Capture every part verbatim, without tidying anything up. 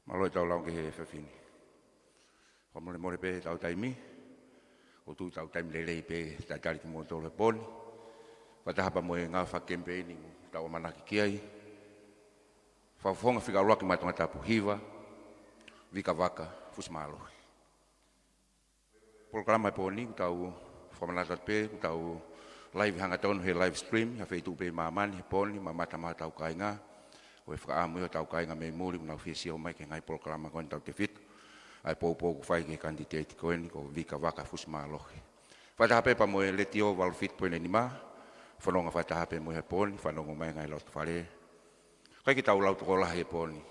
Mālō e tau lau ki he efiafi ni. Fakamolemole pē ʻetau taimi. ʻOku ou tui ʻoku tau taimi lelei pē talitali kimoutolu he pō ni. Fakataha pea mo e ngāue fakakemipeini ʻoku tau ʻamanaki ki ai. Fakafofonga Fika ʻUluaki Maʻa Tongatapu Hiva, Vika Vaka Fusimālohi. Polokalama he pō ni, ʻoku tau fakamanatu atu pē, ʻoku tau live hangatonu he live stream, ha feituʻu pē ʻi māmani he pō ni, mamata mai hotau kāinga. Ko e fakaʻamu ia hotau kāinga mei muli, ʻoku nau fie sio mai ki he ngaahi polokalama ko eni tautefito. ʻA e poupou ʻoku fai ki he kanititeiti ko eni, ko Vika Vaka Fusimālohi. Fakataha pē pea mo e Letiō valu fitu poini nima, fononga fakataha pē mo ia he pō ni, fanongo mai ngaahi loto fale. ʻIkai ke tau lau tokolahi he pō ni.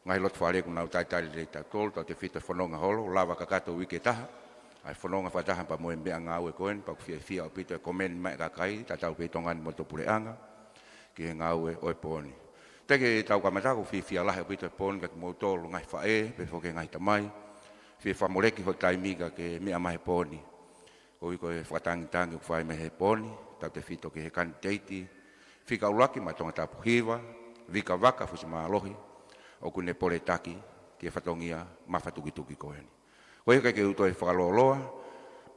Ngaahi loto fale ʻoku nau talitali lelei tautolu, tautefito he fononga holo, lava kakato uike ʻe taha. ʻA e fononga fakataha pea mo e meʻangāue ko eni, pea ʻoku fiefia ʻaupito e komeni mai e kakai, tatau pē ʻi Tonga ni mo e Puleʻanga, ki he ngāue ʻo e pō ni. Teʻeki ke tau kamata, ʻoku ou fiefia lahi ʻaupito he pō ni kia kimoutolu ngaahi faʻē, pehē foki ki he ngaahi tamai. Fie fakamoleki hoʻo taimi kae meʻa mai he pō ni. Koeʻuhi ko e fakatangitangi ʻoku fai mai he pō ni, tautefito ki he kanititeiti Fika ʻUluaki Maʻa Tongatapu Hiva, Vika Vaka Fusimālohi, ʻoku ne poletaki ki he fatongia mafatukituki ko eni. Koeʻuhi ʻikai ke u toe fakalōloa,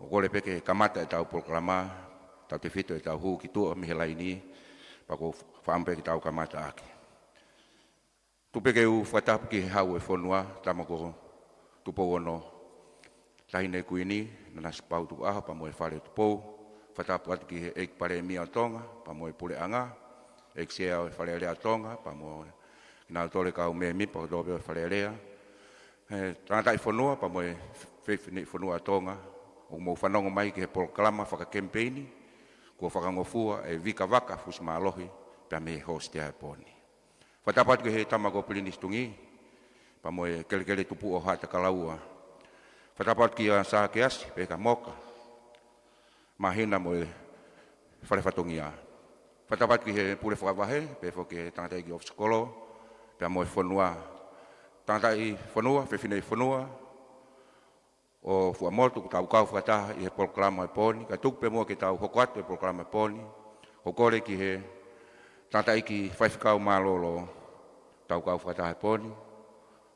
ʻoku ou kole pē ke kamata ʻetau polokalama, tautefito ʻetau hū ki tuʻa mei he laini, pea ʻoku ou fakaʻamu pē ke tau kamata ʻaki. Tuku pē ke u fakatapu ki he Hau ʻo e fonua, tama ko Tupou Ono, Taʻahine Kuini Nanasipauʻu Tukuʻaho pea mo e Fale ʻo Tupou. Fakatapu atu ki he ʻEiki Palēmia ʻo Tonga, pea mo e Puleʻanga, ʻEiki Sea ʻo e Fale Alea ʻo Tonga, pea mo kinautolu e kau mēmipa kotoa pē ʻo e Fale Alea. He tangataʻi fonua, pea mo e fefineʻi fonua ʻo Tonga, ʻoku mou fanongo mai ki he polokalama fakakemipeini, kuo fakangofua ʻe Vika Vaka Fusimālohi, pea mei he hosite ʻa e pō ni. Fakatapu atu ki he tama ko Pilinisi Tungi, pea mo e kelekele tupuʻa ʻo Haʻatakalaua. Fakatapu atu kia Sākeasi, pea kia Moka, Māhina mo e Fale Fatongia. Fakatapu atu ki he Pule Fakavahe, pehē foki ki he tangataʻeiki ʻōfisi kolo, pea mo e fonua. Tangataʻi fonua, fefineʻi fonua, ʻo Fuaʻamotu, ʻoku tau kau fakataha ʻi he polokalama he pō ni, kae tuku pē muʻa ke tau hoko atu he polokalama he pō ni, ʻoku ou kole ki he tangataʻeiki faifekau mālōlō, tau kau fakataha he pō ni,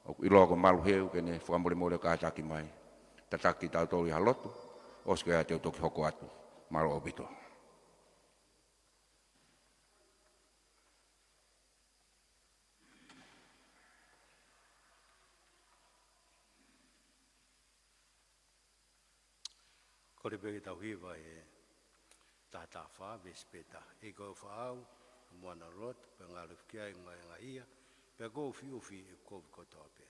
ʻoku ʻiloa ko Malu Heu ke ne fakamolemole ʻo kātaki mai. Tataki kitautolu ʻi ha lotu, ʻosi ko ia te u toki hoko atu. Mālō ʻaupito. Kole pē ke tau hiva he taha taha fā, veesi pē taha. ʻEiki ko e faʻahi, mo ana lotu, pea ngalo ki ai ngaahi ngaahi ia, pea ko e ʻufiʻufi ʻi he kovi kotoa pē.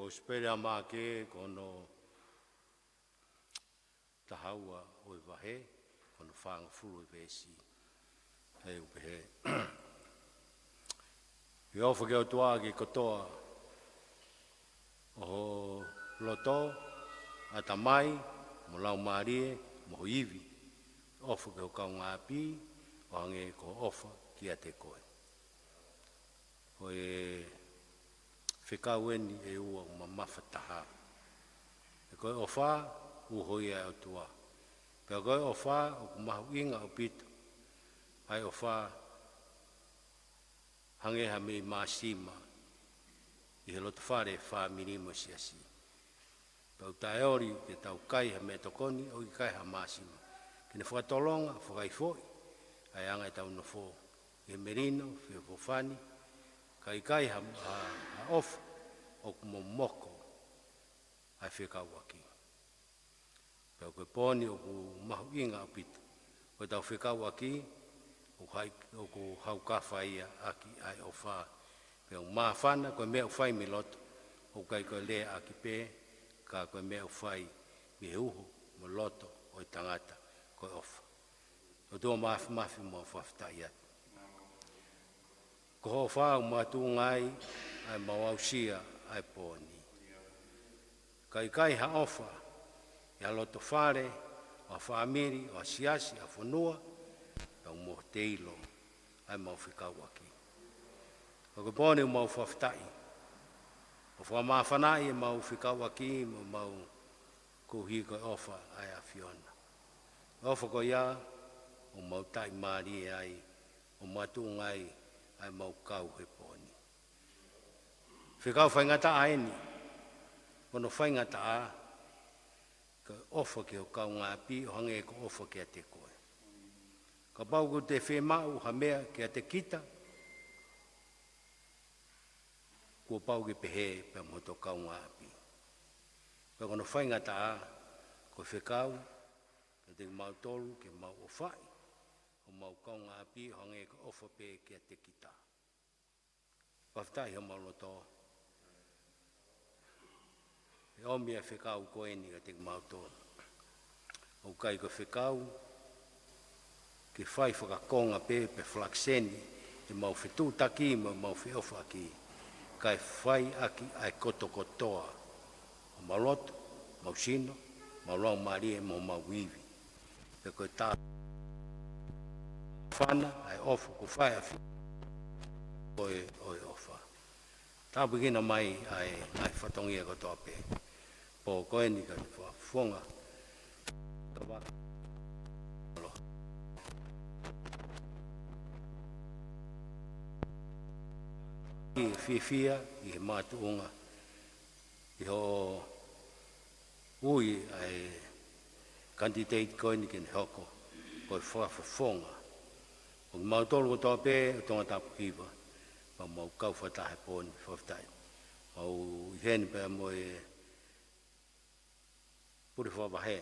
Kosipeli ʻa Maʻake, ko hono taha ua ʻo e vahe, ko hono fāngofulu ʻo e veesi. ʻOku pehē: Ke ʻofa ki he ʻOtua ʻaki e kotoa ʻo ho loto, ʻatamai, mo e laumālie, mo ho ivi. ʻOfa ki ho kaungāʻapi ʻo hangē ko hoʻo ʻofa kiate koe. Ko e fekau eni ʻe ua ʻoku mamafa taha. He ko e ʻofa, uho ia ʻa e ʻOtua. Pea ko e ʻofa ʻoku mahuʻinga ʻaupito, ʻa e ʻofa hangē ha meʻi māsima ʻi he lotofale, fāmili mo e siasi. Pea ʻoku taʻeoli ke tau kai ha meʻatokoni ʻo ʻikai ha māsima, ke ne fakatolonga, fakaifoʻi ʻa e anga ʻetau nofo ʻi he melino, feʻofoʻofani, kae ʻikai ha, ha, ha ʻofa ʻoku momoko ʻa e fekauʻaki. Pea ko e pō ni ʻoku mahuʻinga ʻaupito, ko ʻetau fekauʻaki, ʻoku hai-, ʻoku haukafa ia ʻaki ʻa e ʻofa. Pea ʻoku māfana, ko e meʻa ʻoku fai mei loto, ʻoku ʻikai ko e lea ʻaki pē, ka ko e meʻa ʻoku fai mei he uho mo e loto ʻo e tangata, ko e ʻofa. ʻOtua Māfimafi, mau fakafetaʻi atu. Ko hoʻo ʻofa ʻoku makatuʻunga ai ʻa ʻemau aʻusia ʻa e pō ni. Ka ʻikai ha ʻofa ʻi ha lotofale, ʻo ha fāmili, ʻo ha siasi, ha fonua, pea ʻoku mou teilo ʻa ʻemau fekauʻaki. Ka ko e pō ni ʻoku mau fakafetaʻi, ʻo fakamāfanaʻi ʻemau fekauʻaki mo ʻemau koeʻuhi ko e ʻofa ʻa e ʻAfiona. ʻOfa ko ia ʻoku mau taʻimālie ai, ʻo makatuʻunga ai ʻa ʻemau kau he pō ni. Fekau faingataʻa eni, ko hono faingataʻa, ko e ʻofa ki ho kaungāʻapi ʻo hangē ko hoʻo ʻofa kiate koe. Kapau ʻoku te fiemaʻu ha meʻa kiate kita, kuo pau ke pehē pē mo hoto kaungāʻapi. Pea ko hono faingataʻa, ko e fekau kiate kimautolu ke mau ʻofaʻi homau kaungāʻapi ʻo hangē ko hoʻo ʻofa pē kiate kita. Fakafetaʻi homau loto he ʻomi ʻa e fekau ko eni kiate kimautolu. ʻOku ʻikai ko e fekau ke fai fakakonga pē pe falakiseni ʻemau fetuʻutaki mo ʻemau feʻofaʻaki, kae fai ʻaki ʻa e kotokotoa ʻo homau loto, homau sino, homau laumālie mo homau ivi. Pea ko e tā fana ʻa e ʻofa ʻoku fai ʻa e fekau ko e ʻofa. Tāpuekina mai ʻa e ngaahi fatongia kotoa pē. Pō ko eni ka te fakafofonga. Ka vaka. Alo. ʻI he fiefia, ʻi he makatuʻunga, ʻi hoʻo ui ʻa e kanititeiti ko eni ke ne hoko ko e fakafofonga ʻo kimautolu kotoa pē ʻo Tongatapu Hiva, pea mau kau fakataha he pō ni. Fakafetaʻi. Mau ʻi heni pea mo e pule fakavahe,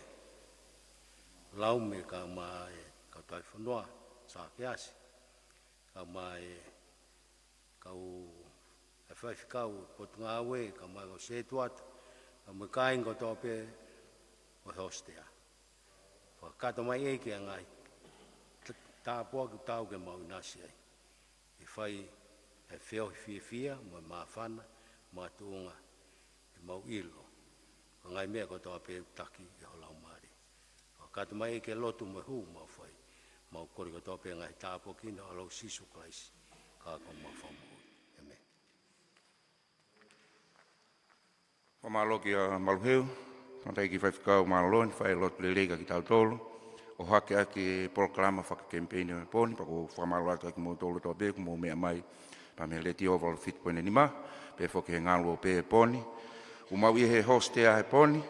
Laume, kae ʻumaʻā e kau tauhi fonua, Sākeasi, kae ʻumaʻā e kau faifekau Potungāue, kae ʻumaʻā e kau sētuata, kae ʻumaʻā e kāinga kotoa pē ʻo e hostea. Fakakakato mai ʻEiki ʻa e ngaahi t-, tāpuaki ʻoku tau ke mau ʻinasi ai. ʻE fai ʻa e feohi fiefia mo e māfana, makatuʻunga ʻemau ʻilo ko e ngaahi meʻa kotoa pē ʻoku taki ʻe ho Laumālie. Fakakakato mai ʻEiki e lotu mo e hū ʻoku mau fai. Mau kole kotoa pē ngaahi tāpuaki ni ʻi he ʻAlo ko Sīsū Kalaisi, ka ko homau Fakamoʻui. ʻĒmeni. Fakamālō kia Maluheu, tangataʻeiki faifekau mālōlō ni, fai e lotu lelei kia kitautolu. ʻO hake ʻaki e polokalama fakakemipeini ʻo e pō ni, pea ʻoku ou fakamālō atu kiate kimoutolu kotoa pē ʻoku mou meʻa mai, pea mei he Letiō valu fitu poini nima, pea foki he ngaluope ʻo e pō ni. ʻOku mau ʻi he hostea he pō ni,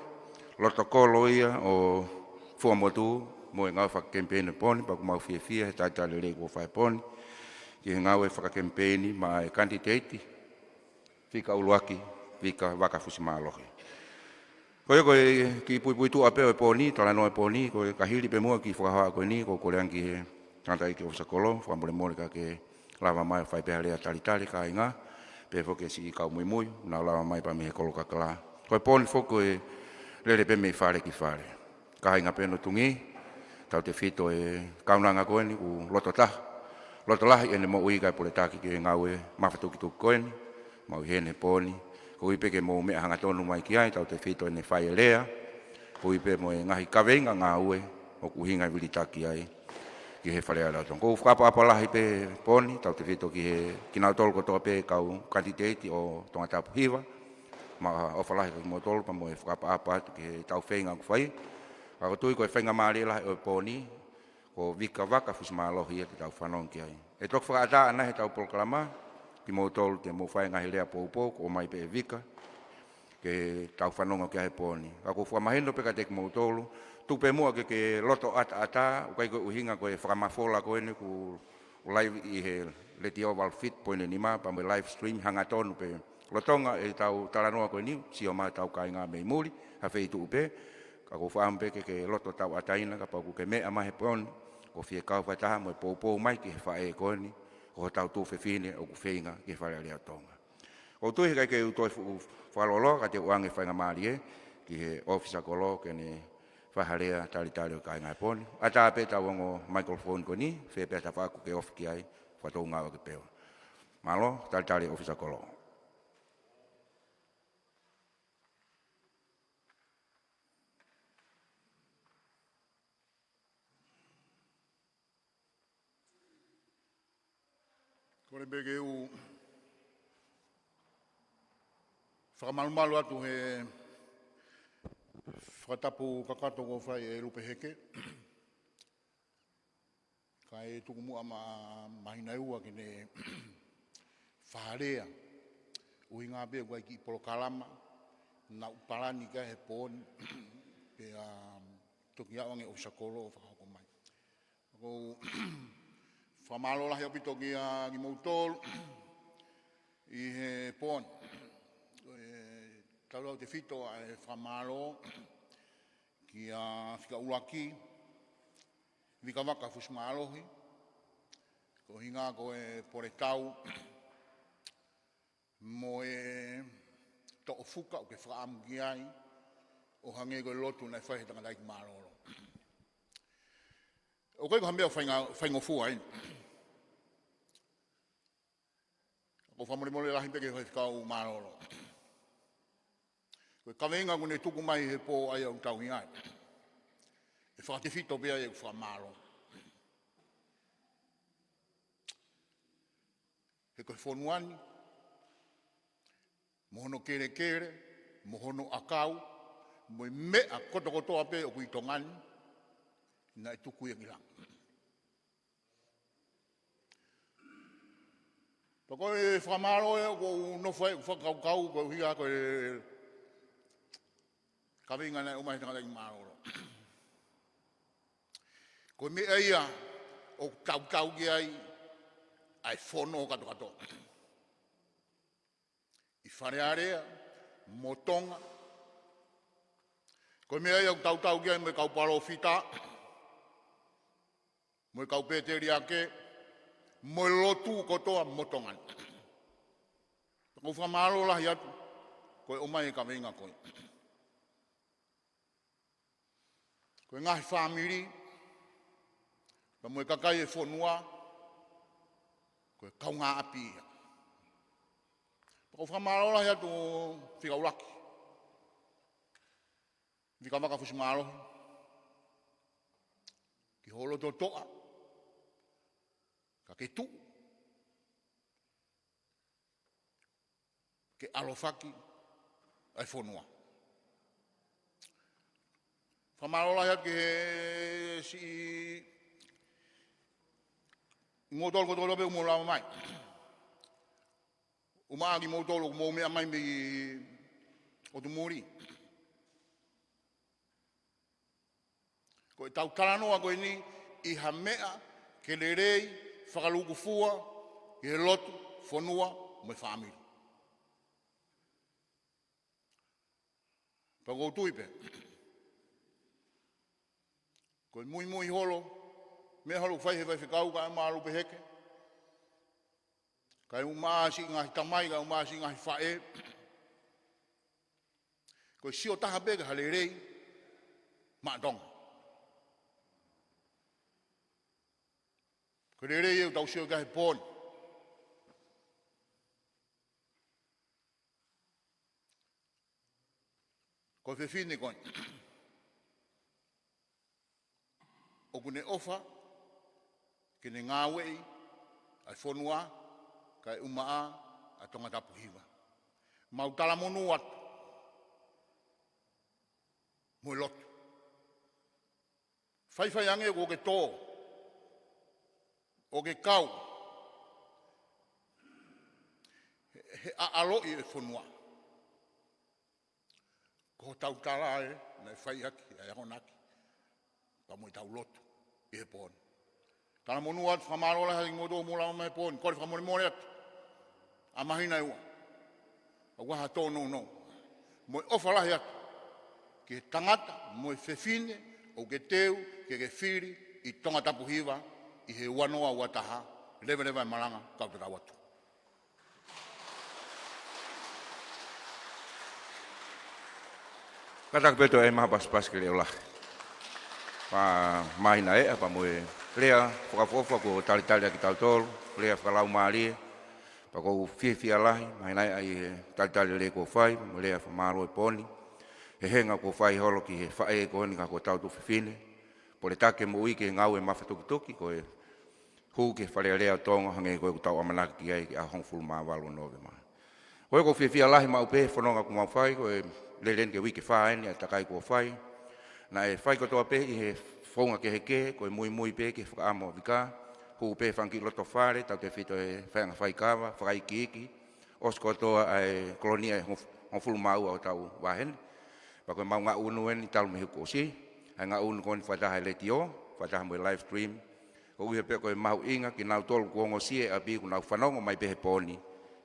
Lotokolo ia ʻo Fuaʻamotu, mo e ngāue fakakemipeini ʻo e pō ni, pea ʻoku mau fiefia he talitali lelei kuo fai he pō ni ki he ngāue fakakemipeini maʻa e kanititeiti fika ʻuluaki, Vika Vakafusimālohi. Ko ia ko e kiʻi puipuituʻa pē ʻo e pō ni, talanoa ʻo e pō ni, ko e ka hili pē muʻa e kiʻi fakahā ko eni, ʻoku ou kole ange ki he tangataʻeiki ʻōfisa kolo, fakamolemole ka ke lava mai ʻo fai pē ha lea talitali kāinga. Pehē foki e siʻi kau muimui, nau lava mai pē mei he kolo kakala. Ko e pō ni foki ko e lele pē mei fale ki fale. Kāinga pē ʻo Tonga, tautefito e kaunanga ko eni ʻoku loto taha, loto lahi ʻene moʻui kae pule taki ki he ngāue mafatukituki ko eni, maʻu ʻi heni he pō ni. Koeʻuhi pē ke mou meʻa hangatonu mai ki ai, tautefito ʻene fai e lea, koeʻuhi pē mo e ngaahi kaveinga ngāue ʻoku ʻuhinga e vilitaki ai ki he Fale Alea ʻo Tonga. ʻOku ou fakaʻapaʻapa lahi pē he pō ni, tautefito ki he, kinautolu kotoa pē kau kanititeiti ʻo Tongatapu Hiva, mo e ʻofa lahi kia kimoutolu pea mo e fakaʻapaʻapa atu ki heʻetau feinga ʻoku fai. Ka ʻoku ou tui ko e faingamālie lahi ʻo e pō ni, ko Vikavaka Fusimālohi ia te tau fanongo ki ai. ʻE toki fakaʻatā ʻanai heʻetau polokalama, kimoutolu te mou fai e ngaahi lea poupou, ko e ʻomai pē ʻe Vika, ke tau fanongo ki ai he pō ni. Ka ʻoku ou fakamahino pē kiate kimoutolu, tuku pē muʻa ke ke loto ʻataʻatā, ʻoku ʻikai ko e ʻuhinga ko e fakamafola ko eni ʻoku live ʻi he Letiō valu fitu poini nima, pea mo e live stream hangatonu pē. Lolotonga ʻetau talanoa ko eni, sio mai ʻetau kāinga mei muli, ha feituʻu pē, ka ʻoku ou fakaʻamu pē ke ke loto tauʻatāina, kapau ʻoku ke meʻa mai he pō ni, ʻoku ou fie kau fakataha mo e poupou mai ki he faʻē ko eni, ko hotau tuofefine ʻoku feinga ki he Fale Alea ʻo Tonga. ʻOku ou tui he ʻikai ke u toe fuʻu fakalōloa, ka te u ʻoange e faingamālie ki he ʻōfisa kolo ke ne fai ha lea talitali ʻo e kāinga he pō ni. ʻAtā pē ʻetau ongo microphone ko eni, fē pē ha tafaʻaki ʻoku ke ofi ki ai, fakatou ngāueʻaki pē. Mālō, talitali ʻōfisa kolo. Kole pē ke u fakamalumalu atu he fakatapu kakato kuo fai ʻe Lupe Heke. Kae tuku muʻa ma-, māhina ʻe ua ke ne fai ha lea. ʻUhinga pē ʻoku ʻi ai e kiʻi polokalama naʻá ku palani ki ai he pō ni. Pea toki aʻu ange ʻōfisa kolo ʻo fakahoko mai. ʻOku ou fakamālō lahi ʻaupito kia kimoutolu ʻi he pō ni. Ko e tautautefito ʻa e fakamālō kia Fika ʻUluaki, Vikavaka Fusimālohi, ko e ʻuhinga ko e pole tau mo e toʻo fuka ʻoku ke fakaʻamu ki ai, ʻo hangē ko e lotu naʻe fai he tangataʻeiki mālōlō. ʻOku ʻikai ko ha meʻa fainga-, faingofua eni. ʻOku ou fakamolemole lahi pē ki he faifekau mālōlō. Ko e kaveinga kuo ne tuku mai he pō ʻa ia ʻoku tau ʻi ai, ʻe fakatefito pē ai ʻeku fakamālō. He ko e fonua ni, mo hono kelekele, mo hono ʻakau, mo e meʻa kotokotoa pē ʻoku ʻi Tonga ni, naʻe tuku ia ki langi. Pea ko e fakamālō ē ʻoku ou nofo ai ʻo fakakaukau koeʻuhi ko e kaveinga naʻe ʻomai he tangataʻeiki mālōlō. Ko e meʻa ia ʻoku tautau ki ai ʻa e fono katokato. ʻI Fale Alea mo Tonga. Ko e meʻa ia ʻoku tautau ki ai mo e kau palōfita, mo e kau pēteliake, mo e lotu kotoa mo Tonga ni. ʻOku ou fakamālō lahi atu, ko e ʻomai e kaveinga ko ē. Ko e ngaahi fāmili, pea mo e kakai e fonua, ko e kaungāʻapi ia. Pea ʻoku ou fakamālō lahi atu Fika ʻUluaki, Vikavaka Fusimālohi, ki ho loto toʻa, ka ke tuʻu ke ʻalofaki ʻa e fonua. Fakamālō lahi atu ki he siʻi, kimoutolu kotoa pē ʻoku mou lava mai. ʻUmaʻā kimoutolu ʻoku mou meʻa mai mei ʻotu muli. Ko ʻetau talanoa ko eni ʻi ha meʻa ke lelei fakalūkufua ki he lotu, fonua, mo e fāmili. Pea ʻoku ou tui pē ko e muimui holo, meʻa holo ʻoku fai he faifekau kae ʻumaʻā Lupe Heke, Kae ʻumaʻā siʻi ngaahi tamai, kae ʻumaʻā siʻi ngaahi faʻē. Ko e sio taha pē ki ha lelei maʻa Tonga. Ko e lelei ʻoku tau sio ki ai he pō ni. Ko e fefine ko eni ʻoku ne ʻofa ke ne ngāueʻi ʻa e fonua kae ʻumaʻā ʻa Tongatapu Hiva. Mau talamonū atu mo e lotu. Faifai ange ʻoku ke tō, ʻoku ke kau he, he ʻaʻaloʻi e fonua. Ko hotau tala ē naʻe fai ʻaki ʻa e akonaki pea mo ʻetau lotu ʻi he pō ni. Talamonū atu, fakamālō lahi atu kimoutolu hoʻomou lava mai he pō ni. Kole fakamolemole atu ʻa e māhina ʻe ua. ʻOku ʻi ai ha tōnounou mo e ʻofa lahi atu ki he tangata mo e fefine ʻoku ke teu ke ke fili ʻi Tongatapu Hiva ʻi he ua noa ua taha. Leveleva e malanga, kau tatau atu. Kātaki pē toe ʻai mai ha pasipasi ke leʻo lahi. Pea māhina ʻe ʻa pea mo e lea fakaʻofoʻofa kuo talitali ʻaki kitautolu, lea fakalaumālie, pea ʻoku ou fiefia lahi, māhina ʻe ʻa ʻi he talitali lelei kuo fai, mo e lea fakamālō he pō ni, he henga kuo fai holo ki he faʻē ko eni ka ko hotau tuofefine, Poletaki, moʻui ki he ngāue mafatukituki, ko e hū ki he Fale Alea ʻo Tonga, hangē ko ʻetau ʻamanaki ki ai ki he ʻaho hongofulu mā valu ʻo Nōvema. Ko ia ʻoku ou fiefia lahi maʻu pē he fononga kuo mau fai, ko e lele eni ki he uike fā eni ʻa e takai kuo fai. Naʻe fai kotoa pē ʻi he founga kehekehe, ko e muimui pē ki he fakaʻamu ʻa Vika, hū pē he fanga kiʻi loto fale, tautefito he faiʻanga faikava, fakaikiiki, ʻosi kotoa ʻa e kolonia ʻe hongof-, hongofulu mā ua ʻo hotau vahe ni. Pea ko ʻemau ngaʻunu eni talu mei he uike kuo ʻosi, ʻa e ngaʻunu ko eni fakataha he letiō, fakataha mo e live stream. Koeʻuhi pē ko e mahuʻinga kinautolu kuo ongosia e ʻapi kuo nau fanongo mai pē he pō ni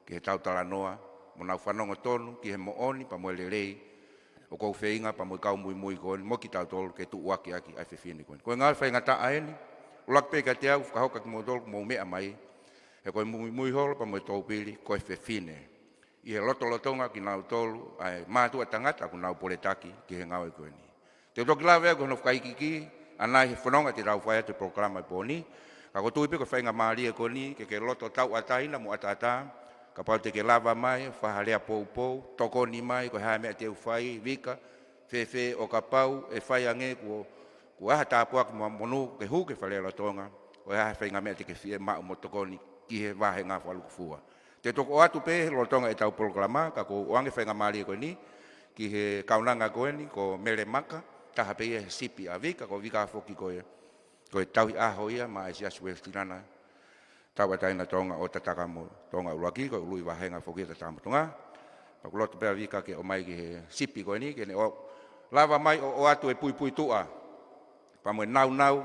ki heʻetau talanoa, mo nau fanongo tonu ki he moʻoni pea mo e lelei ʻoku ou feinga pea mo e kau muimui ko eni mo kitautolu ke tuʻuaki ʻaki ʻa e fefine ko eni. Ko e ngāue faingataʻa eni, ʻuluaki pē kiate au, fakahoko kiate kimoutolu kuo mou meʻa mai, he ko e muimui holo pea mo e toupili ko e fefine. ʻI he lotolotonga kinautolu ʻa e mātuʻa tangata kuo nau Poletaki ki he ngāue ko eni. Te u toki lave au ki hono fakaikiiki ʻanai he fononga te tau fai atu he polokalama he pō ni, ka ʻoku ou tui pē ko e faingamālie ko eni ke ke loto tauʻatāina mo ʻataʻatā, kapau te ke lava mai, fai ha lea poupou, tokoni mai, ko e hā e meʻa te u fai, Vika, fēfē ʻo kapau ʻe fai ange kuo, kuo ʻi ai ha tāpuaki mo ha monū ke hū ki he Fale Alea ʻo Tonga, ko e hā e faʻahinga meʻa te ke fiemaʻu mo tokoni ki he vāhenga fakalukufua. Te u toki ʻoatu pē he lolotonga ʻetau polokalama, ka ʻoku ou ʻoange e faingamālie ko eni ki he kaunanga ko eni, ko Mele Maka, taha pē ia he sipi ʻa Vika, ko Vika foki ko e, ko e tauhi ʻaho ia maʻa e Siasi Uēsiliana Tauʻatāina Tonga ʻo Tatakamotonga ʻUluaki, ko e ului vāhenga foki ʻo Tatakamotonga. Pea ʻoku loto pē ʻa Vika ke ʻomai ki he sipi ko eni, ke ne ʻo-, lava mai ʻo, ʻoatu e puipuituʻa pea mo e nāunau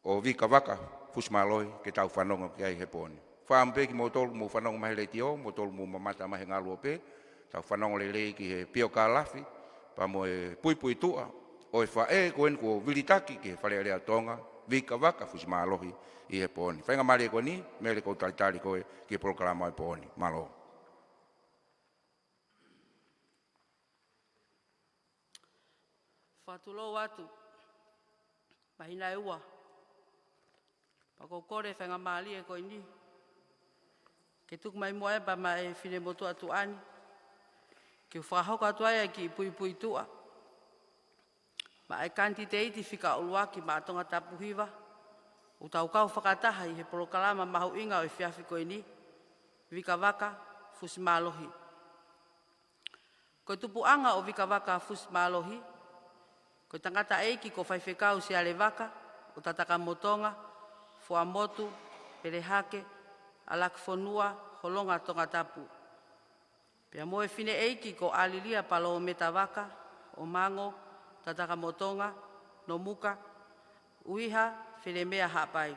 ʻo Vika Vaka Fusimālohi ke tau fanongo ki ai he pō ni. Fakaʻamu pē kimoutolu mou fanongo mai he letiō, moutolu mou mamata mai he ngaluope, tau fanongo lelei ki he piokālafi pea mo e puipuituʻa ʻo e faʻē ko eni kuo vilitaki ki he Fale Alea ʻo Tonga, Vika Vaka Fusimālohi, ʻi he pō ni. Faingamālie ko eni, Mele, ʻoku ou talitali koe ki he polokalama he pō ni. Mālō. Fakatulou atu, māhina ʻe ua. Pea ʻoku ou kole e faingamālie ko eni ke tuku mai muʻa pea maʻa e finemotuʻa tuʻa ni, ke u fakahoko atu ai ʻa e kiʻi puipuituʻa maʻa e kanititeiti fika ʻuluaki maʻa Tongatapu Hiva, ʻoku tau kau fakataha ʻi he polokalama mahuʻinga ʻo e efiafi ko eni, Vika Vaka Fusimālohi. Ko e tupuʻanga ʻo Vika Vaka Fusimālohi, ko e tangataʻeiki ko Faifekau Siale Vaka ʻo Tatakamotonga, Fuaʻamotu, Pelehake, ʻAlakifonua, Holonga, Tongatapu. Pea mo e fineʻeiki ko ʻAlilia Palōmeta Vaka ʻo Mango, Tatakamotonga, Nomuka, ʻUiha, Felemea, Haʻapai.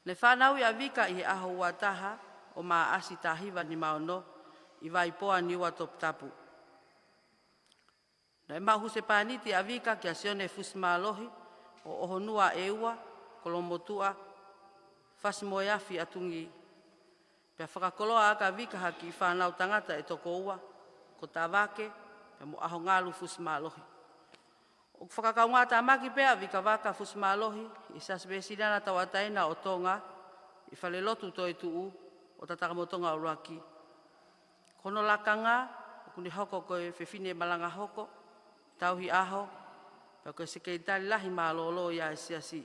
Naʻe fanauʻi ʻa Vika ʻi he ʻaho ua taha ʻo Maʻasi taha hiva nima ono ʻi Vaipoa, Niua Toputapu. Naʻe maʻu husepāniti ʻa Vika kia Sione Fusimālohi ʻo ʻOhonua ʻEua, Kolomotuʻa, Fasi mo e Afi ʻa Tungī. Pea fakakoloa ʻaki ʻa Vika ha kiʻi fānau tangata ʻe toko ua, ko Tavake pea mo ʻAhongalu Fusimālohi. ʻOku fakakaungātāmaki pē ʻa Vika Vaka Fusimālohi ʻi he Siasi Uēsiliana Tauʻatāina ʻo Tonga ʻi he Falelotu Toetuʻu ʻo Tatakamotonga ʻUluaki. Ko hono lakanga, ʻoku ne hoko ko e fefine malanga hoko, tauhi ʻaho, pea ko e sekelitali lahi mālōlō ia ʻa e Siasi.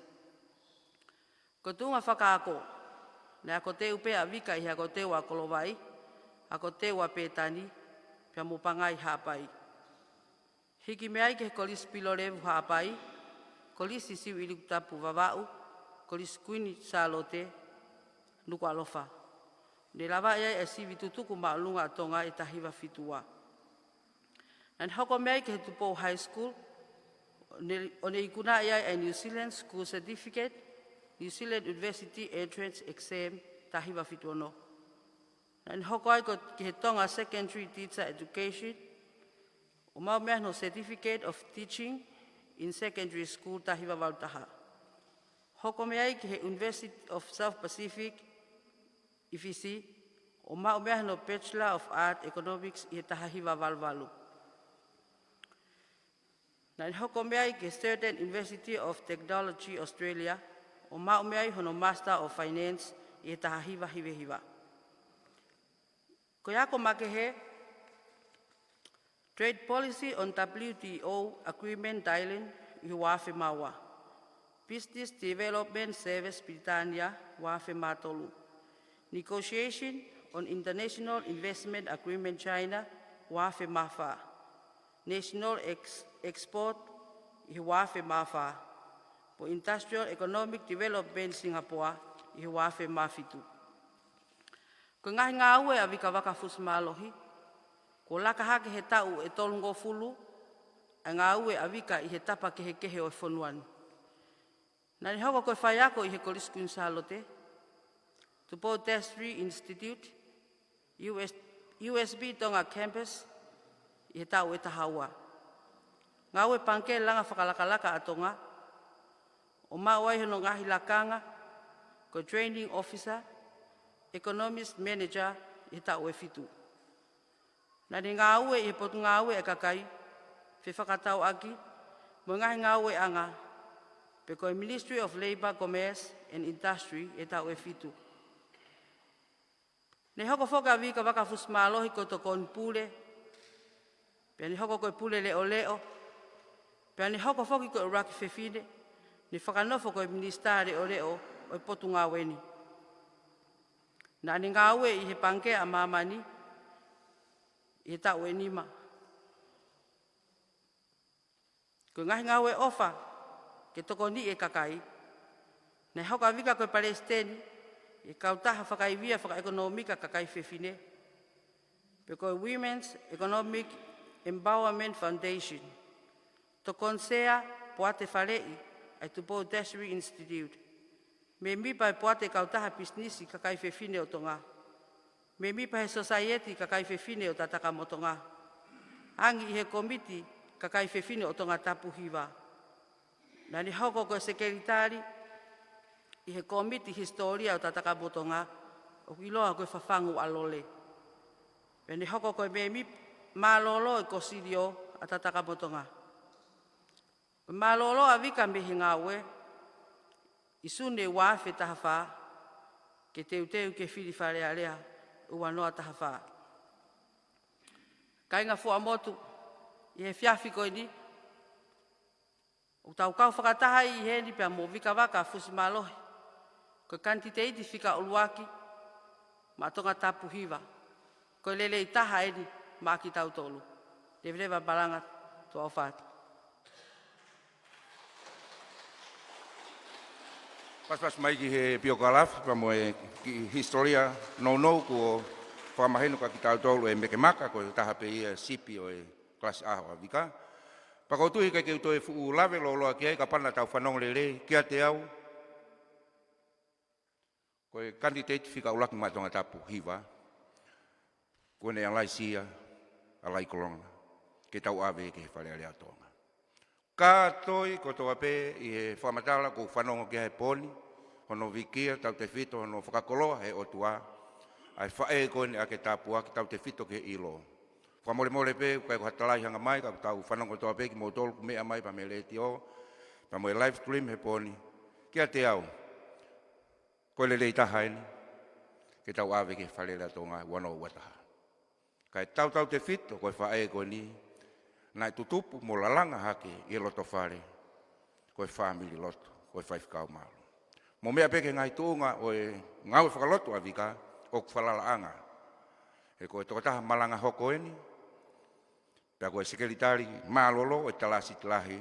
Ko e tuʻunga fakaako, naʻe ako teu pē ʻa Vika ʻi he ako teu ʻa Kolovai, ako teu ʻa Pētani, pea mo Pangai Haʻapai. Hiki mei ai ki he Kolisi Pilolevu Haʻapai, Kolisi Siuʻilikutapu Vavaʻu, Kolisi Kuini Sālote, Nukuʻalofa. Ne lavaʻi ai ʻa e sivi tutuku māʻolunga ʻa Tonga ʻi he taha hiva fitu ua. Naʻa ne hoko mei ai ki he Tupou High School, ʻo ne, ʻo ne ikunaʻi ai ʻa e New Zealand School Certificate, New Zealand University Entrance Exam, taha hiva fitu ono. Naʻa ne hoko ai ko, ki he Tonga Secondary Teacher Education, ʻo maʻu mei ai hono Certificate of Teaching in Secondary School, taha hiva valu taha. Hoko mei ai ki he University of South Pacific ʻi Fisi, ʻo maʻu mei ai hono Bachelor of Art Economics ʻi he taha hiva valu valu. Naʻa ne hoko mei ai ki he Sheraton University of Technology Australia, ʻo maʻu mei ai hono Master of Finance ʻi he taha hiva hiva hiva. Ko e ako makehe, Trade Policy on W T O Agreement Thailand ʻi he ua afe mā ua. Business Development Service Pilitānia, ua afe mā tolu. Negotiation on International Investment Agreement China, ua afe mā fā. National Ex-, Export ʻi he ua afe mā fā. Mo Industrial Economic Development Singapore ʻi he ua afe mā fitu. Ko e ngaahi ngāue ʻa Vika Vaka Fusimālohi, kuo laka hake he taʻu ʻe tolungofulu ʻa e ngāue ʻa Vika ʻi he tapa kehekehe ʻo e fonua ni. Naʻa ne hoko ko e faiako ʻi he Kolisi Kuini Sālote, Tupou Tertiary Institute, U S, U S B Tonga Campus, ʻi he taʻu ʻe taha ua. Ngāue pangikē langa fakalakalaka ʻa Tonga, ʻo maʻu ai hono ngaahi lakanga, ko e Training Officer, Economist Manager, ʻi he taʻu ʻe fitu. Naʻa ne ngāue ʻi he Potungāue ʻa e Kakai, fefakatauʻaki mo e ngaahi ngāueʻanga, pe ko e Ministry of Labour, Commerce and Industry ʻi he taʻu ʻe fitu. Ne hoko foki ʻa Vika Vaka Fusimālohi ko e tokoni pule, pea ne hoko ko e pule leʻoleʻo, pea ne hoko foki ko e ʻuluaki fefine ne fakanofo ko e Minisitā Leʻoleʻo ʻo e Potungāue ni. Naʻa ne ngāue ʻi he Pangikē ʻa Māmani ʻi he taʻu ʻe nima. Ko e ngaahi ngāue ʻofa ke tokoniʻi e kakai. Naʻe hoko ʻa Vika ko e palesiteni ʻi he Kautaha Fakaivia Fakaʻekonōmika Kakai Fefine, pe ko e Women's Economic Empowerment Foundation. Tokoni sea Poate Faleʻi ʻa e Tupou Tertiary Institute. Mēmipa ʻi he Poate Kautaha Pisinisi Kakai Fefine ʻo Tonga. Mēmipa he Sosaieti Kakai Fefine ʻo Tatakamotonga. Angi ʻi he Kōmiti Kakai Fefine ʻo Tongatapu Hiva. Naʻa ne hoko ko e sekelitali ʻi he Kōmiti Hisitōlia ʻo Tatakamotonga, ʻoku ʻiloa ko e Fafangu ʻa Lole. Pea ne hoko ko e mēmipa mālōlō ʻo e Kōsilio ʻa Tatakamotonga. Ko e mālōlō ʻa Vika mei he ngāue, ʻi Sune ua afe taha fā, ke teuteu ke fili Fale Alea ua noa taha fā. Kāinga Fuaʻamotu, ʻi he efiafi ko eni, ʻoku tau kau fakataha ʻi heni pea mo Vika Vaka Fusimālohi, ko e kanititeiti fika ʻuluaki maʻa Tongatapu Hiva. Ko e lelei taha eni maʻa kitautolu. Leveleva malanga, tuʻa ʻofa atu. Pasipasi mai ki he piokalafi pea mo e kiʻi hisitōlia nounou kuo fakamahino kia kitautolu ʻe Meke Maka, ko e taha pē ia sipi ʻo e kalasi ʻaho ʻa Vika. Pea ʻoku ou tui ʻikai ke u toe fuʻu lave lōloa ki ai, kapau naʻa tau fanongo lelei kiate au. Ko e kanititeiti fika ʻuluaki maʻa Tongatapu Hiva, kuo ne ʻalaisi ia, ʻalai kolonga, ke tau ʻave ki he Fale Alea ʻo Tonga. Kātoi kotoa pē ʻi he fakamatala ʻoku ou fanongo ki ai he pō ni, hono vikia, tautefito hono fakakoloa ʻe he ʻOtua ʻa e faʻē ko eni ʻa e tāpuaki, tautefito ki he ʻilo. Fakamolemole pē, ʻikai ko ha talai hanga mai, ka ʻoku tau fanongo kotoa pē kimoutolu ʻoku meʻa mai pea mei he letiō, pea mo e live stream he pō ni. Kiate au, ko e lelei taha eni ke tau ʻave ki he Fale Alea Tonga ua noa ua taha. Kae tautautefito ko e faʻē ko eni naʻe tutupu mo lalanga hake ʻi he loto fale, ko e fāmili lotu, ko e faifekau mālō. Mo meʻa pē ki he ngaahi tuʻunga ʻo e ngāue fakalotu ʻa Vika, ʻoku falalaʻanga. He ko e tokotaha malanga hoko eni, pea ko e sekelitali mālōlō ʻo e Talāsiti Lahi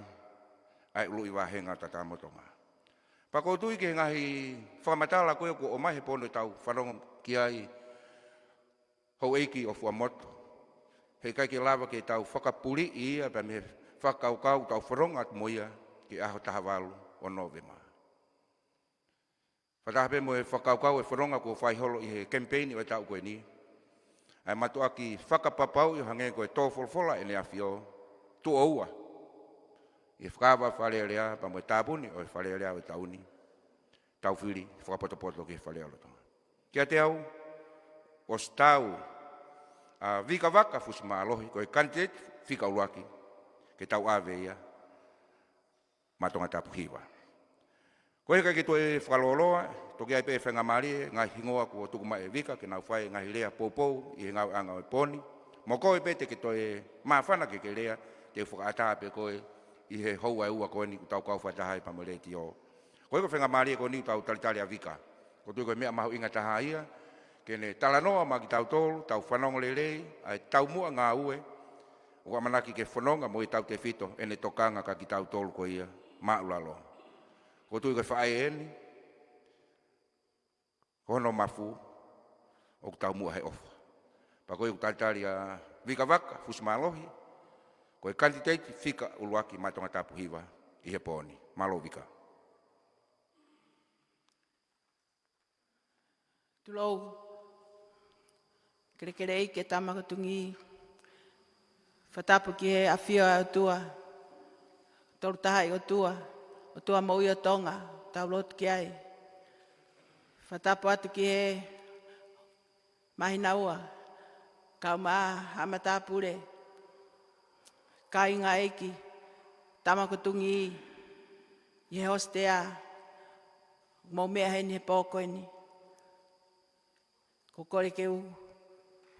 ʻa e ʻUluʻi Vāhenga ʻo Tatamotonga. Pea ʻoku ou tui ki he ngaahi fakamatala ko ē kuo ʻomai he pō ni ʻo tau fanongo ki ai, Houʻeiki ʻo Fuaʻamotu, heʻikai ke lava ke tau fakapuliʻi ia pea mei he fakakaukau ʻoku tau fononga atu mo ia ki he ʻaho taha valu ʻo Nōvema. Fakataha pē mo e fakakaukau ʻo e fononga kuo fai holo ʻi he kemipeini ʻo e taʻu ko eni, ʻa e mātuʻaki fakapapauʻi ʻo hangē ko e tō folofola ʻEne ʻAfio, tuʻo ua ʻi he fakaava Fale Alea pea mo e tāpuni ʻo e Fale Alea ʻo e taʻu ni, tau fili fakapotopoto ki he Fale Alea ʻo Tonga. Kiate au, ʻosi tau ʻa Vika Vaka Fusimālohi ko e kanititeiti fika ʻuluaki ke tau ʻave ia maʻa Tongatapu Hiva. Ko e ʻikai ke toe fakalōloa, toki ʻai pē faingamālie ngaahi hingoa kuo tuku mai ʻe Vika ke nau fai ngaahi lea poupou ʻi he ngāueʻanga ʻo e pō ni. Mo koe pē te ke toe māfana ke ke lea, te u fakaʻatā pē koe ʻi he houa ʻe ua ko eni ʻoku tau kau fakataha ai pea mo e letiō. Ko e ko e faingamālie ko eni ʻoku tau talitali ʻa Vika. ʻOku ou tui ko e meʻa mahuʻinga taha ia ke ne talanoa maʻa kitautolu, tau fanongo lelei ʻa e taumuʻa ngāue ʻoku ʻamanaki ke fononga mo e tautefito ʻene tokanga kia kitautolu ko ia māʻulalo. ʻOku ou tui ko e faʻē eni, ko hono mafu ʻoku taumuʻa he ʻofa. Pea ko e ʻoku talitali ʻa Vika Vaka Fusimālohi ko e kanititeiti fika ʻuluaki maʻa Tongatapu Hiva ʻi he pō ni. Mālō Vika. Tulou, kelekele ʻEiki, Tama ko Tungī. Fakatapu ki he ʻafio ʻa e ʻOtua, Tolu Tahaʻi ʻOtua, ʻOtua moʻui ʻo Tonga, tau lotu ki ai. Fakatapu atu ki he māhina ua, kau mai ʻa e matāpule, kāinga ʻEiki, Tama ko Tungī, ʻi he hostea, mou meʻa heni he pō ko eni. ʻOku ou kole ke u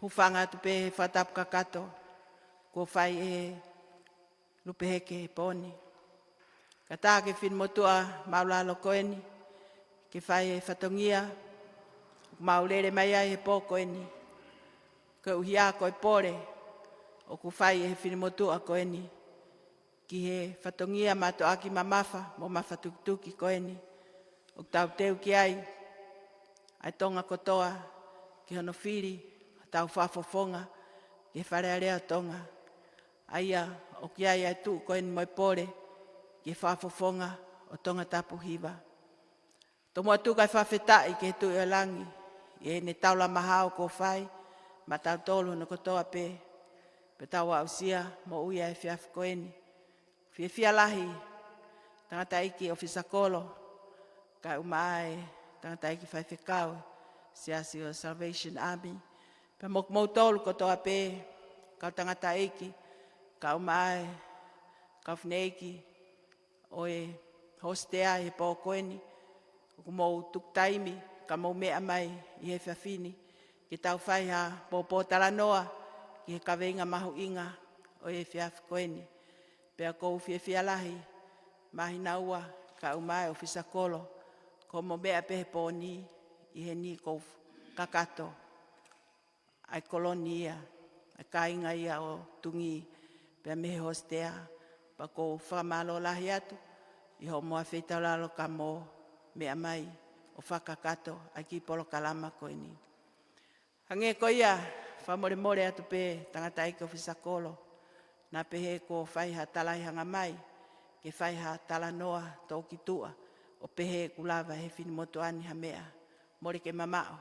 hūfanga atu pē he fakatapu kakato kuo fai ʻe he Lupeheke he pō ni. Kātaki ki he finemotuʻa māʻulalo ko eni ke fai e fatongia ʻoku mau lele mai ai he pō ko eni. Koeʻuhi ko e pole ʻoku fai ʻe he finemotuʻa ko eni ki he fatongia mātuʻaki mamafa mo mafatukituki ko eni ʻoku tau teu ki ai ʻa e Tonga kotoa ki hono fili hotau fakafofonga ki he Fale Alea ʻo Tonga. ʻA ia ʻoku ʻi ai ʻa e tuʻu ko eni mo e pole ki he fakafofonga ʻo Tongatapu Hiva. Tomuʻa tuku ʻa e fakafetaʻi ki he Tuʻi ʻo Langi ʻi heʻene taulama hao kuo fai maʻatautolu hono kotoa pē, pea tau aʻusia moʻui ʻa e efiafi ko eni. Fiefia lahi, Tangataʻeiki ʻOfisa Kolo, kae ʻumaʻā e Tangataʻeiki Faifekau Siasi ʻo e Salvation Army, pea mo kimoutolu kotoa pē, kau tangataʻeiki, kae ʻumaʻā e kau fineʻeiki ʻo e hostea he pō ko eni, ʻoku mou tuku taimi ka mou meʻa mai ʻi he efiafi ni ke tau fai ha pōpōtalanoa ki he kaveinga mahuʻinga ʻo e efiafi ko eni. Pea ʻoku ou fiefia lahi, māhina ua, kae ʻumaʻā e ʻOfisa Kolo, ko hoʻomou meʻa pē he pō ni ʻi heni ʻoku ou kakato ʻa e koloni ia, ʻa e kāinga ia ʻo Tungī, pea mei he hostea, pea ʻoku ou fakamālō lahi atu ʻi hoʻomou feitaulalo ka mou meʻa mai ʻo fakakakato ʻa e kiʻi polokalama ko eni. Hangē ko ia, fakamolemole atu pē Tangataʻeiki ʻOfisa Kolo, naʻa pehē kuo fai ha talai hanga mai ke fai ha talanoa tō ki tuʻa, ʻo pehē ʻoku lava he finemotuʻa ni ha meʻa, mole ke mamaʻo.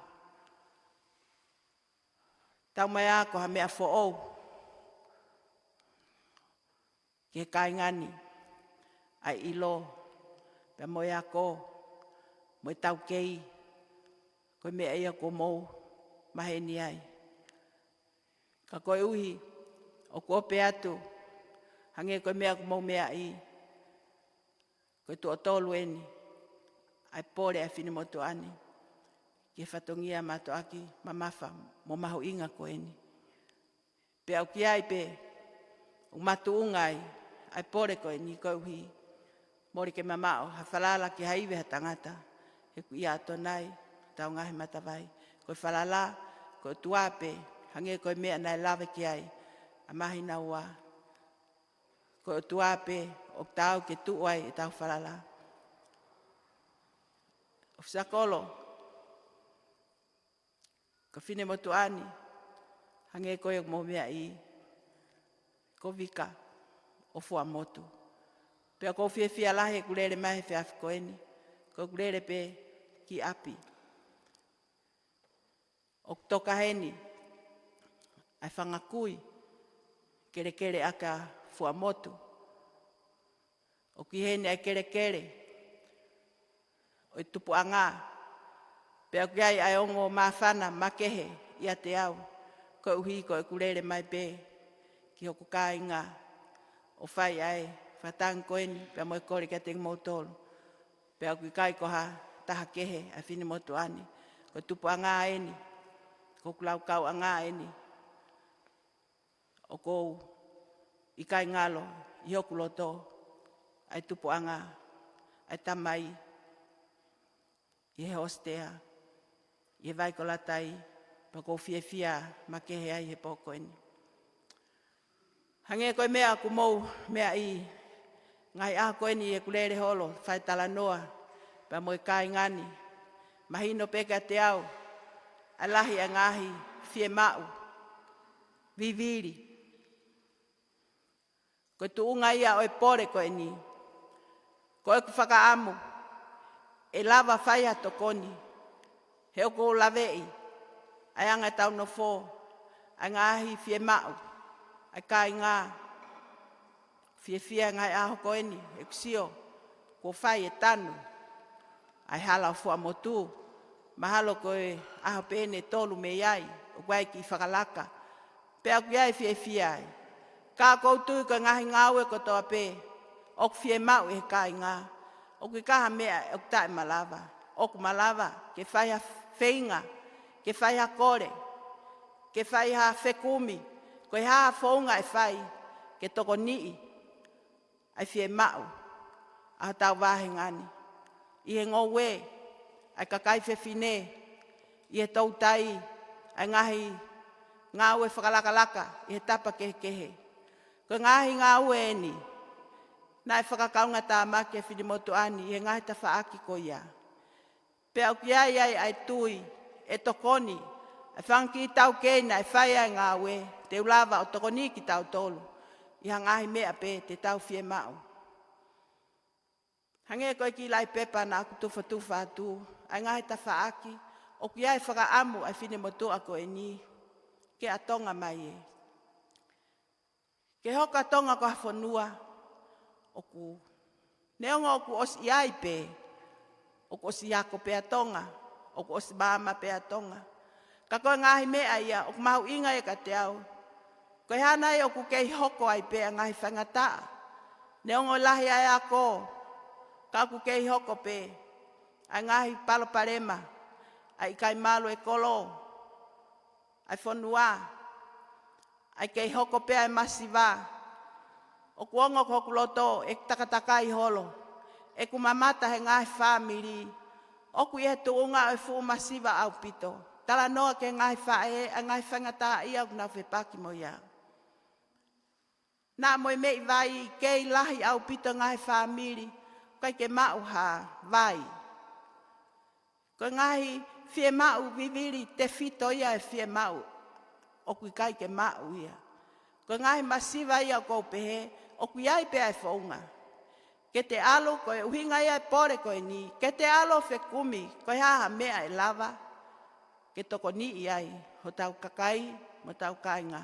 Tau mai ā ko ha meʻa foʻou ki he kāinga ni, ʻa e ʻilo, pea mo e ako, mo e taukei, ko e meʻa ia kuo mou maheni ai. Ka koeʻuhi ʻoku ope atu, hangē ko e meʻa ʻoku mou meaʻi, ko e tuʻo tolu eni ʻa e pole ʻa e finemotuʻa ni ki he fatongia mātuʻaki mamafa mo mahuʻinga ko eni. Pea ʻoku ʻi ai pē ʻoku makatuʻunga ai ʻa e pole ko eni koeʻuhi, mole ke mamaʻo ha falala ki ha ivi ha tangata, he ʻoku ʻi ʻAtonai hotau ngaahi matavai. Ko e falala, ko e ʻOtua pē, hangē ko e meʻa naʻe lave ki ai ʻa Mahinaua. Ko e ʻOtua pē ʻoku taau ke tuʻu ai ʻetau falala. ʻOfisa Kolo, ko e finemotuʻa ni, hangē ko ia ʻoku mou meaʻi, ko Vika ʻo Fuaʻamotu. Pea ʻoku ou fiefia lahi heʻeku lele mai he efiafi ko eni, ko ʻeku lele pē ki ʻapi. ʻOku toka heni ʻa e fanga kui kelekele ʻa Fuaʻamotu. ʻOku ʻi heni ʻa e kelekele ʻo e tupuʻanga. Pea ʻoku ʻi ai ʻa e ongo māfana makehe ʻiate au, koeʻuhi ko ʻeku lele mai pē ki hoku kāinga ʻo fai ʻa e fakatangi ko eni, pea mo e kole kiate kimoutolu. Pea ʻoku ʻikai ko ha taha kehe ʻa e finemotuʻa ni. Ko e tupuʻanga eni, ko hoku laukauʻanga eni. ʻOku ou ʻikai ngalo ʻi hoku loto ʻa e tupuʻanga ʻa e tamai ʻi he hostel, ʻi he vai ko Latai, pea ʻoku ou fiefia makehe ai he pō ko eni. Hangē ko e meʻa ʻoku mou meaʻi, ngaahi ʻaho ko eni ʻi heʻeku lele holo, fai talanoa pea mo e kāinga ni, mahino pē kiate au ʻa e lahi ʻa e ngaahi fiemaʻu vivili. Ko e tuʻunga ia ʻo e pole ko eni, ko ʻeku fakaʻamu ʻe lava fai ha tokoni, he ʻoku ou laveʻi ʻa e anga ʻetau nofo, ʻa e ngaahi fiemaʻu ʻa e kāinga. Fiefia ngaahi ʻaho ko eni, ʻeku sio kuo fai e tanu ʻa e hala ʻo Fuaʻamotu. Mahalo ko e ʻaho pē ʻe tolu mei ai ʻoku ʻi ai e kiʻi fakalaka, pea ʻoku ʻi ai e fiefia ai. Ka ʻoku ou tui ko e ngaahi ngāue kotoa pē ʻoku fiemaʻu ʻe he kāinga, ʻoku ʻikai ha meʻa ʻoku taʻemalava. ʻOku malava ke fai ha feinga, ke fai ha kole, ke fai ha fekumi, ko e hā ha founga ʻe fai ke tokoniʻi ʻa e fiemaʻu ʻa hotau vāhenga ni. ʻI he ngoue ʻa e kakai fefine, ʻi he toutai ʻa e ngaahi ngāue fakalakalaka ʻi he tapa kehekehe. Ko e ngaahi ngāue eni naʻe fakakaungatāmaki e finemotuʻa ni ʻi he ngaahi tafaʻaki ko ia. Pea ʻoku ʻi ai ai ʻa e tui ʻe tokoni ʻa e fanga kiʻi taukei naʻe fai ʻa e ngāue, te u lava ʻo tokoni kitautolu ʻi ha ngaahi meʻa pē te tau fiemaʻu. Hangē ko e kiʻi laʻi pepa naʻa ku tufatufa atu, ʻa e ngaahi tafaʻaki ʻoku ʻi ai e fakaʻamu ʻa e finemotuʻa ko eni ke ʻa Tonga mai ē. Ke hoko ʻa Tonga ko ha fonua ʻoku, neongo ʻoku ʻosi ʻi ai pē, ʻoku ʻosi ako pē ʻa Tonga, ʻoku ʻosi maama pē ʻa Tonga. Ka ko e ngaahi meʻa ia ʻoku mahuʻinga ia kiate au, ko e hā nai ʻoku kei hoko ai pē ʻa e ngaahi faingataʻa. Neongo e lahi ʻa e ako, ka ʻoku kei hoko pē ʻa e ngaahi palopalema, ʻa e ʻikai malu e kolo, ʻa e fonua, ʻa e kei hoko pē ʻa e masiva. ʻOku ongo ko hoku loto ʻeku takatakai holo, ʻeku mamata he ngaahi fāmili ʻoku ʻi he tuʻunga ʻo e fuʻu masiva ʻaupito. Talanoa ki he ngaahi faʻē, ʻa e ngaahi faingataʻaʻia ʻoku nau fepaki mo ia. Naʻa mo e meʻi vai, kei lahi ʻaupito e ngaahi fāmili ʻoku ʻikai ke maʻu ha vai. Ko e ngaahi fiemaʻu vivili tefito ia e fiemaʻu ʻoku ʻikai ke maʻu ia. Ko e ngaahi masiva ia ʻoku ou pehē ʻoku ʻi ai pē ʻa e founga. Ke te ʻalu, ko e ʻuhinga ia e pole ko eni, ke te ʻalu ʻo fekumi ko e hā ha meʻa ʻe lava ke tokoniʻi ai hotau kakai mo hotau kāinga.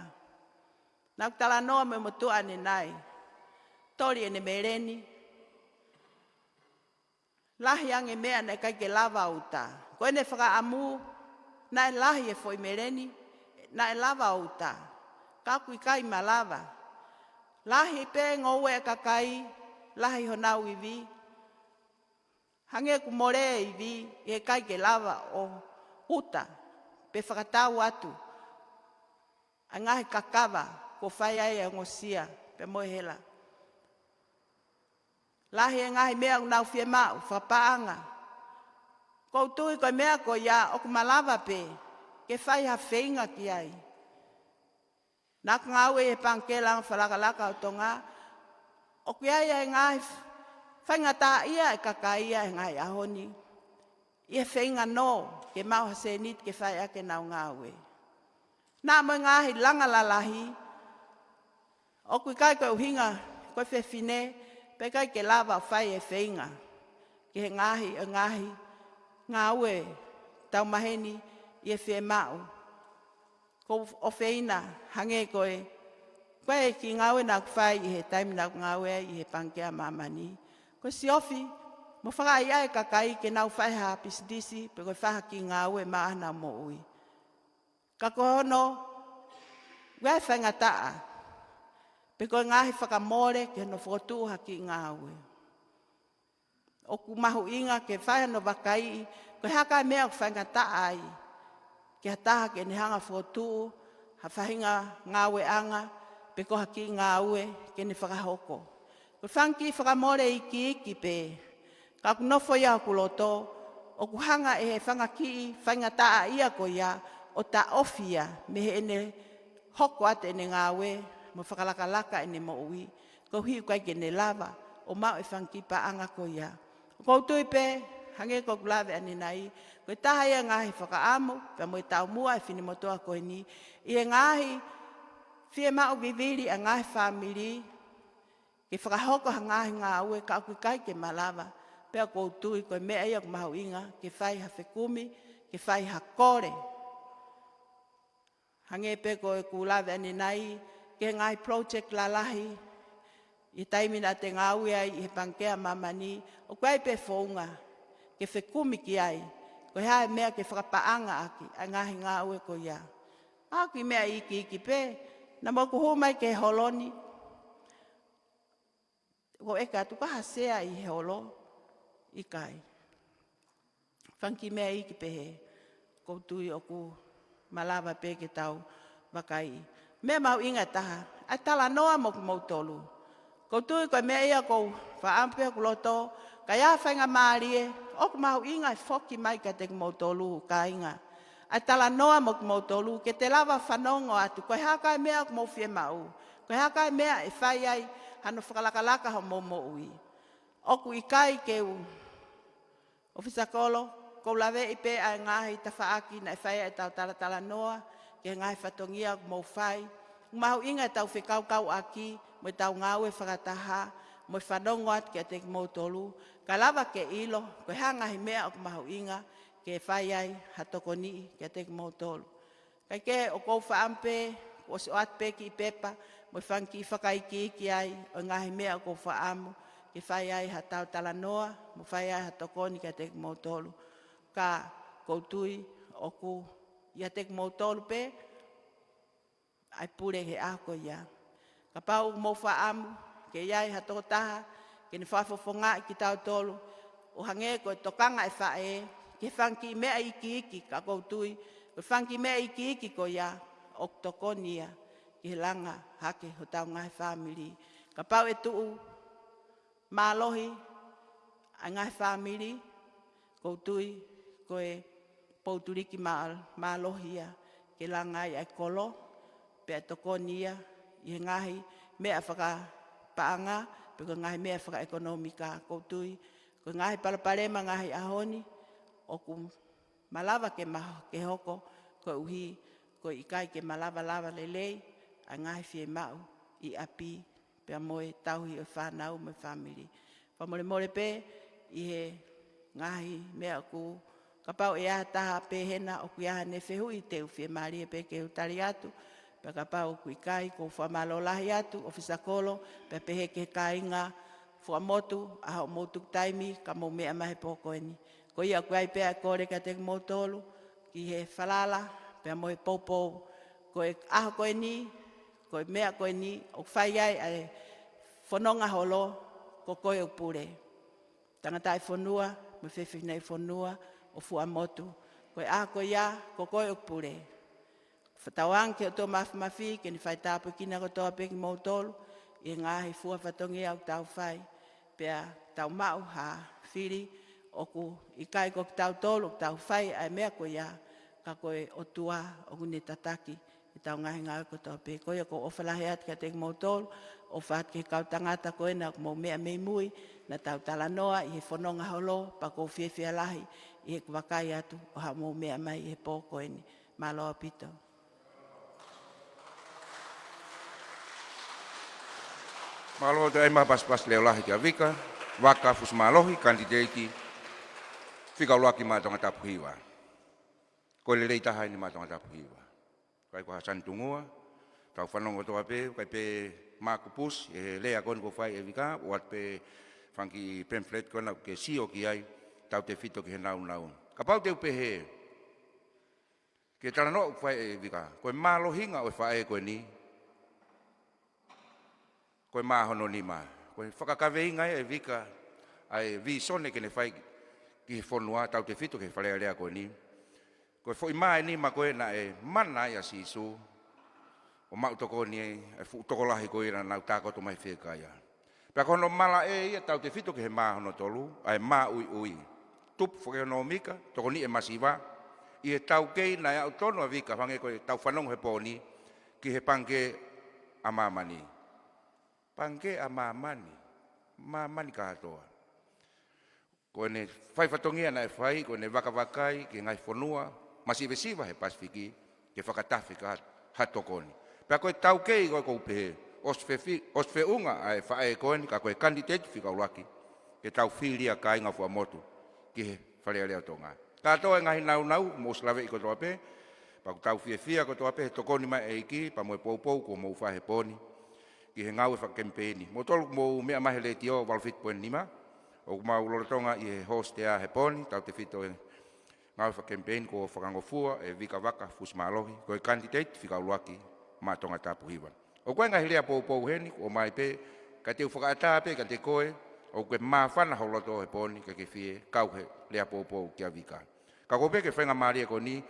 Naʻa ku talanoa mo e motuʻa ʻanenai, toli ʻene meleni, Lahi ange meʻa naʻe ʻikai ke lava ʻo uta. Ko ʻene fakaʻamu, naʻe lahi e foʻi meleni, naʻe lava ʻo uta. Ka ʻoku ʻikai malava. Lahi pē ngoue e kakai, lahi honau ivi. Hangē kuo mole e ivi, ʻe ʻikai ke lava ʻo uta, pe fakatau atu ʻa e ngaahi kakava kuo fai ai e ongosia, pea mo e hela. Lahi e ngaahi meʻa ʻoku nau fiemaʻu, fakapaʻanga. ʻOku ou tui ko e meʻa ko ia ʻoku malava pē ke fai ha feinga ki ai. Naʻa ku ngāue ʻi he Pangikē Langa Fakalakalaka ʻo Tonga, ʻoku ʻi ai e ngaahi faingataʻaʻia e kakai ia he ngaahi ʻaho ni, ʻi he feinga nō ke maʻu ha sēniti ke fai ʻaki ʻenau ngāue. Naʻa mo e ngaahi langa lalahi, ʻoku ʻikai ko e ʻuhinga ko e fefine, pea ʻikai ke lava ʻo fai e feinga ki he ngaahi, e ngaahi ngāue tau maheni ʻi he fiemaʻu. Ko e ʻofeina hangē ko e, ko e kiʻi ngāue naʻa ku fai ʻi he taimi naʻa ku ngāue ai ʻi he Pangikē ʻa Māmani. Ko e siofi, mo fakaʻaiʻai e kakai ke nau fai ha pisinisi, pe ko e fai ha kiʻi ngāue maʻa honau moʻui. Ka ko hono, ʻoku ʻi ai e faingataʻa, pe ko e ngaahi fakamole ke ne fokotuʻu ha kiʻi ngāue. ʻOku mahuʻinga ke fai hano vakaiʻi, ko e hā e meʻa ʻoku faingataʻa ai ki ha taha ke ne hanga ʻo fokotuʻu ha faʻahinga ngāueʻanga, pe ko ha kiʻi ngāue ke ne fakahoko. Ko e fanga kiʻi fakamole ikiiki pē, ka ʻoku nofo ia ʻi hoku loto, ʻoku hanga ʻe he fanga kiʻi faingataʻaʻia ko ia ʻo taʻofi ia mei heʻene hoko atu ʻene ngāue, mo fakalakalaka ʻene moʻui, koeʻuhi ʻoku ʻikai ke ne lava ʻo maʻu e fanga kiʻi paʻanga ko ia. ʻOku ou tui pē, hangē ko ʻeku lave ʻanenai, ko e taha ia e ngaahi fakaʻamu, pea mo e taumuʻa e finemotuʻa ko eni, ʻi he ngaahi fiemaʻu vivili ʻa e ngaahi fāmili, ke fakahoko ha ngaahi ngāue ka ʻoku ʻikai ke malava, pea ʻoku ou tui ko e meʻa ia ʻoku mahuʻinga, ke fai ha fekumi, ke fai ha kole. Hangē pē ko ʻeku lave ʻanenai, ki he ngaahi project lalahi, ʻi he taimi naʻa te ngāue ai ʻi he Pangikē ʻa Māmani, ʻoku ʻi ai pē founga ke fekumi ki ai, ko e hā e meʻa ke fakapaʻanga ʻaki ʻa e ngaahi ngāue ko ia. ʻA e kiʻi meʻa ikiiki pē, naʻa mo ʻeku hū mai ki he holo ni, ʻoku ʻeke atu ka ha sea ʻi he holo, ʻikai. Fanga kiʻi meʻa iiki pehē, ʻoku ou tui ʻoku malava pē ke tau vakaiʻi. Meʻa mahuʻinga ʻe taha, ʻa e talanoa mo kimoutolu. ʻOku ou tui ko e meʻa ia ʻoku ou fakaʻamu pē hoku loto, ka ʻi ai ha faingamālie, ʻoku mahuʻinga e foki mai kiate kimoutolu, kāinga. ʻA e talanoa mo kimoutolu, ke te lava fanongo atu, ko e hā e meʻa ʻoku mou fiemaʻu, ko e hā e meʻa ʻe fai ai hano fakalakalaka homou moʻui. ʻOku ʻikai ke u ʻOfisa Kolo, ʻoku ou laveʻi pē ʻa e ngaahi tafaʻaki naʻe fai ai ʻetau talatalanoa, ki he ngaahi fatongia ʻoku mou fai. ʻOku mahuʻinga ʻetau fekaukauʻaki, mo ʻetau ngāue fakataha, mo e fanongo atu kiate kimoutolu. Ka lava ke ʻilo, ko e hā e ngaahi meʻa ʻoku mahuʻinga, ke fai ai ha tokoniʻi kiate kimoutolu. Kae kehe ʻoku ou fakaʻamu pē, kuo ʻosi ʻoatu pē kiʻi pepa, mo e fanga kiʻi fakaikiiki ai, ʻo e ngaahi meʻa ʻoku ou fakaʻamu, ke fai ai ha talatalanoa, mo fai ai ha tokoni kiate kimoutolu. Ka ʻoku ou tui, ʻoku ʻiate kimoutolu pē, ʻa e pule he ʻaho ko ia. Kapau ʻoku mou fakaʻamu, ke ʻi ai ha tokotaha, ke ne fakafofongaʻi kitautolu, ʻo hangē ko e tokanga ʻa e faʻē, ki he fanga kiʻi meʻa ikiiki ka ʻoku ou tui, ko e fanga kiʻi meʻa ikiiki ko ia, ʻoku tokoni ia, ki he langa hake hotau ngaahi fāmili. Kapau ʻe tuʻu mālohi ʻa e ngaahi fāmili, ʻoku ou tui, ko e poutuliki mā-, mālohi ia, ke langa ai ʻa e kolo, pea tokoni ia, ʻi he ngaahi meʻa fakapaʻanga, pe ko e ngaahi meʻa fakaʻekonōmika, ʻoku ou tui, ko e ngaahi palopalema ngaahi ʻaho ni, ʻoku malava ke ma-, ke hoko, koeʻuhi, ko e ʻikai ke malava lava lelei, ʻa e ngaahi fiemaʻu, ʻi ʻapi, pea mo e tauhi ʻo e fānau mo e fāmili. Fakamolemole pē, ʻi he ngaahi meʻa ʻoku, kapau ʻe ʻi ai ha taha pē hena ʻoku ʻi ai haʻane fehuʻi te u fiemālie pē ke u tali atu, pea kapau ʻoku ʻikai ʻoku ou fakamālō lahi atu, ʻOfisa Kolo, pea pehē ki he kāinga, Fuaʻamotu, ʻa hoʻomou tuku taimi, ka mou meʻa mai he pō ko eni. Ko ia ʻoku ʻi ai pē ʻa e kole kiate kimoutolu, ki he falala, pea mo e poupou. Ko e ʻaho ko eni, ko e meʻa ko eni, ʻoku fai ai ʻa e fononga holo, ko koe ʻoku pule. Tangataʻi fonua, mo e fefine fonua, ʻo Fuaʻamotu. Ko e ʻaho ko ia, ko koe ʻoku pule. Fakatauange ki he ʻOtua Mafimafi, ke ne fai tāpuekina kotoa pē kimoutolu, ʻi he ngaahi fua fatongia ʻoku tau fai. Pea tau maʻu ha fili, ʻoku ʻikai ko kitautolu, ʻoku tau fai ʻa e meʻa ko ia, ka ko e ʻOtua, ʻoku ne tataki, ʻetau ngaahi ngāue kotoa pē. Ko ia ʻoku ou ʻofa lahi atu kiate kimoutolu, ʻofa atu ki he kau tangata ko ena ʻoku mou meʻa mei mui, naʻa tau talanoa, ʻi he fononga holo, pea ʻoku ou fiefia lahi, ʻi heʻeku vakai atu, ʻo haʻamou meʻa mai ʻi he pō ko eni. Mālō ʻaupito. Mālō atu ai mo e pasipasi leʻo lahi kia Vika Vaka Fusimālohi, kanititeiti fika ʻuluaki maʻa Tongatapu Hiva. Ko e lelei taha eni maʻa Tongatapu Hiva. ʻIkai ko ha sanitungua, tau fanongo kotoa pē, ʻikai pē makupusi, ʻe he lea ko eni ʻoku fai ʻe Vika, ʻoatu pē fanga kiʻi pamphlet ko ena ke sio ki ai, tautefito ki he nāunau. Kapau te u pehē, ki he talanoa ʻoku fai ʻe Vika, ko e mālohinga ʻo e faʻē ko eni, ko e mā hono nima. Ko e fakakaveinga ʻe Vika, ʻa e vīsone ke ne fai ki he fonua, tautefito ki he Fale Alea ko eni. Ko e foʻi mā ʻe nima ko ē naʻe mana ai ʻa Sīsū, ʻo maʻu tokoni ai, ʻa e fuʻu tokolahi ko ē naʻa nau tākoto mai fiekaia. Pea ko hono malaʻe ia tautefito ki he mā hono tolu, ʻa e mā ʻuiʻui. Tupu fakaʻekonōmika, tokoniʻi e masiva, ʻi he taukei naʻe aʻu tonu ʻa Vika, hangē ko ʻetau fanongo he pō ni, ki he Pangikē ʻa Māmani. Pangikē ʻa Māmani, Māmani kātoa. Ko ʻene fai fatongia naʻe fai, ko ʻene vakavakai ki he ngaahi fonua masivesiva he Pasifiki, ke fakatafe ki ha, ha tokoni. Pea ko e taukei ko ē ʻoku ou pehē, ʻosi fefi-, ʻosi feʻunga ʻa e faʻē ko eni, ka ko e kanititeiti fika ʻuluaki, ke tau fili ʻa e kāinga Fuaʻamotu ki he Fale Alea ʻo Tonga. Kātoa e ngaahi nāunau, mou ʻosi laveʻi kotoa pē, pea ʻoku tau fiefia kotoa pē he tokoni mai ʻa e ʻEiki, pea mo e poupou kuo mou fai he pō ni, ki he ngāue fakakemipeini. Moutolu ʻoku mou meʻa mai he letiō valu fitu poini nima, ʻoku mau lolotonga ʻi he hostea he pō ni, tautefito e ngāue fakakemipeini kuo fakangofua ʻe Vika Vaka Fusimālohi, ko e kanititeiti fika ʻuluaki maʻa Tongatapu Hiva. ʻOku ʻi ai e ngaahi lea poupou heni, ʻoku ʻomai pē, ka te u fakaʻatā pē kiate koe, ʻoku ke māfana ho loto he pō ni, ka ke fie kau he lea poupou kia Vika. Ka ko e pē ke faingamālie ko eni,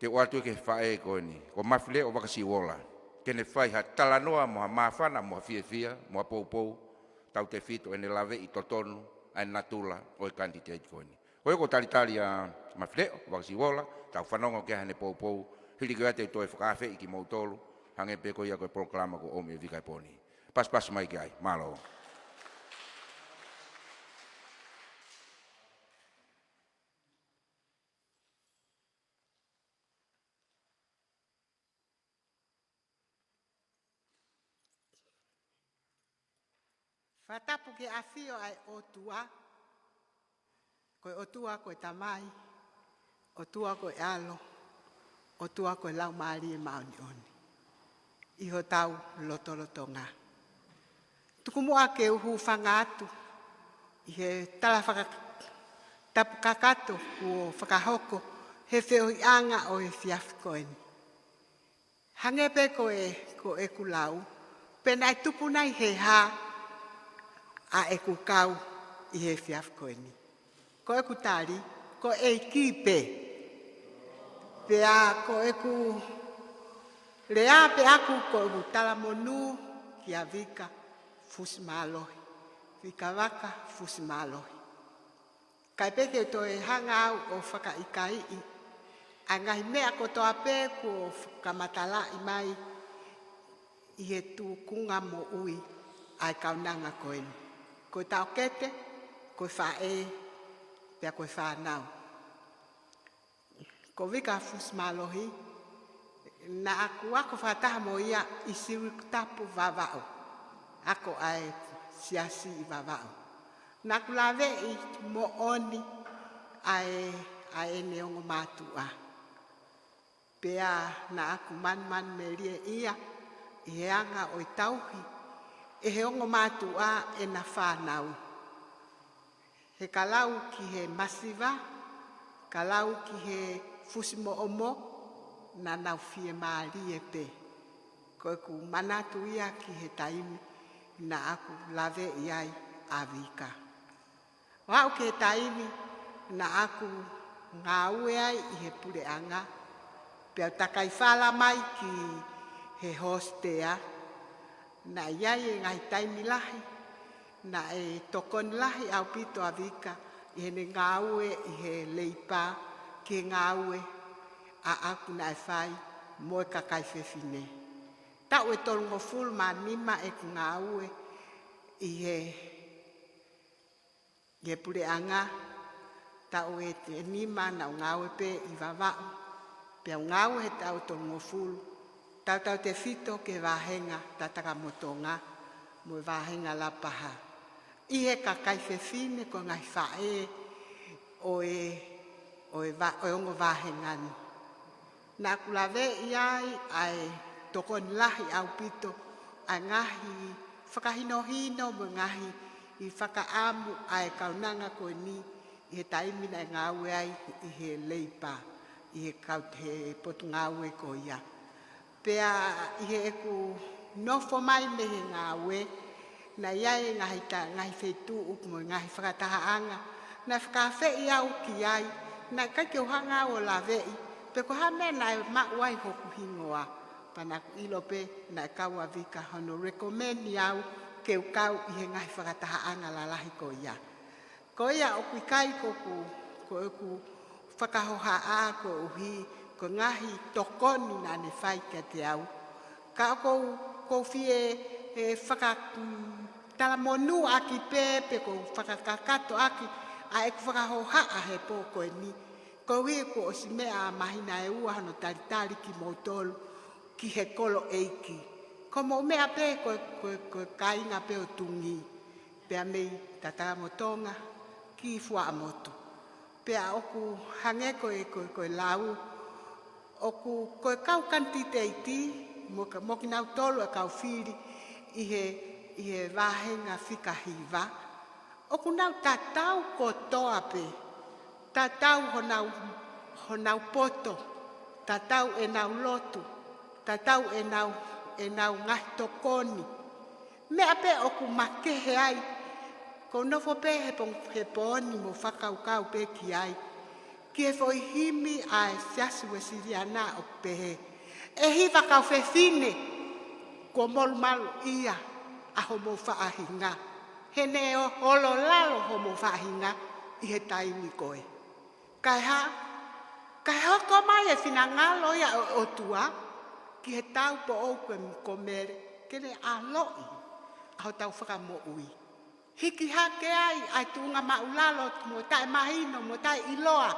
te u ʻoatu ki he faʻē ko eni, ko Mafileʻo Vakasiuola, ke ne fai ha talanoa mo ha māfana, mo ha fiefia, mo ha poupou, tautefito ʻene laveʻi totonu ʻa e natula ʻo e kanititeiti ko eni. Ko ia ʻoku ou talitali ʻa Mafileʻo Vakasiuola, tau fanongo ki ai heʻene poupou, hili ko ia te u toe fakaafeʻi kimoutolu, hangē pē ko ia ko e polokalama kuo ʻomi ʻe Vika he pō ni. Pasipasi mai ki ai, mālō. Fakatapu ki he ʻafio ʻa e ʻOtua, ko e ʻOtua ko e Tamai, ʻOtua ko e ʻAlo, ʻOtua ko e Laumālie Māʻoniʻoni, ʻi hotau lotolotonga. Tuku muʻa ke u hūfanga atu ʻi he tala faka-, tapu kakato kuo fakahoko he feohiʻanga ʻo e efiafi ko eni. Hangē pē ko e, ko ʻeku lau, pe naʻe tupu nai he hā ʻa ʻeku kau ʻi he efiafi ko eni. Ko ʻeku tali, ko e ʻEiki pē. Pea ko ʻeku lea pē ʻaku, ko ʻeku talamonū kia Vika Fusimālohi. Vika Vaka Fusimālohi. ʻIkai pē ke u toe hanga au ʻo fakaʻikaiʻi ʻa e ngaahi meʻa kotoa pē kuo fakamatalaʻi mai ʻi he tūkunga moʻui ʻa e kaunanga ko eni. Ko e taʻokete, ko e faʻē, pea ko e fānau. Ko Vika Fusimālohi, naʻa ku ako fakataha mo ia ʻi Siuʻilikutapu Vavaʻu, ako ʻa e siasi ʻi Vavaʻu. Naʻa ku laveʻi moʻoni ʻa e, ʻa ʻene ongo mātuʻa. Pea naʻa ku manumanumelie ia ʻi he anga ʻo e tauhi ʻe he ongo mātuʻa ʻena fānau. He ka lau ki he masiva, ka lau ki he fusimoʻomo, naʻa nau fiemālie pē. Ko ʻeku manatu ia ki he taimi naʻa ku laveʻi ai ʻa Vika. ʻO aʻu ki he taimi naʻa ku ngāue ai ʻi he puleʻanga, pea u takai fala mai ki he hostel, naʻe ʻi ai e ngaahi taimi lahi, naʻe tokoni lahi ʻaupito ʻa Vika ʻi heʻene ngāue ʻi he leipa ki he ngāue ʻaʻaku naʻe fai mo e kakai fefine. Taʻu ʻe tolungofulu mā nima ʻeku ngāue ʻi he ʻi he puleʻanga, taʻu ʻe nima naʻa ku ngāue pē ʻi Vavaʻu, pea u ngāue he taʻu tolungofulu, tautautefito ki he vāhenga Tatakamotonga, mo e vāhenga Lapaha. ʻI he kakai fefine ko e ngaahi faʻē ʻo e, ʻo e va-, ʻo e ongo vāhenga ni. Naʻa ku laveʻi ai ʻa e tokoni lahi ʻaupito ʻa e ngaahi fakahinohino mo e ngaahi fakaʻamu ʻa e kaunanga ko eni ʻi he taimi naʻe ngāue ai ʻi he leipa, ʻi he kau-, he potungāue ko ia. Pea ʻi heʻeku nofo mai mei he ngāue, naʻe ʻi ai e ngaahi ta-, ngaahi feituʻu mo e ngaahi fakatahaʻanga naʻe fakaafeʻi au ki ai, naʻe ʻikai ke u hanga ʻo laveʻi pe ko e hā e meʻa naʻe maʻu ai hoku hingoa. Pea naʻa ku ʻilo pē naʻe kau ʻa Vika hono recommend au ke u kau ʻi he ngaahi fakatahaʻanga lalahi ko ia. Ko ia ʻoku ʻikai ko ʻeku, ko ʻeku fakahohaʻa koeʻuhi ko e ngaahi tokoni naʻa ne fai kiate au. Ka ʻoku ou, ʻoku ou fie, e, faka-, mm, talamonūʻaki pē, pe ʻoku ou fakakakatoʻaki ʻa ʻeku fakahohaʻa he pō ko eni. Koeʻuhi kuo ʻosi meʻa ʻa Māhina ʻe Ua hono talitali kimoutolu ki he kolo ʻeiki. Ko hoʻomou meʻa pē ko, ko, ko e kāinga pē ʻo Tungī. Pea mei Tatakamotonga ki Fuaʻamotu. Pea ʻoku hangē ko e, ko e, ko e lau, ʻoku, ko e kau kanititeiti, mo ka-, mo kinautolu e kau fili ʻi he, ʻi he vāhenga fika hiva, ʻoku nau tatau kotoa pē, tatau honau, honau poto, tatau ʻenau lotu, tatau ʻenau, ʻenau ngaahi tokoni. Meʻa pē ʻoku makehe ai, ʻoku ou nofo pē he pong-, he pooni mo fakakaukau pē ki ai, ki he foʻi himi ʻa e Siasi Uēsiliana ʻoku pehē: ʻE hiva kau fefine, kuo molumaluʻia ʻa homou faʻahinga. He ne ʻo-, ʻololalo homou faʻahinga ʻi he taimi ko ē. Kae hā, kae hoko mai e finangalo ia ʻo e ʻOtua ki he taupoʻou ko e, ko Mele, ke ne ʻaloʻi ʻa hotau fakamoʻui. Hiki hake ai ʻa e tuʻunga māʻulalo mo taʻemahino mo taʻeʻiloa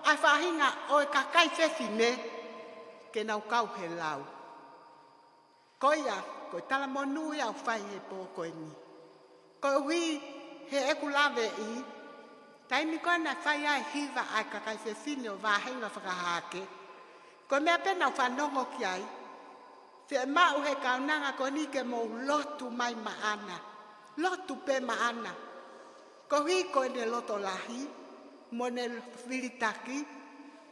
ʻa e faʻahinga ʻo e kakai fefine ke nau kau he lau. Ko ia, ko e talamonū ia ʻoku fai he pō ko eni. Koeʻuhi heʻeku laveʻi, taimi ko ē naʻe fai ai e hiva ʻa e kakai fefine ʻo vāhenga fakahahake, ko e meʻa pē naʻa ku fanongo ki ai: Fiemaʻu he kaunanga ko eni ke mou lotu mai maʻana. Lotu pē maʻana. Koeʻuhi ko ʻene loto lahi, mo ʻene vilitaki,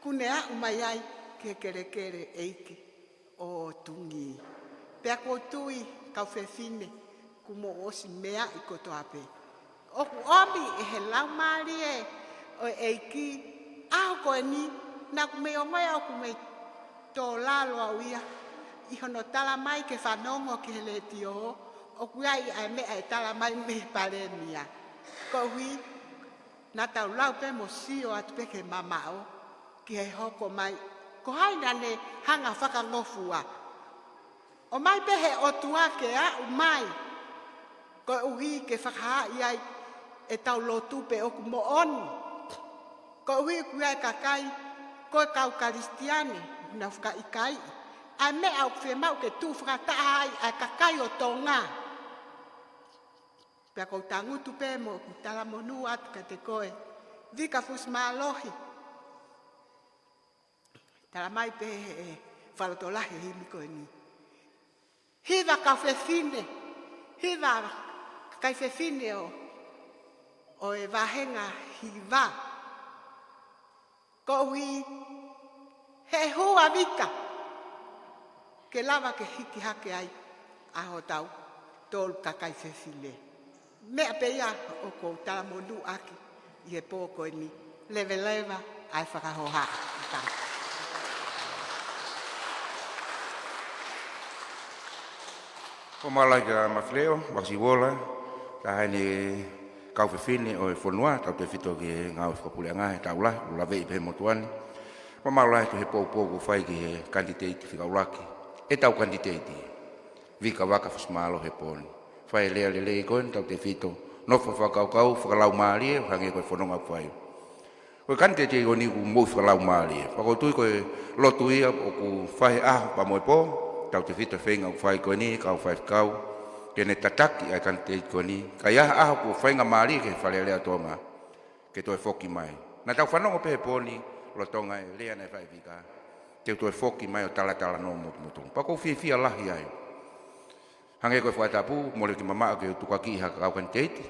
kuo ne aʻu mai ai ki he kelekele ʻeiki ʻo Tungī. Pea ʻoku ou tui, kau fefine, kuo mou ʻosi meaʻi kotoa pē. ʻOku ʻomi ʻe he Laumālie ʻo e ʻEiki, ʻaho ko eni, naʻa ku mei ongoʻi ʻoku mei tō lalo au ia ʻi hono tala mai ke fanongo ki he letiō, ʻoku ʻi ai ʻa e meʻa ʻe tala mai mei he Palēmia. Koeʻuhi, naʻa tau lau pē mo sio atu pē ki he mamaʻo, ki he hoko mai, ko hai naʻa ne hanga fakangofua. ʻOmai pē he ʻOtua ke aʻu mai, koeʻuhi ke fakahaaʻi ai ʻetau lotu pe ʻoku moʻoni. Koeʻuhi ʻoku ʻi ai e kakai, ko e kau Kalisitiane, naʻa nau fakaʻikaiʻi ʻa e meʻa ʻoku fiemaʻu ke tuʻu fakataha ai ʻa e kakai ʻo Tonga. Pea ʻoku ou tangutu pē mo ʻeku talamonū atu kiate koe, Vika Fusimālohi. Tala mai pē he, he fakalotolahi e himi ko eni: Hiva kau fefine, Hiva kakai fefine ʻo, ʻo e vāhenga hiva. Koeʻuhi he hua Vika ke lava ke hiki hake ai ʻa hotau tolu kakai fefine. Meʻa pē ia ʻoku ou talamonūʻaki ʻi he pō ko eni. Leveleva ʻa e fakahoha. Ko mālō kia Mafileo, Makasiuola, taha eni kau fefine ʻo e fonua, tautefito ki he ngāue fakapuleʻanga he taʻu lahi, ʻoku laveʻi pē he motuʻa ni. Ko mālō atu he poupou kuo fai ki he kanititeiti fika ʻuluaki. ʻEtau kanititeiti. Vika Vaka Fusimālohi he pō ni. Fai e lea lelei ko eni tautefito. Nofo fakakaukau, fakalaumālie, hangē ko e fononga ʻoku fai. Ko e kanititeiti ko eni ʻoku moʻui fakalaumālie. Pea ʻoku ou tui ko e lotu ia ʻoku fai he ʻaho pea mo e pō, tautefito he feinga ʻoku fai ko eni, kau faifekau, ke ne tataki ʻa e kanititeiti ko eni. Ka ʻi ai ha ʻaho ʻoku faingamālie ki he Fale Alea ʻo Tonga ke toe foki mai. Naʻa tau fanongo pē he pō ni, lolotonga e lea naʻe fai ʻe Vika, te u toe foki mai ʻo talatalanoa mo kimoutolu. Pea ʻoku ou fiefia lahi ai. Hangē ko e fakatapu, mole ke mamaʻo ke u tukuakiʻi ha kau kanititeiti,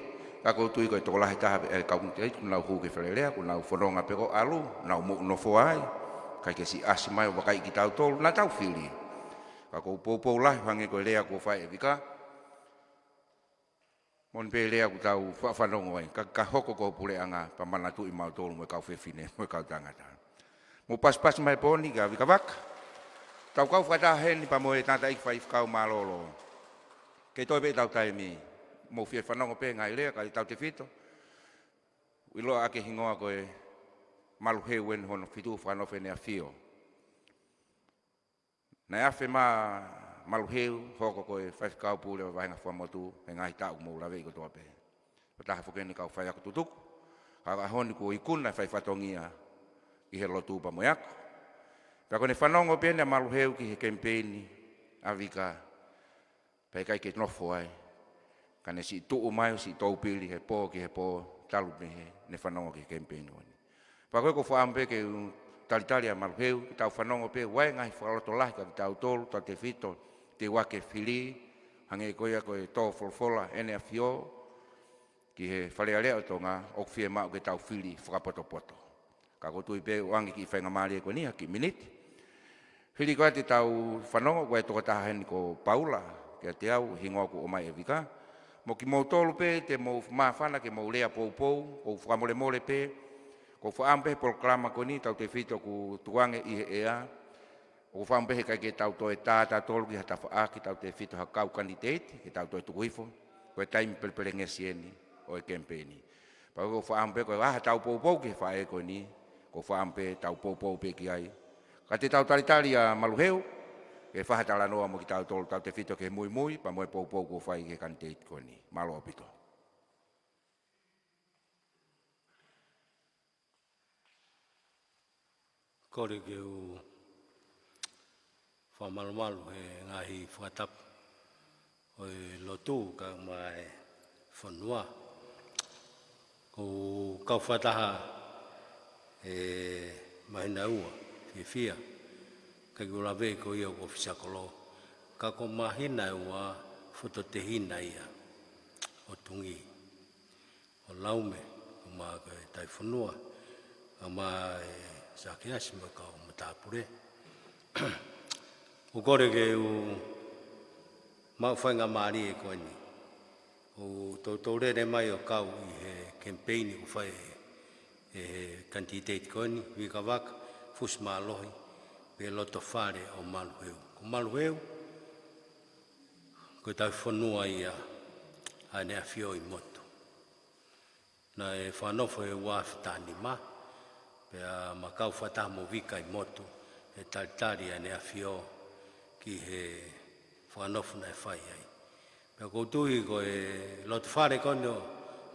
ka ʻoku ou tui ko e tokolahi taha ʻa e kau kanititeiti, kuo nau hū ki he Fale Alea, kuo nau fononga pē ko ē ʻo ʻalu, nau moʻunofoa ai, ʻikai ke siʻi ʻasi mai ʻo vakaiʻi kitautolu, naʻa tau fili. Ka ʻoku ou poupou lahi, hangē ko e lea kuo fai ʻe Vika, mo e pē lea ʻoku tau faʻa fanongo ai, ka, ka hoko ko e puleʻanga, pea manatuʻi mautolu mo e kau fefine, mo e kau tangata. Mou pasipasi mai he pō ni kia Vika Vaka. Tau kau fakataha heni pea mo e tangataʻeiki faifekau mālōlō. Kei toe pē ʻetau taimi, mou fie fanongo pē ngaahi lea, ka ʻi tautefito. ʻIloa ʻaki e hingoa ko e Maluheu eni hono fitu fakanofo ʻEne ʻAfio. Naʻe afe mai ʻa Maluheu, hoko ko e faifekau pule ʻo e vāhenga fakamotu, he ngaahi taʻu mou laveʻi kotoa pē. Ko e taha foki eni kau faiako tutuku, ka ko e ʻaho ni kuo ikuna e fai fatongia ʻi he lotu pea mo e ako. Pea ko ʻene fanongo pē eni ʻa Maluheu ki he kemipeini ʻa Vika, pea ʻikai ke nofo ai. Ka ne siʻi tuʻu mai ʻo siʻi toupili he pō ki he pō talu mei heʻene fanongo ki he kemipeini ko eni. Pea ko e ʻoku ou fakaʻamu pē ke u talitali ʻa Maluheu, ke tau fanongo pē ʻoku ʻi ai e ngaahi fakalotolahi kia kitautolu, tautefito, te u ake fili, hangē ko ia ko e tō folofola ʻEne ʻAfio, ki he Fale Alea ʻo Tonga, ʻoku fiemaʻu ke tau fili fakapotopoto. Ka ʻoku ou tui pē ʻoange kiʻi faingamālie ko eni ha kiʻi miniti. Hili ko ia te tau fanongo, ko e tokotaha heni ko Paula, kiate au, hingoa kuo ʻomai ʻe Vika. Mo kimoutolu pē, te mou māfana ke mou lea poupou, ʻoku ou fakamolemole pē, ʻoku ou fakaʻamu pē he polokalama ko eni, tautefito ʻoku tukuange ʻi he ʻea, ʻoku ou fakaʻamu pē he ʻikai ke tau toe tā tautolu ki ha tafaʻaki, tautefito ha kau kanititeiti, ke tau toe tuku hifo, ko e taimi pelepelengesi eni ʻo e kemipeini. Pea ʻoku ou fakaʻamu pē ko e hā haʻatau poupou ki he faʻē ko eni, ʻoku ou fakaʻamu pē tau poupou pē ki ai. Ka te tau talitali ʻa Maluheu, ke fai ha talanoa mo kitautolu, tautefito ki he muimui, pea mo e poupou kuo fai ki he kanititeiti ko eni. Mālō ʻaupito. Kole ke u fakamalumalu he ngaahi fakatapu ʻo e lotu kae ʻumaʻā e fonua. ʻOku ou kau fakataha he māhina ʻe ua, fiefia, ʻikai ke u laveʻi ko ia ʻoku ou ʻofisa kolo, ka ko e māhina ʻe ua fototehina ia ʻo Tungi, ʻo Laume, ʻumaʻā ko e Tauhi Fonua, ʻumaʻā e Sakeasi mo e kau matāpule. ʻOku ou kole ke u maʻu faingamālie ko eni ʻo toutou lele mai ʻo kau ʻi he kemipeini ʻoku fai ʻe he kanititeiti ko eni, Vika Vaka Fusimālohi, pea loto fale ʻo Maluheu. Ko Maluheu, ko e tauhi fonua ia ʻa ʻEne ʻAfio ʻi motu. Naʻe fakanofo he ua afe taha nima, pea ma kau fakataha mo Vika ʻi motu, he talitali ʻa ʻEne ʻAfio ki he fakanofo naʻe fai ai. Pea ʻoku ou tui ko e loto fale ko eni ʻo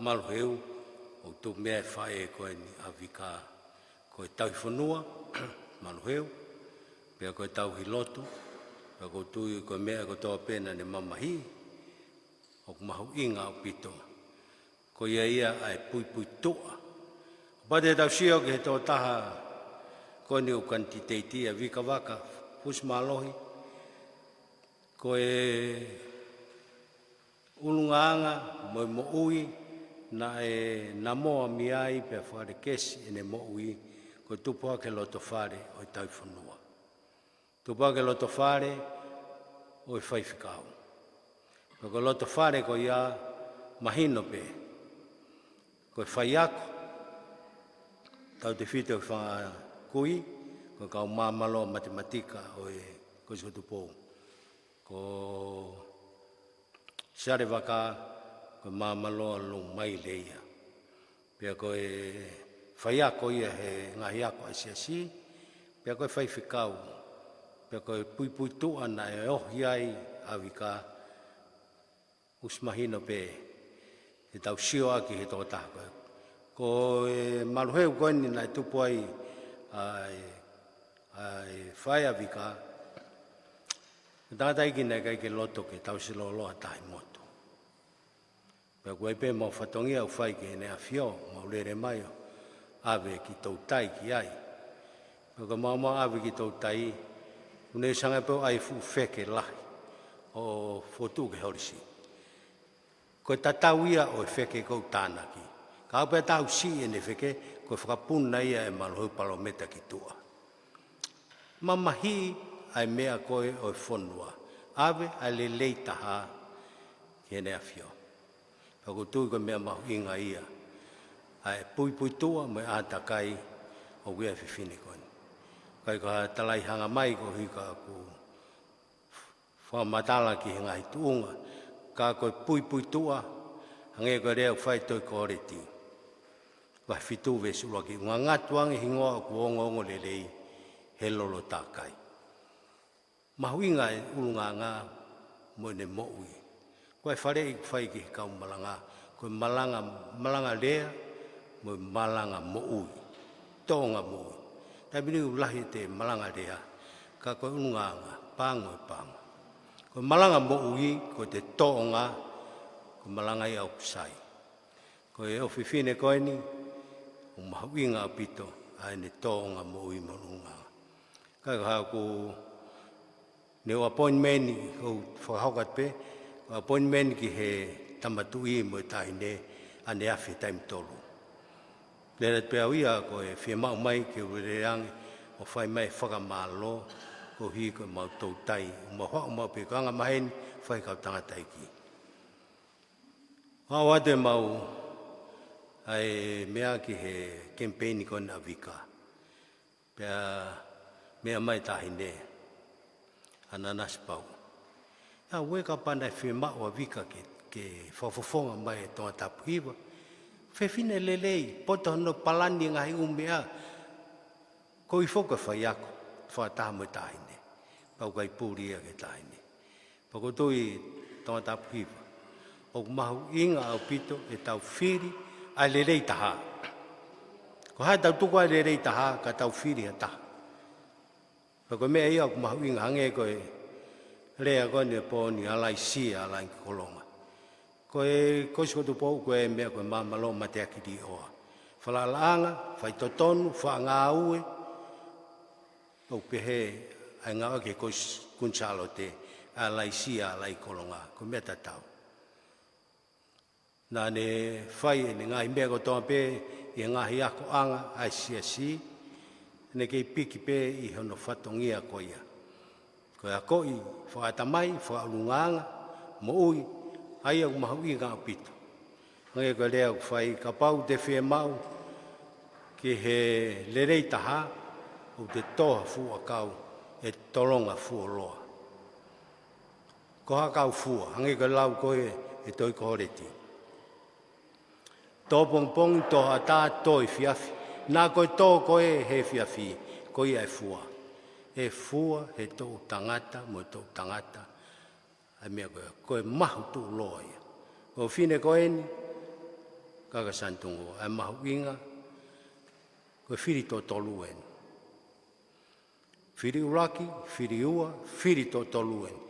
Maluheu, ʻoku tuʻu mei ai e faʻē ko eni ʻa Vika, ko e tauhi fonua, Maluheu, pea ko e tauhi lotu, pea ʻoku ou tui ko e meʻa kotoa pē naʻa ne mamahiʻi, ʻoku mahuʻinga ʻaupito. Ko ia ia ʻa e puipuituʻa. Kapau te tau sio ki he tokotaha ko eni ʻoku kanititeiti, ʻa Vika Vaka Fusimālohi, ko e ʻUlungaanga mo e moʻui naʻe namoa mei ai pea fakalekesi ʻene moʻui, ko e tupu hake loto fale ʻo e tauhi fonua. Tupu hake loto fale ʻo e faifekau. Pea ko e loto fale ko ia mahino pē. Ko e faiako, tautefito ki he fanga kui, ko e kau māmāloa matematika ʻo e Kolisi ko Tupou. Ko Siale Vaka, ko e māmāloa loungutu ia. Pea ko e faiako ia he ngaahi ako ʻa e siasi, pea ko e faifekau, pea ko e puipuituʻa naʻe ohi ai ʻa Vika, ʻosi mahino pē, ʻetau sio ʻaki he tokotaha ko ē. Ko e maluheu ko eni naʻe tupu ai ʻa e, ʻa e fai ʻa Vika, ko e tangataʻeiki naʻe ʻikai ke loto ke tausi loloa tahi motu. Pea ko e pē mau fatongia ʻoku fai ki heʻene ʻAfio, mau lele mai ʻo ʻave ki Toutai ki ai. Pea ko e mau mau ʻave ki Toutai, ʻoku ne sanga pē ʻo ʻai fuʻu feke lahi ʻo fotu ki he holisi. Ko e tatau ia ʻo e feke ʻoku ou tānaki. Kapau pē ʻe tausi ʻene feke, ko e fakapuna ia ʻe maluheu palōmeta ki tuʻa. Mamahiʻi ʻa e meʻa ko ē ʻo e fonua. ʻAve ʻa e lelei taha ki heʻene ʻAfio. Pea ʻoku ou tui ko e meʻa mahuʻinga ia ʻa e puipuituʻa mo e ʻātakai ʻoku ʻi ai e fefine ko eni. ʻIkai ko ha talai hanga mai koeʻuhi ka ʻoku fakamatala ki he ngaahi tuʻunga, ka ko e puipuituʻa, hangē ko e lea ʻoku fai ʻe Tohi Kōleti. Vahe fitu veesi ʻuluaki, ʻoku ngangatu ange e hingoa ʻoku ongoongo lelei he lolo takai. Mahuʻinga e ʻulungaanga mo ʻene moʻui. Ko e faleʻi ʻoku fai ki he kau malanga, ko e malanga, malanga lea mo e malanga moʻui. Tōʻonga moʻui. Taimi ni ʻoku lahi ʻete malanga lea, ka ko e ʻulungaanga, pango e pango. Ko e malanga moʻui, ko ʻete tōʻonga, ko e malanga ia ʻoku sai. Ko e ʻofefine ko eni, ʻoku mahuʻinga ʻaupito ʻa ʻene tōʻonga moʻui mo e ʻulungaanga. Ka ko haʻaku new appointment, ʻoku ou fakahoko atu pē, appointment ki he tama tuʻi mo e taʻahine ʻaneafi he taimi tolu. Lele atu pē au ia ko e fiemaʻu mai ke u lele ange ʻo fai mai e fakamālō koeʻuhi ko ʻemau toutai, ʻoku mau haʻu maʻu pē ko e anga maheni fai kau tangataʻeiki. ʻOatu ʻemau ʻa e meʻa ki he kemipeini ko ena ʻa Vika. Pea meʻa mai e taʻahine, ʻa Nanasipauʻu. ʻA, ʻoua kapau naʻe fiemaʻu ʻa Vika ke, ke fakafofonga mai e Tongatapu Hiva. Fefine lelei, poto hono palani e ngaahi ʻū meʻa. Ko e foki e faiako, fakataha mo e taʻahine. Pau kai puli ia ki he taʻahine. Pea ʻoku ou tui Tongatapu Hiva, ʻoku mahuʻinga ʻaupito ʻetau fili ʻa e lelei taha. Ko e hā ʻetau tuku ai e lelei taha, ka tau fili ha taha. Pea ko e meʻa ia ʻoku mahuʻinga, hangē ko e lea ko eni ʻa e pō ni, ʻa Laisia, ʻa Langikolonga. Ko e Kolisi ko Tupou ko e meʻa ko e māmāloa mateaki līʻoa. Falalaʻanga, faitotonu, faʻa ngāue, ʻoku pehē ʻa e ngāue ki he Kolisi Kuini Sālote, ʻa Laisia, ʻa Langikolonga, ko e meʻa tatau. Naʻa ne fai ʻene ngaahi meʻa kotoa pē ʻi he ngaahi akoʻanga ʻa e siasi, ne kei piki pē ʻi hono fatongia ko ia. Ko e akoʻi fakaʻatamai, fakaʻulungaanga, moʻui, ʻa ia ʻoku mahuʻinga ʻaupito. Hangē ko e lea ʻoku fai, kapau te fiemaʻu ki he lelei taha, ʻoku te tō ha fuʻu ʻakau, ʻe tolonga fuoloa. Ko e hā e ʻakau fua, hangē ko e lau ko ē ʻa e Tohi Kōleti. Tō pongipongi, tō ʻatā, tō efiafi. Naʻa ko e tō ko ē he efiafi, ko ia e fua. ʻE fua he toʻutangata mo e toʻutangata. ʻA e meʻa ko ē, ko e mahu tuʻuloa ia. Ko e fefine ko eni, Kaka Sanitungo, ʻa e mahuʻinga, ko e fili tō tolu eni. Fili ʻuluaki, fili ua, fili tō tolu eni.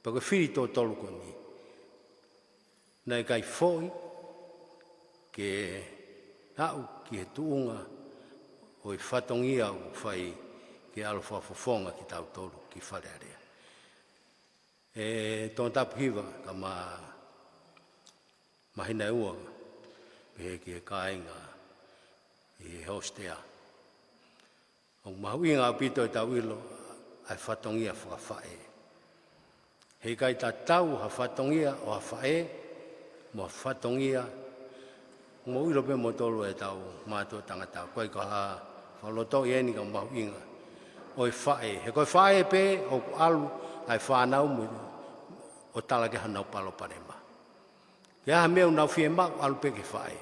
Pea ko e fili tō tolu ko eni. Naʻe ʻikai foʻi ke aʻu ki he tuʻunga ʻo e fatongia ʻoku fai ke ʻalu fakafofonga kitautolu ki Fale Alea. ʻE Tongatapu hiva, ka ma mahina ʻe ua, pehē ki he kāinga ʻi he hostea. ʻOku mahuʻinga ʻaupito ʻetau ʻilo ʻa e fatongia fakafaʻē. Heʻikai tatau ha fatongia ʻo ha faʻē mo ha fatongia mo ʻilo pē mo tolu ʻetau mātuʻa tangata. ʻOku ʻikai ko ha fakalotoʻi eni ka mahuʻinga ʻo e faʻē. He ko e faʻē pē ʻoku ʻalu ʻa e fānau mo ʻo tala ki ai honau palopalema. Ke ʻi ai ha meʻa ʻoku nau fiemaʻu, ʻalu pē ki he faʻē.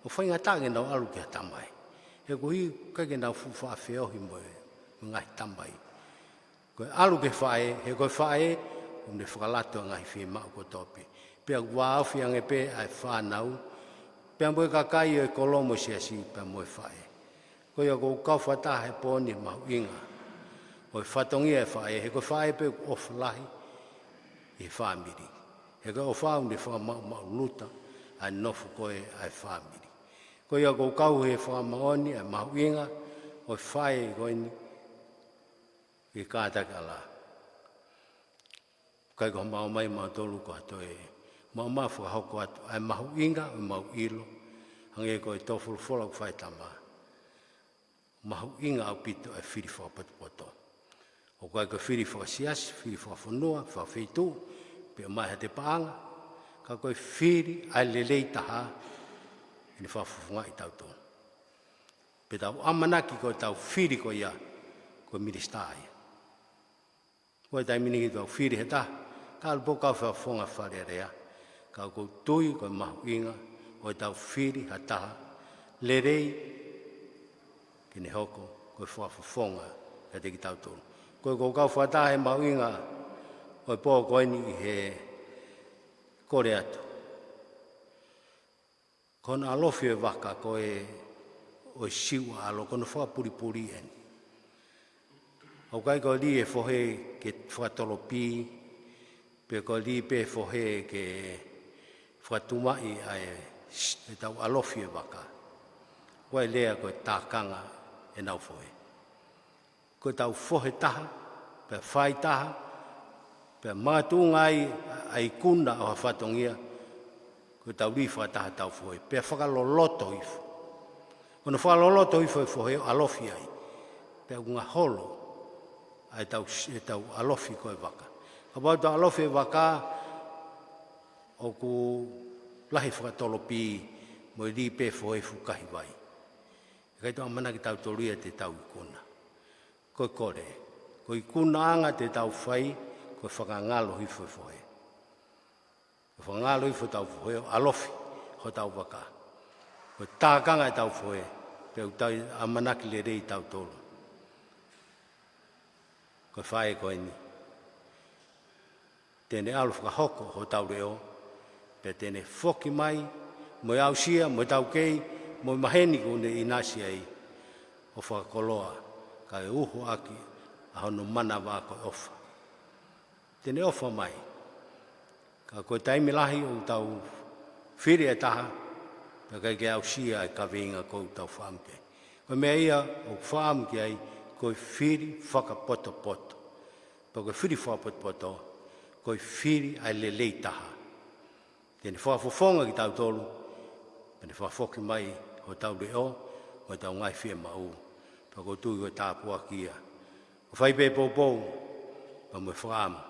ʻOku faingataʻa ke nau ʻalu ki ha tamai. He koeʻuhi ʻoku ʻikai ke nau fuʻu faʻa feohi mo e, mo e ngaahi tamai. Ko e ʻalu ki he faʻē, he ko e faʻē ʻoku ne fakalato e ngaahi fiemaʻu kotoa pē. Pea ʻoku vāofi ange pē ʻa e fānau. Pea mo e kakai ʻo e kolo mo e siasi, pea mo e faʻē. Ko ia ʻoku ou kau fakataha he pō ni he mahuʻinga ʻo e fatongia e faʻē, he ko e faʻē pē ʻoku ʻofa lahi ʻi he fāmili. He ko e ʻofa ʻoku ne fakamaʻumaʻuluta ʻa e nofo ko ē ʻa e fāmili. Ko ia ʻoku ou kau he fakamāʻoniʻoniʻi ʻa e mahuʻinga ʻo e faʻē ko eni ʻi he kātaki ʻa e ʻOtua. ʻIkai ko ha maʻu mai mautolu ko ha toe maʻu mai fakahoko atu ʻa e mahuʻinga ʻo ʻemau ʻilo, hangē ko e tō folofola ʻoku fai ʻe he Tamai. Mahuʻinga ʻaupito ʻa e fili fakapotopoto. ʻOku ʻikai ko e fili fakasiasi, fili fakafonua, fakafeituʻu, pe ʻomai ha toe paʻanga, ka ko e fili ʻa e lelei taha, ʻene fakafofongaʻi kitautolu. Pea tau ʻamanaki ko ʻetau fili ko ia, ko e minisitā ia. Ko e taimi ni ʻoku tau fili he taha, ka ʻalu pē ʻo kau fakafofonga Fale Alea, ka ʻoku ou tui ko e mahuʻinga ʻo ʻetau fili ha taha lelei ke ne hoko ko e fakafofonga kiate kitautolu. Ko ia ʻoku ou kau fakataha he mahuʻinga ʻo e pō ko eni ʻi he kole atu. Ko hono ʻalofi e vaka ko e ʻo e siu ʻa ʻAlo, ko hono fakapulipuli eni. ʻOku ʻikai ko e lī e fohe ke fakatolopī, pe ko e lī pē fohe ke fakatumaʻi ʻa e s-, ʻetau ʻalofi e vaka. Ko e lea ko e tākanga ʻenau fohe. Ko ʻetau fohe taha, pea fai taha, pea makatuʻunga ai ʻa e ikuna ʻo ha fatongia, ko ʻetau lī fakataha ʻetau fohe, pea fakaloloto hifo. Ko hono fakaloloto hifo e fohe ʻo ʻalofi ai, pea ʻoku ngaholo ʻa ʻetau s-, ʻetau ʻalofi ko e vaka. Kapau te tau ʻalofi e vaka, ʻoku lahi fakatolopī mo e lī pē fohe fukahi vai. ʻIkai te tau ʻamanaki kitautolu ia te tau ikuna. Ko e kole, ko e ikunaʻanga te tau fai, ko e fakangalo hifo e fohe. Ko e fakangalo hifo ʻetau fohe ʻo ʻalofi hotau vaka. Ko e tākanga ʻetau fohe, pea ʻoku tau ʻamanaki lelei kitautolu. Ko e faʻē ko eni. Te ne ʻalu fakahoko hotau leʻo, pea te ne foki mai, mo e aʻusia, mo e taukei, mo e maheni kuo ne ʻinasi ai, ʻo fakakoloa, kae uho ʻaki ʻa hono manava ko e ʻofa. Te ne ʻofa mai. Ka ko e taimi lahi ʻoku tau fili e taha, pea ʻikai ke aʻusia e kaveinga ʻoku tau fakaʻamu ki ai. Ko e meʻa ia ʻoku fakaʻamu ki ai, ko e fili fakapotopoto. Pea ko e fili fakapotopoto, ko e fili ʻa e lelei taha. Te ne fakafofonga kitautolu, pea ne fakafoki mai hotau leʻo, mo ʻetau ngaahi fiemaʻu. Pea ʻoku ou tui ko e tāpuaki ia. ʻOku fai pē poupou, pea mo e fakaʻamu.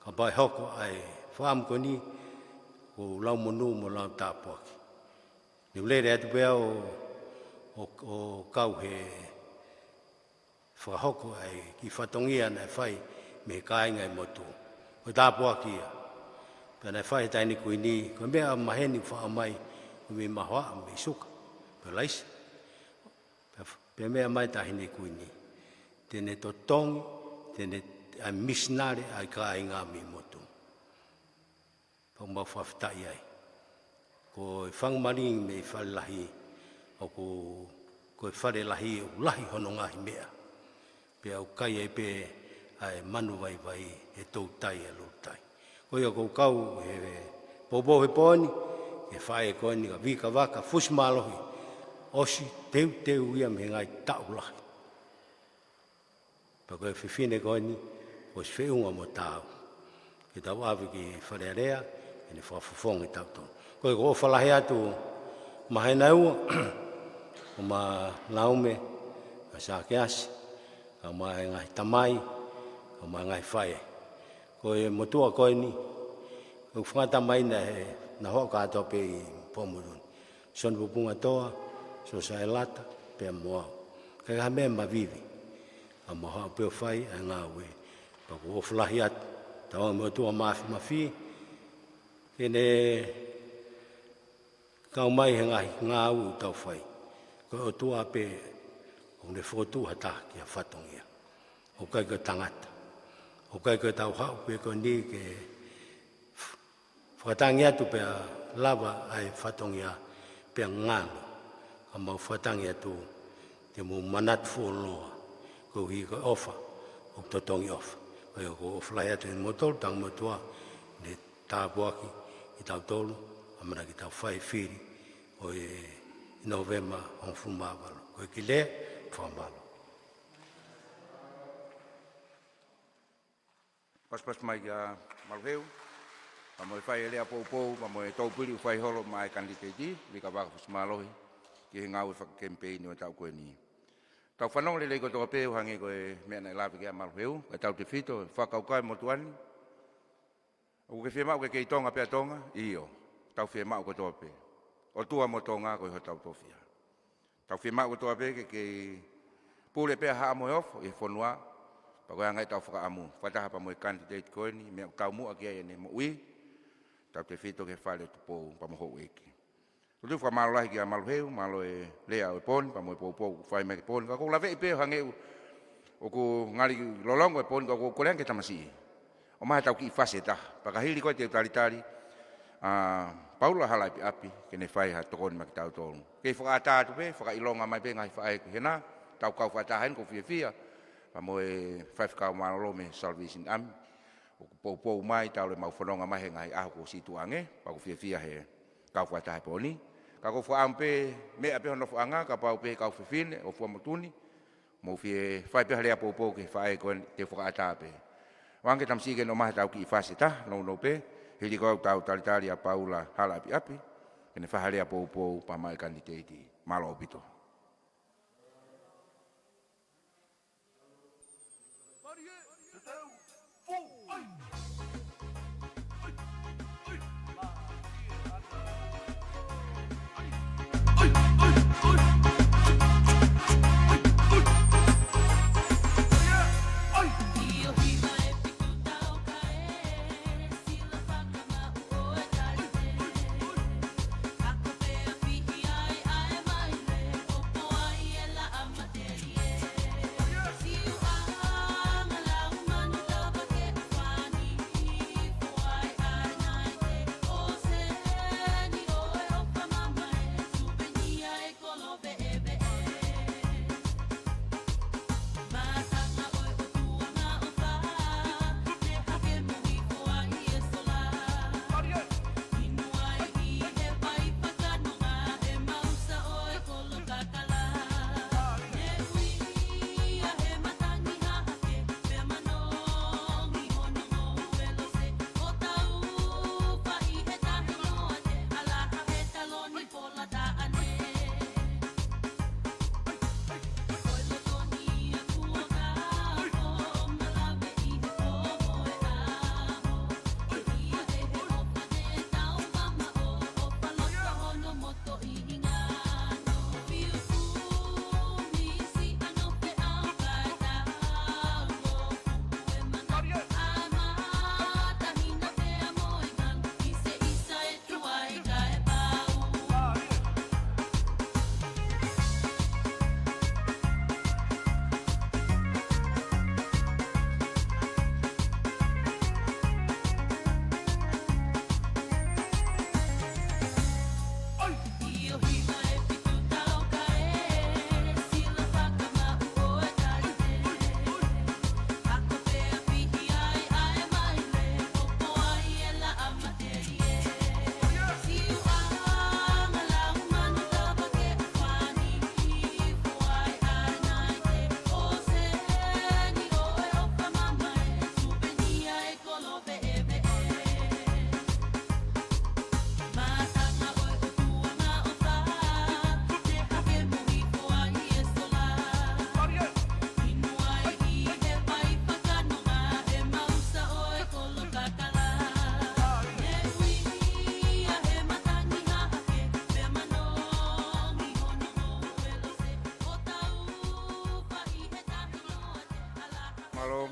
Kapau ʻe hoko ʻa e fakaʻamu ko eni, ʻoku ou lau monū mo lau tāpuaki. Ne u lele atu pē au ʻo, ʻo, ʻo kau he fakahoko ʻa e kiʻi fatongia naʻe fai mei he kāinga ʻi motu. Ko e tāpuaki ia. Pea naʻe fai he taʻahine kuini, ko e meʻa maheni ʻoku faʻa mai, ʻoku mei mahoaʻa, mei suka, pea laisi. Pea, pea meʻa mai taʻahine kuini. Te ne totongi, te ne ʻai misinale ʻa e kāinga mei motu. Pea ʻoku mau fakafetaʻi ai. Ko e fanga malingi mei Fale Lahi, ʻoku, ko e Fale Lahi ʻoku lahi hono ngaahi meʻa. Pea ʻoku kai ai pē ʻa e manu vaivai he toutai ʻa Lulutai. Ko ia ʻoku ou kau he poupou he pō ni, he faʻē ko eni ka vika vaka fusi mālohi, ʻosi teuteu ia mei he ngaahi taʻu lahi. Pea ko e fefine ko eni, ʻosi feʻunga mo taau. Ke tau ʻave ki Fale Alea, ke ne fakafofonga kitautolu. Ko ia ʻoku ou ʻofa lahi atu, Mahina ua, ʻo ma Laume, ʻa Sakeasi, ʻa ma e ngaahi tamai, ʻa ma e ngaahi faʻē. Ko e motuʻa ko eni, ʻoku fakatamai na he, na hoa kātoa pē ʻi Pomulu ni. Sione Pupunga Toa, Siosaia Lata, pea mo au. Ka ʻi ha meʻa mavivi. ʻA ma haʻu pē ʻo fai ʻa e ngāue. Pea ʻoku ou ʻofa lahi atu, tau mo e ʻOtua Mafimafi, ke ne kau mai he ngaahi ngāue ʻoku tau fai. Ko e ʻOtua pē, ʻoku ne fokotuʻu ha taha ki ha fatongia. ʻOku ʻikai ko e tangata. ʻOku ʻikai ko e tau haʻu pē ko eni ke fakatangi atu pea lava ʻa e fatongia pea ngalo. Ka mau fakatangi atu te mou manatu fuoloa. Koeʻuhi ko e ʻofa, ʻoku totongi ʻofa. Ko ia ʻoku ou ʻofa lahi atu ʻi he motuʻa, tau mo e ʻOtua, ne tāpuaki kitautolu, ʻamanaki tau fai fili, ʻo e Nōvema hongofulu mā valu. Ko e kile, fakamālō. Pasipasi mai kia Maluheu, pea mo e fai e lea poupou, pea mo e toupili ʻoku fai holo maʻa e kanititeiti, Mika Vaka Fusimālohi, ki he ngāue fakakemipeini ʻo e taʻu ko eni. Tau fanongo lelei kotoa pē ʻo hangē ko e meʻa naʻe lave ki ai ʻa Maluheu, kae tautefito, fakakaukau e motuʻa ni, ʻoku ke fiemaʻu ke kei Tonga pē ʻa Tonga, ʻio, tau fiemaʻu kotoa pē. ʻOtua mo Tonga ko e hotau tofiʻa. Tau fiemaʻu kotoa pē ke kei pule pē ʻa Haʻa Moheofo ʻi he fonua, pea ko e anga ʻetau fakaʻamu, fakataha pea mo e kanititeiti ko eni, meʻa ʻoku taumuʻa ki ai ʻene moʻui, tautefito ki he Fale ʻo Tupou, pea mo houʻeiki. Tuku fakamālō lahi kia Maluheu, mālō e lea ʻo e pō ni, pea mo e poupou ʻoku fai mai ki he pō ni. Ka ʻoku ou laveʻi pē ʻo hangē ʻoku, ʻoku ngali lolotonga e pō ni, ka ʻoku ou kole ange ki he tamasiʻi. ʻOmai ha tau kiʻi fasi ʻe taha. Pea ka hili ko ē te u talitali ʻa Paula Halaʻepiʻapi, ke ne fai ha tokoni maʻa kitautolu. Kei fakaʻatā atu pē, fakaʻilonga mai pē ngaahi faʻē ko ē hena, tau kau fakataha heni ʻoku ou fiefia, pea mo e faifekau mālōlō mei he Salvation Army, ʻoku poupou mai, talu ʻemau fononga mai he ngaahi ʻaho kuo ʻosi tuʻu ange, pea ʻoku ou fiefia he kau fakataha he pō ni. Ka ʻoku ou fakaʻamu pē, meʻa pē hono nofoʻanga, kapau pē kau fefine ʻo Fuaʻamotu ni, mou fie fai pē ha lea poupou ki he faʻē ko eni, te u fakaʻatā pē. ʻOange ki he tamasiʻi ke ne ʻomai ha tau kiʻi fasi ʻe taha, nounou pē, hili ko ē ʻoku tau talitali ʻa Paula Halaʻepiʻapi, ke ne fai ha lea poupou pea maʻa e kanititeiti. Mālō ʻaupito.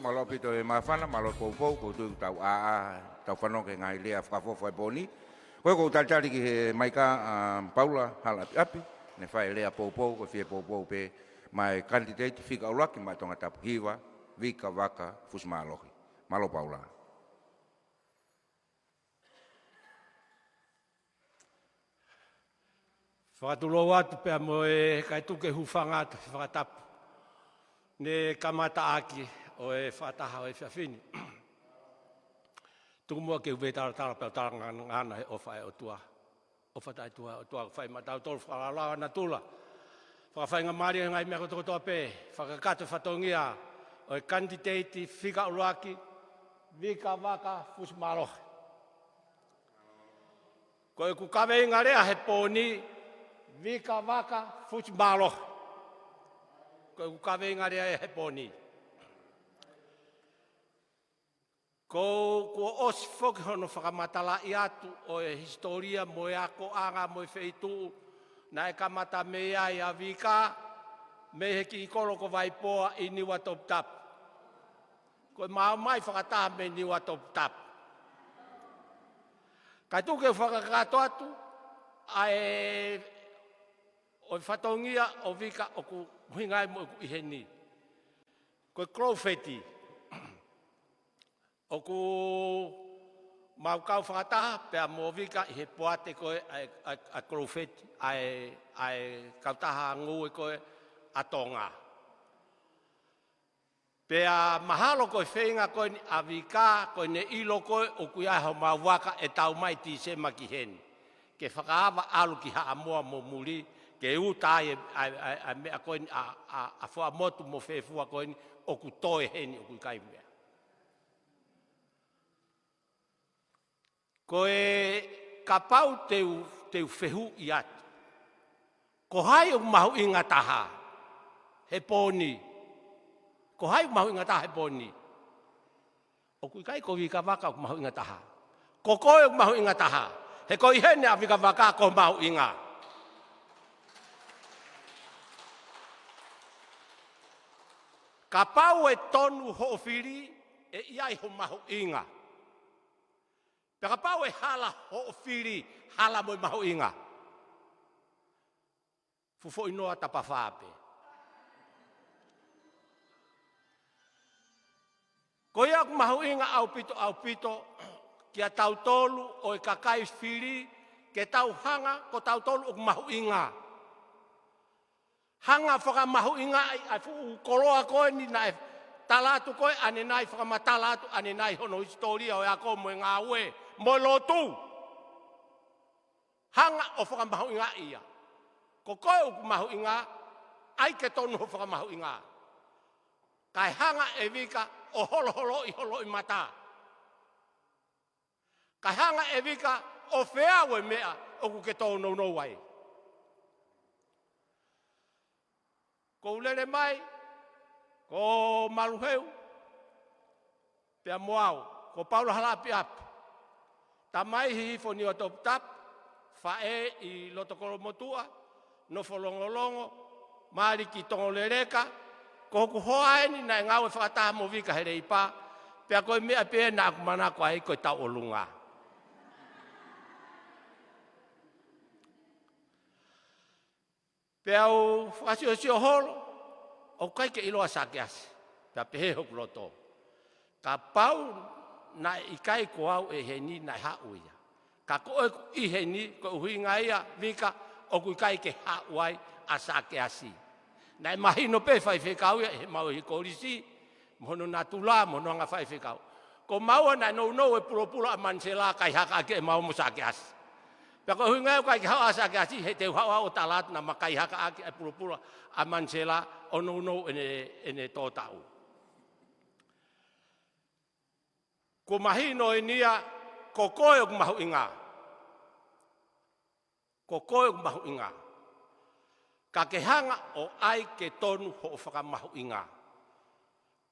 Mālō ʻaupito e māfana, mālō e poupou, ʻoku ou tui ʻoku tau ʻā, ʻā, tau fanongo ki he ngaahi lea fakaʻofoʻofa he pō ni. Ko ia ʻoku ou talitali ki he maika ʻa Paula Halaʻapiʻapi, ne fai e lea poupou, ko e fie poupou pē maʻa e kanititeiti fika ʻuluaki maʻa Tongatapu, Hiva Vika Vaka Fusimālohi. Mālō Paula. Fakatulou atu pea mo e kae tuku e hūfanga atu he fakatapu ne kamata ʻaki ʻo e fakataha ʻo e efiafi ni. Tuku muʻa ke u vetalatala pea u talangana he ʻofa ʻa e ʻOtua. ʻOfa taʻetuʻa ʻa e ʻOtua, fai maʻatautolu fakalaulauloto natula. Fakafaingamālie he ngaahi meʻa kotokotoa pē, fakakakato e fatongia ʻo e kanititeiti fika ʻuluaki, Vika Vaka Fusimālohi. Ko ʻeku kaveinga lea he pō ni, Vika Vaka Fusimālohi. Ko ʻeku kaveinga lea he pō ni. Ko, kuo ʻosi foki hono fakamatalaʻi atu ʻo e hisitōlia mo e akoʻanga mo e feituʻu naʻe kamata mei ai ʻa Vika, mei he kiʻi kolo ko Vaipoa ʻi Niuatoputapu. Ko e maau mai fakataha mei Niuatoputapu. Kae tuku ke u fakakakato atu ʻa e, ʻo e fatongia ʻo Vika ʻoku ʻuhinga ai mo ʻeku ʻi heni. Ko e Kolofeti. ʻOku mau kau fakataha pea mo Vika ʻi he poate ko ē ʻa e, ʻa e, ʻa e Kolofeti, ʻa e, ʻa e kautaha ngoue ko ē ʻa Tonga. Pea mahalo ko e feinga ko eni ʻa Vika, ko ʻene ʻilo ko ē ʻoku ʻi ai homau vaka ʻe tau mai Tīsema ki heni. Ke fakaava ʻalu ki Haʻamoa mo muli, ke uta ai e, ʻa e, ʻa e, ʻa e meʻa ko eni ʻa, ʻa, ʻa Fuaʻamotu mo Fefua ko eni ʻoku toe heni ʻoku ʻikai meʻa. Ko e kapau te u, te u fehuʻi atu. Ko hai ʻoku mahuʻinga taha he pō ni? Ko hai ʻoku mahuʻinga taha he pō ni? ʻOku ʻikai ko Vika Vaka ʻoku mahuʻinga taha. Ko koe ʻoku mahuʻinga taha. He ko e ʻi heni ʻa Vika Vaka ko e mahuʻinga. Kapau ʻe tonu hoʻo fili, ʻe ʻi ai ho mahuʻinga. Pea kapau ʻe hala hoʻo fili, hala mo e mahuʻinga. Fuʻu foʻi noa tapafā pē. Ko ia ʻoku mahuʻinga ʻaupito, ʻaupito, kia tautolu ʻo e kakai fili, ke tau hanga, ko tautolu ʻoku mahuʻinga. Hanga fakamahuʻingaʻi ʻa e fuʻu koloa ko eni naʻe tala atu ko ē ʻanenai, fakamatala atu ʻanenai hono hisitōlia ʻo e ako mo e ngāue, mo e lotu. Hanga ʻo fakamahuʻingaʻi ia. Ko koe ʻoku mahuʻinga, ʻai ke tonu hoʻo fakamahuʻinga. Kae hanga ʻe Vika ʻo holoholoʻi ho loʻimata. Kae hanga ʻe Vika ʻo feau e meʻa ʻoku ke tōnounou ai. Ko u lele mai, ko Maluheu, pea mo au, ko Paula Halaʻapiʻapi. Tamai Hihifo Niuatoputapu, faʻē ʻi Lotokolomotuʻa, nofo Longolongo, mali ki Tongoleleka, ko hoku hoa eni naʻe ngāue fakataha mo Vika he Leipa, pea ko e meʻa pē naʻa ku manako ai ko e tauʻolunga. Pea u fakasiosio holo, ʻoku ʻikai ke ʻiloa Sakeasi, pea pehē hoku loto. Kapau naʻe ʻikai ko au ʻi heni naʻe haʻu ia. Ka ko ʻeku ʻi heni, ko e ʻuhinga ia, Vika, ʻoku ʻikai ke haʻu ai ʻa Sakeasi. Naʻe mahino pē faifekau ia, he mau ʻi he kolisi, mo hono natula, mo hono anga faifekau. Ko maua naʻe nounou e pulopula ʻa Manisela, kaihakaʻaki ʻe maua mo Sakeasi. Pea ko e ʻuhinga ia ʻoku ʻikai ke haʻu ʻa Sakeasi, he te u haʻu au ʻo tala atu naʻa ma kaihakaʻaki e pulopula ʻa Manisela, ʻo nounou ʻene, ʻene tō taʻu. Kuo mahino eni ia, ko koe ʻoku mahuʻinga. Ko koe ʻoku mahuʻinga. Ka ke hanga ʻo ʻai ke tonu hoʻo fakamahuʻinga.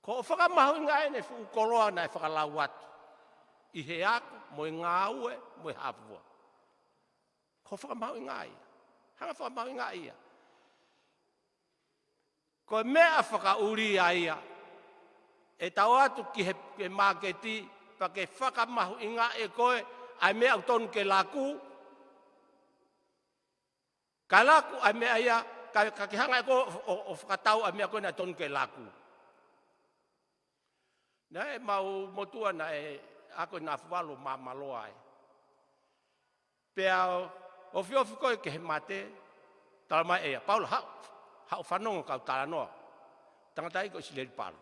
Ko hoʻo fakamahuʻinga eni e fuʻu koloa naʻe fakalau atu. ʻI he ako, mo e ngāue, mo e hā fua. Ko hoʻo fakamahuʻinga ia. Hanga fakamahuʻinga ia. Ko e meʻa fakaʻulia ia, ʻE tau atu ki he, ki he māketi, pea ke fakamahuʻingaʻi ʻe koe ʻa e meʻa ʻoku tonu ke laku, ka laku ʻa e meʻa ia, ka, ka ke hanga ʻe koe ʻo, ʻo, ʻo fakatau ʻa e meʻa ko ē naʻe tonu ke laku. Naʻe ʻemau motuʻa naʻe ako ʻi Nafualu, Māmaloa ai. Pea ofiofi ko ē ki he mate, talamai ʻe ia, Paula, haʻu, haʻu ʻo fanongo kau talanoa. Tangataʻeiki ko ʻIsileli Palu.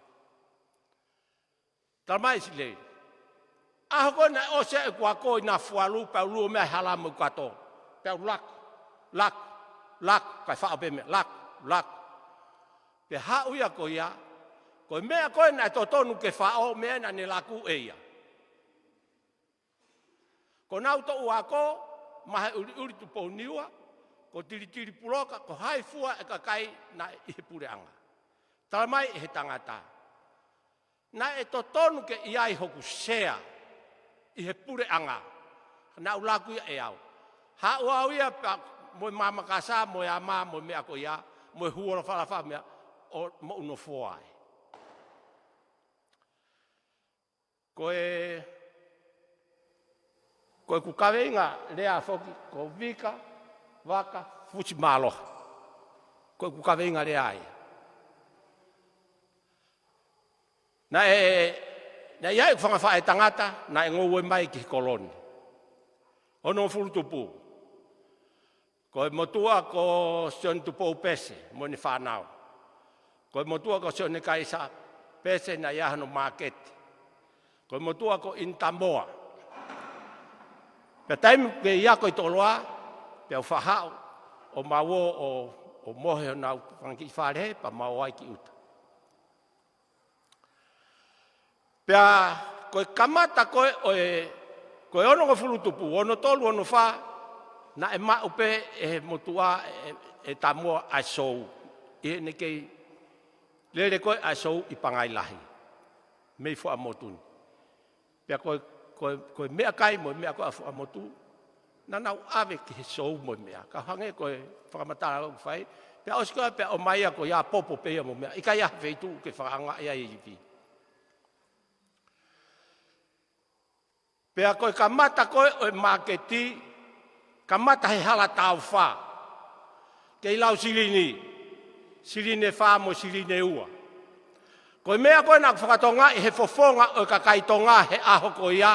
Talamai ʻe ʻIsileli, ʻaho ko ē naʻe ʻosi ai ʻeku ako ʻi Nafualu, pea u lue mei he hala mo ʻeku kato. Pea u laku, laku, laku, kae faʻo pē meʻa, laku, laku. Pea haʻu ia ko ia, ko e meʻa ko ē naʻe totonu ke faʻo, meʻa naʻa ne laku ʻe ia. Ko ʻenau toʻu ako, Maheʻuliʻuli, Tupouniua, ko Tilitili Puloka, ko hai fua e kakai naʻe ʻi he puleʻanga. Talamai ʻe he tangata, naʻe totonu ke ʻi ai hoku sea ʻi he puleʻanga. Naʻa ku laku ia ʻe au. Haʻu au ia pea mo e mamakasa, mo e ama, mo e meʻa ko ia, mo e huo lafalafa meʻa, ʻo mo uno foa ai. Ko e, ko ʻeku kaveinga lea foki, ko Vika Vaka Fusimāloha. Ko ʻeku kaveinga lea ia. Naʻe, naʻe ʻi ai ʻeku fanga faʻētangata, naʻe ngoue mai ki he kolo ni. Onongofulu tupu. Ko e motuʻa ko Sione Tupou Pese, mo ʻene fānau. Ko e motuʻa ko Sione Kaisa Pese, naʻe ʻi ai hono māketi. Ko e motuʻa ko ʻInitamoa. Pea taimi ke ʻi ai ko ē ʻi Toloa, pea u faʻa haʻu ʻo mau ō ʻo, ʻo mohe honau fanga kiʻi fale, pea mau ō ai ki ʻuta. Pea ko e kamata ko ē ʻo e, ko e onongofulu tupu, ono tolu, ono fā, naʻe maʻu pē ʻe he motuʻa ʻe, ʻe Tamoa ʻa e sou. ʻI heʻene kei lele ko ē ʻa e sou ʻi Pangai Lahi, mei Fuaʻamotu ni. Pea ko e, ko e, ko e meʻakai mo e meʻa ko ē ʻa Fuaʻamotu, naʻa nau ʻave ki he sou mo e meʻa. Ka hangē ko e fakamatala ʻoku fai, pea ʻosi ko ē pea ʻomai ia ko ia popo pē ia mo e meʻa. ʻIkai ha feituʻu ke fakaʻaongaʻi ai e ivi. Pea ko e kamata ko ē ʻo e māketi, kamata he hala taofa. Kei lau silini, silini ʻe fā mo e silini ʻe ua. Ko e meʻa ko ē naʻa ku fakatokangaʻi he fofonga ʻo e kakai Tonga he ʻaho ko ia,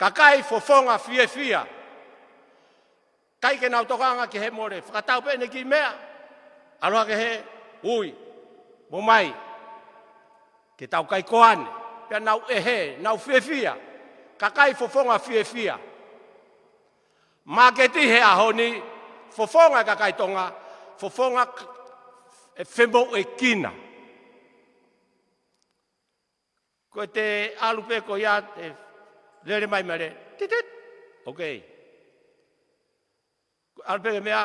kakai fofonga fiefia. ʻIkai ke nau tokanga ki he mole, fakatau pē ʻene kiʻi meʻa. ʻAlu hake he, ui, mo mai. Ke tau kai koane, pea nau ʻehe, nau fiefia. Kakai fofonga fiefia. Māketi he ʻaho ni, fofonga e kakai Tonga, fofonga k-, ʻe femoʻuekina. Ko ʻete ʻalu pē ko ia, ʻe lele mai male, titit, okay. Ko e ʻalu pē ki he meʻa,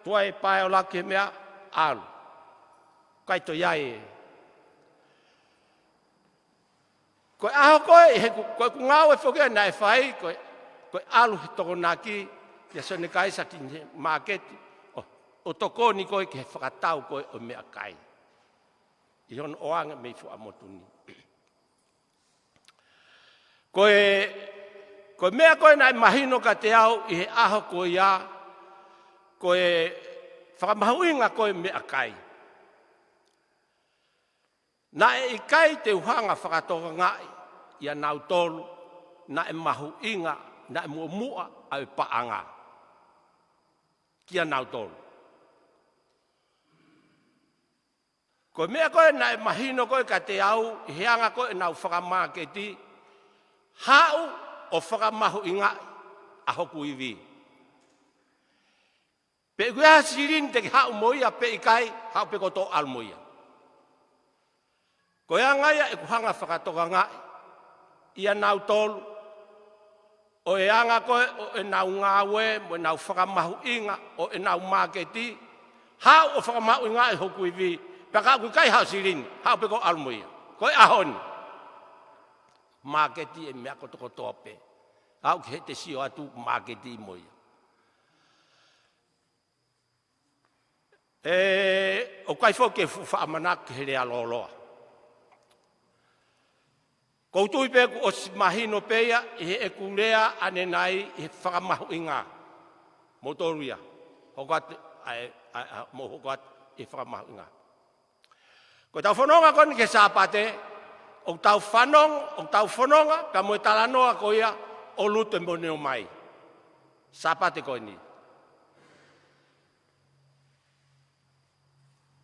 tuai pae ʻo laku ki he meʻa, ʻalu. ʻIkai toe ʻi ai. Ko e ʻaho ko ē, he ku-, ko ʻeku ngāue foki ia naʻe fai, ko e, ko e ʻalu he Tokonaki, kia Sione Kaisa ki he māketi, ʻo, ʻo tokoni ko ē ki he fakatau ko ē ʻo e meʻakai. ʻI hono ʻoange mei Fuaʻamotu ni. Ko e, ko e meʻa ko ē naʻe mahino kiate au ʻi he ʻaho ko ia, ko e fakamahuʻinga ko ē meʻakai. Naʻe ʻikai te u hanga fakatokangaʻi ʻia nautolu, naʻe mahuʻinga, naʻe muʻomuʻa ʻa e paʻanga kia nautolu. Ko e meʻa ko ē naʻe mahino ko ē kiate au, ʻi he anga ko ē ʻenau fakamāketi, haʻu ʻo fakamahuʻingaʻi ʻa hoku ivi. Pe ʻoku ʻi ai ha silini te ke haʻu mo ia pe ʻikai, haʻu pē kotoa ʻo ʻalu mo ia. Ko e anga ia ʻeku hanga fakatokangaʻi ʻia nautolu, ʻo e anga ko ē ʻo ʻenau ngāue, mo ʻenau fakamahuʻinga ʻo ʻenau māketi, haʻu ʻo fakamahuʻingaʻi hoku ivi, pea ka ʻoku ʻikai haʻu silini, haʻu pē koe ʻo ʻalu mo ia. Ko e ʻaho ni. Māketi e meʻa kotokotoa pē. Aʻu ki heʻete sio atu māketi mo ia. ʻE, ʻoku ʻikai foki ke fuʻu faʻamanatu ki he lea lōloa. ʻOku ou tui pē kuo ʻosi mahino pē ia ʻi heʻeku lea ʻanenai ʻi he fakamahuʻinga. Mou tolu ia. Hoko atu, ʻa e, ʻa e, ʻa e, mou hoko atu ʻi he fakamahuʻinga. Ko ʻetau fononga ko eni ki he Sāpate, ʻoku tau fanong-, ʻoku tau fononga, pea mo e talanoa ko ia ʻo Lute mo Neomai. Sāpate ko eni.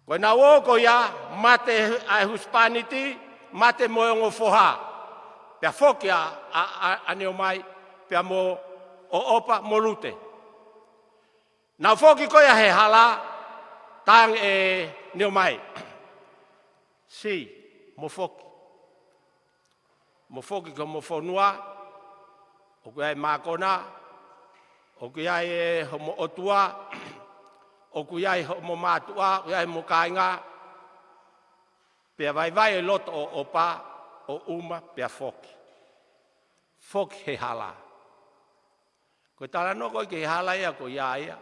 Ko ʻenau ō ko ia, mate ʻa e husepāniti, mate mo e ongo foha. Pea foki ʻa, ʻa, ʻa, ʻa Neomai, pea mo ʻOpa mo Lute. Nau foki ko ia he hala, talaange ʻe Neomai. Siʻi, mou foki. Mou foki ki hoʻomou fonua, ʻoku ʻi ai e mākona, ʻoku ʻi ai e hoʻomou ʻotua, ʻoku ʻi ai hoʻomou mātuʻa, ʻoku ʻi ai hoʻomou kāinga, pea vaivai e loto ʻo ʻOpa, ʻo ʻuma, pea foki. Foki he hala. Ko e talanoa ko ē ki he hala ia ko ia ia.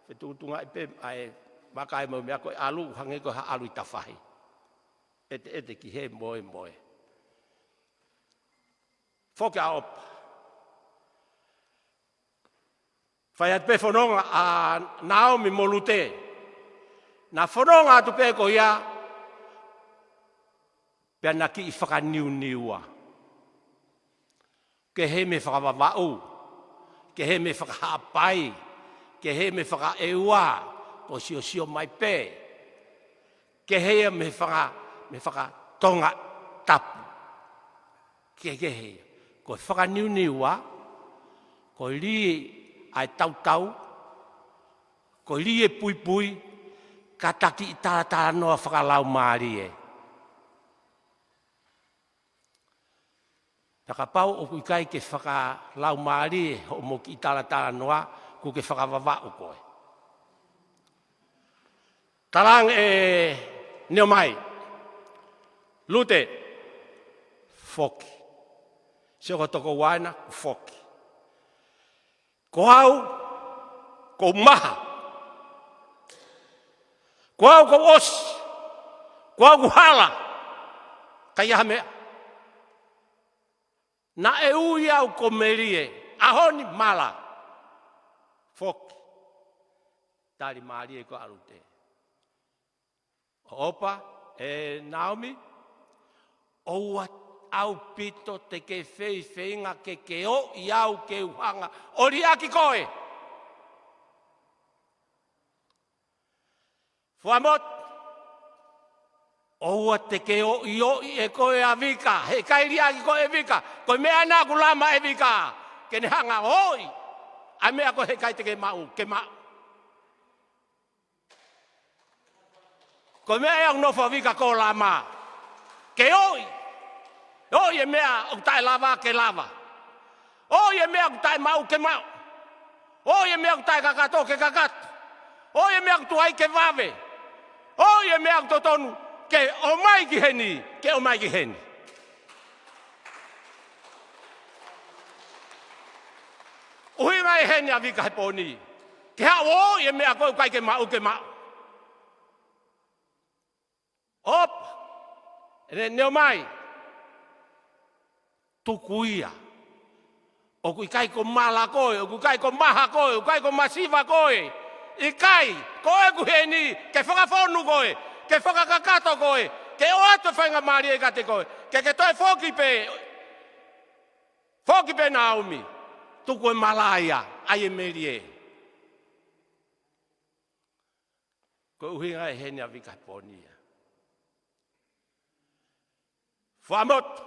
Fetuʻutuʻungaʻi pē ʻa e vakai mo e meʻa ko e ʻalu hangē ko ha ʻalu ʻi tafahi. ʻEteʻete ki he moemoe. Foki ʻa ʻOpa. Fai atu pē fononga ʻa Naomi mo Lute. Naʻa fononga atu pē ko ia. Pea naʻa kiʻi fakaniuniua. Kehe mei he fakavavaʻu, kehe mei he fakahaʻapai, kehe mei he fakaʻeua, ko e siosio mai pē. Kehe ia mei he faka-, mei he fakatonga tapu. Kehekehe ia. Ko e fakaniuniua, ko e lī ʻa e tautau, ko e lī e puipui, ka ta kiʻi talatalanoa fakalaumālie. Pea kapau ʻoku ʻikai ke fakalaumālie hoʻomou kiʻi talatalanoa, kuo ke fakavavaʻu koe. Talaange ʻe Neomai. Lute. Foki. Sio ko e tokoua ena, foki. Ko au, ʻoku ou maha. Ko au, ʻoku ou ʻosi. Ko au, ʻoku ou hala. ʻIkai ha meʻa. Naʻe ui au ko Melie, ʻaho ni mala. Foki. Tali mālie ko ē ʻa Lute. ʻOpa, ʻe Naomi, ʻoua ʻaupito te ke feifeinga ke ke ō ʻi au ke u hanga ʻo liʻaki koe. Fuamotu, ʻoua te ke ō ʻo ʻoʻi ʻe koe ʻa Vika, he ʻikai liʻaki koe ʻe Vika, ko e meʻa ena ʻoku lama ʻe Vika, ke ne hanga ʻo ō ʻi ai e meʻa ko ē he ʻikai te ke maʻu, ke maʻu. Ko e meʻa ia ʻoku nofo ai Vika ko e lama. Ke ō ʻi, ō ʻi e meʻa ʻoku taʻelava ke lava. ō ʻi e meʻa ʻoku taʻemaʻu ke maʻu. ō ʻi e meʻa ʻoku taʻekakato ke kakato. ō ʻi e meʻa ʻoku tuai ke vave. ō ʻi e meʻa ʻoku totonu ke ʻomai ki heni, ke ʻomai ki heni. ʻUhinga ʻe heni ʻa Vika he pō ni. Ke haʻu ʻo ō ʻi e meʻa ko ē ʻoku ʻikai ke maʻu ke maʻu. ʻOpa, ʻe Neomai. Tuku ia. ʻOku ʻikai ko e mala koe, ʻoku ʻikai ko e maha koe, ʻoku ʻikai ko e masiva koe. ʻIkai, ko ʻeku heni, ke fakafonu koe, ke fakakakato koe, ke ʻoatu e faingamālie kiate koe, ke ke toe foki pē. Foki pē Naomi, tuku e mala ia, ʻai e melie. Ko e ʻuhinga ʻe heni ʻa Vika he pō ni ia. Fuamotu,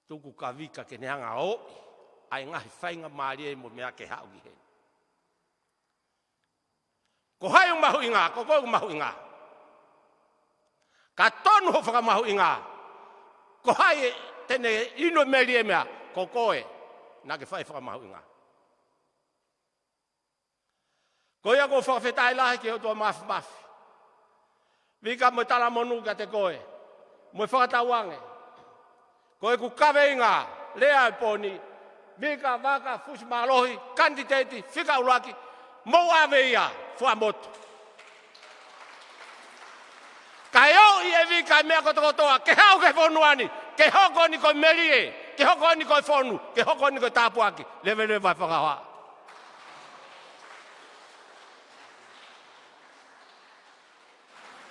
tuku kia Vika ke ne hanga ʻo ō ʻi ai e ngaahi faingamālie mo e meʻa ke haʻu ki heni. Ko hai ʻoku mahuʻinga, ko koe ʻoku mahuʻinga. Ka tonu hoʻo fakamahuʻinga, ko hai te ne inu e melie meʻa, ko koe, naʻa ke fai e fakamahuʻinga. Ko ia ʻoku ou fakafetaʻi lahi ki he ʻOtua Māfimafi. Vika mo e talamonū kiate koe, mo e fakatauange. Ko ʻeku kaveinga, lea he pō ni, Vika Vaka Fusi Mālohi, kanititeiti fika ʻuluaki, mou ʻave ia, Fuamotu. Kae ō ʻi vika e meʻa kotokotoa, ke haʻu ki he fonua ni, ke hoko ni ko e melie, ke hoko ni ko e fonu, ke hoko ni ko e tāpuaki, leveleva e fakahoha.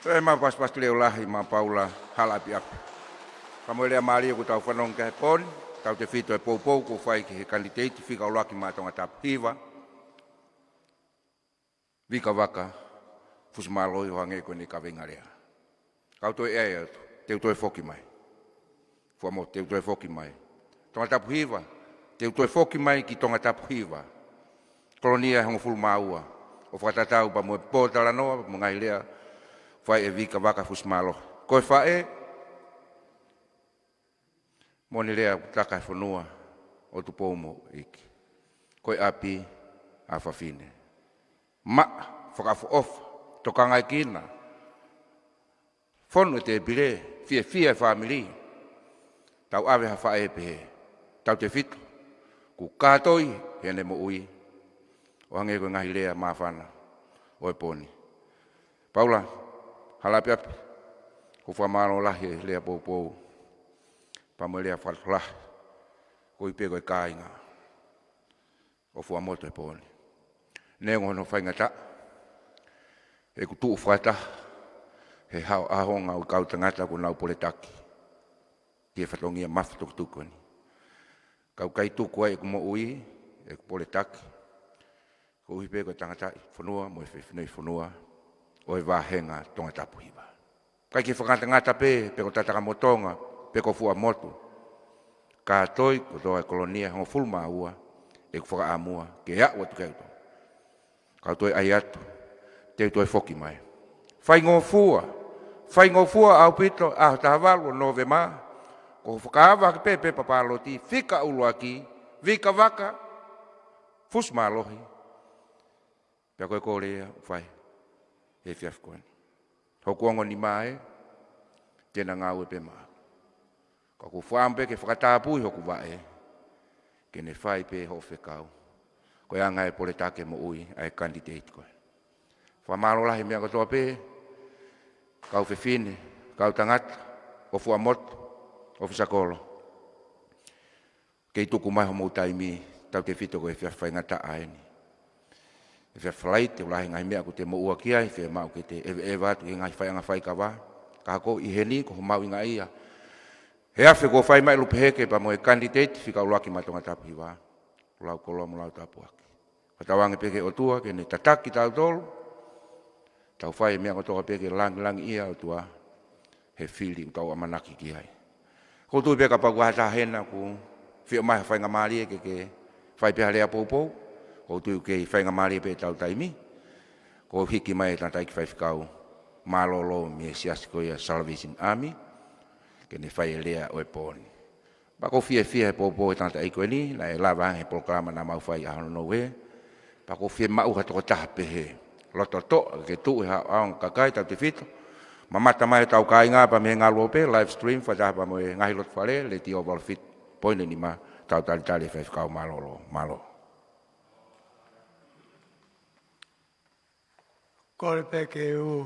Toe mau pasipasi leʻo lahi maʻa Paula Halaʻapiʻapi. Ka mo e lea mālie kuo tau fanongo ki ai he pō ni, tautefito e poupou kuo fai ki he kanititeiti fika ʻuluaki maʻa Tongatapu Hiva, Vika Vaka Fusimālohi, ʻo hangē ko ʻene kaveinga lea. Kau toe ʻai atu, te u toe foki mai. Fuaʻamotu, te u toe foki mai. Tongatapu Hiva, te u toe foki mai ki Tongatapu Hiva. Kolonia ʻe hongofulu mā ua. ʻO fakatatau pea mo e pōtalanoa, mo e ngaahi lea fai ʻe Vika Vaka Fusimālohi. Ko e faʻē, mo ʻene lea ʻoku taka e fonua ʻo Tupou mo ʻEiki. Ko e ʻapi ʻa fafine. Maʻa, fakaʻofoʻofa, tokangaekina. Fonu e tēpile, fiefia e fāmili. Tau ʻave ha faʻē pehē. Tautefito kuo kātoi heʻene moʻui, ʻo hangē ko e ngaahi lea māfana ʻo e pō ni. Paula Halaʻapiʻapi, ʻoku ou fakamālō lahi he lea poupou pea mo e lea fakalotolahi koeʻuhi pē ko e kāinga ʻo Fuaʻamotu he pō ni. Neongo hono faingataʻa, ʻoku tuʻu fakataha he ʻaonga ʻo e kau tangata kuo nau poletaki ki he fatongia mafatukituki ko eni. Ka ʻoku ʻikai tuku ai ʻeku moʻui, ʻeku poletaki, koeʻuhi pē ko e tangataʻi fonua mo e fefine fonua ʻo e vāhenga Tongatapu Hiva. ʻIkai ke fakangatangata pē, pe ko Tatakamotonga, pe ko Fuaʻamotu. Kātoi kotoa e kolonia ʻe hongofulu mā ua, ʻeku fakaʻamua ke aʻu atu ki ai. Kau toe ʻai atu, te u toe foki mai. Faingofua, faingofua ʻaupito, ʻaho taha valu ʻo Nōvema, ko hoʻo fakaava hake pē pepa pāloti, fika ʻuluaki, Vika Vaka Fusimālohi. Pea ko e kole ia ʻoku fai he efiafi ko eni. Hoku ongo nima ē, te na ngāue pē maʻaku. Ka ʻoku ou fakaʻamu pē ke fakatāpui hoku vaʻe, ke ne fai pē hoʻo fekau. Ko e anga e poletaki e moʻui ʻa e kanititeiti ko ē. Fakamālō lahi meʻa kotoa pē, kau fefine, kau tangata, ʻo Fuaʻamotu, ʻofisa kolo. Kei tuku mai homou taimi, tautefito ko e efiafi faingataʻa eni. Efiafi Falaite, ʻoku lahi e ngaahi meʻa ʻoku te moʻua ki ai, fiemaʻu ke te ʻeveʻeva atu ki he ngaahi faiʻanga faikava. Ka ko eni ko homau ʻinga ia. He afe kuo fai mai ʻe Lupeheke pea mo e kanititeiti fika ʻuluaki maʻa Tongatapu Hiva. Lau koloa mo lau tāpuaki. Fakatauange pē ki he ʻOtua ke ne tataki kitautolu. Tau fai e meʻa kotoa pē ke langilangiʻia e ʻOtua he fili ʻoku tau ʻamanaki ki ai. ʻOku ou tui pē kapau ʻoku ʻi ai ha taha hena ʻoku fie ʻomai ha faingamālie ke ke fai pē ha lea poupou, ʻoku ou tui ʻoku kei faingamālie pē ʻetau taimi. Kuo hiki mai e tangataʻeiki faifekau mālōlō mei he siasi ko ia Salvation Army, ke ne fai e lea ʻo e pō ni. Pea ʻoku ou fiefia he poupou ʻa e tangataʻeiki ko eni, naʻe lava ange he polokalama naʻa mau fai ʻaho nounou ē. Pea ʻoku ou fiemaʻu ha tokotaha pehē. Loto toʻa ke tuʻu he ʻaonga ʻo e kakai, tautefito. Mamata mai hotau kāinga pea mei he ngaluope, live stream, fakataha pea mo e ngaahi loto fale, Letiō valu fitu poini nima, tau talitali e faifekau mālōlō. Mālō. Kole pē ke u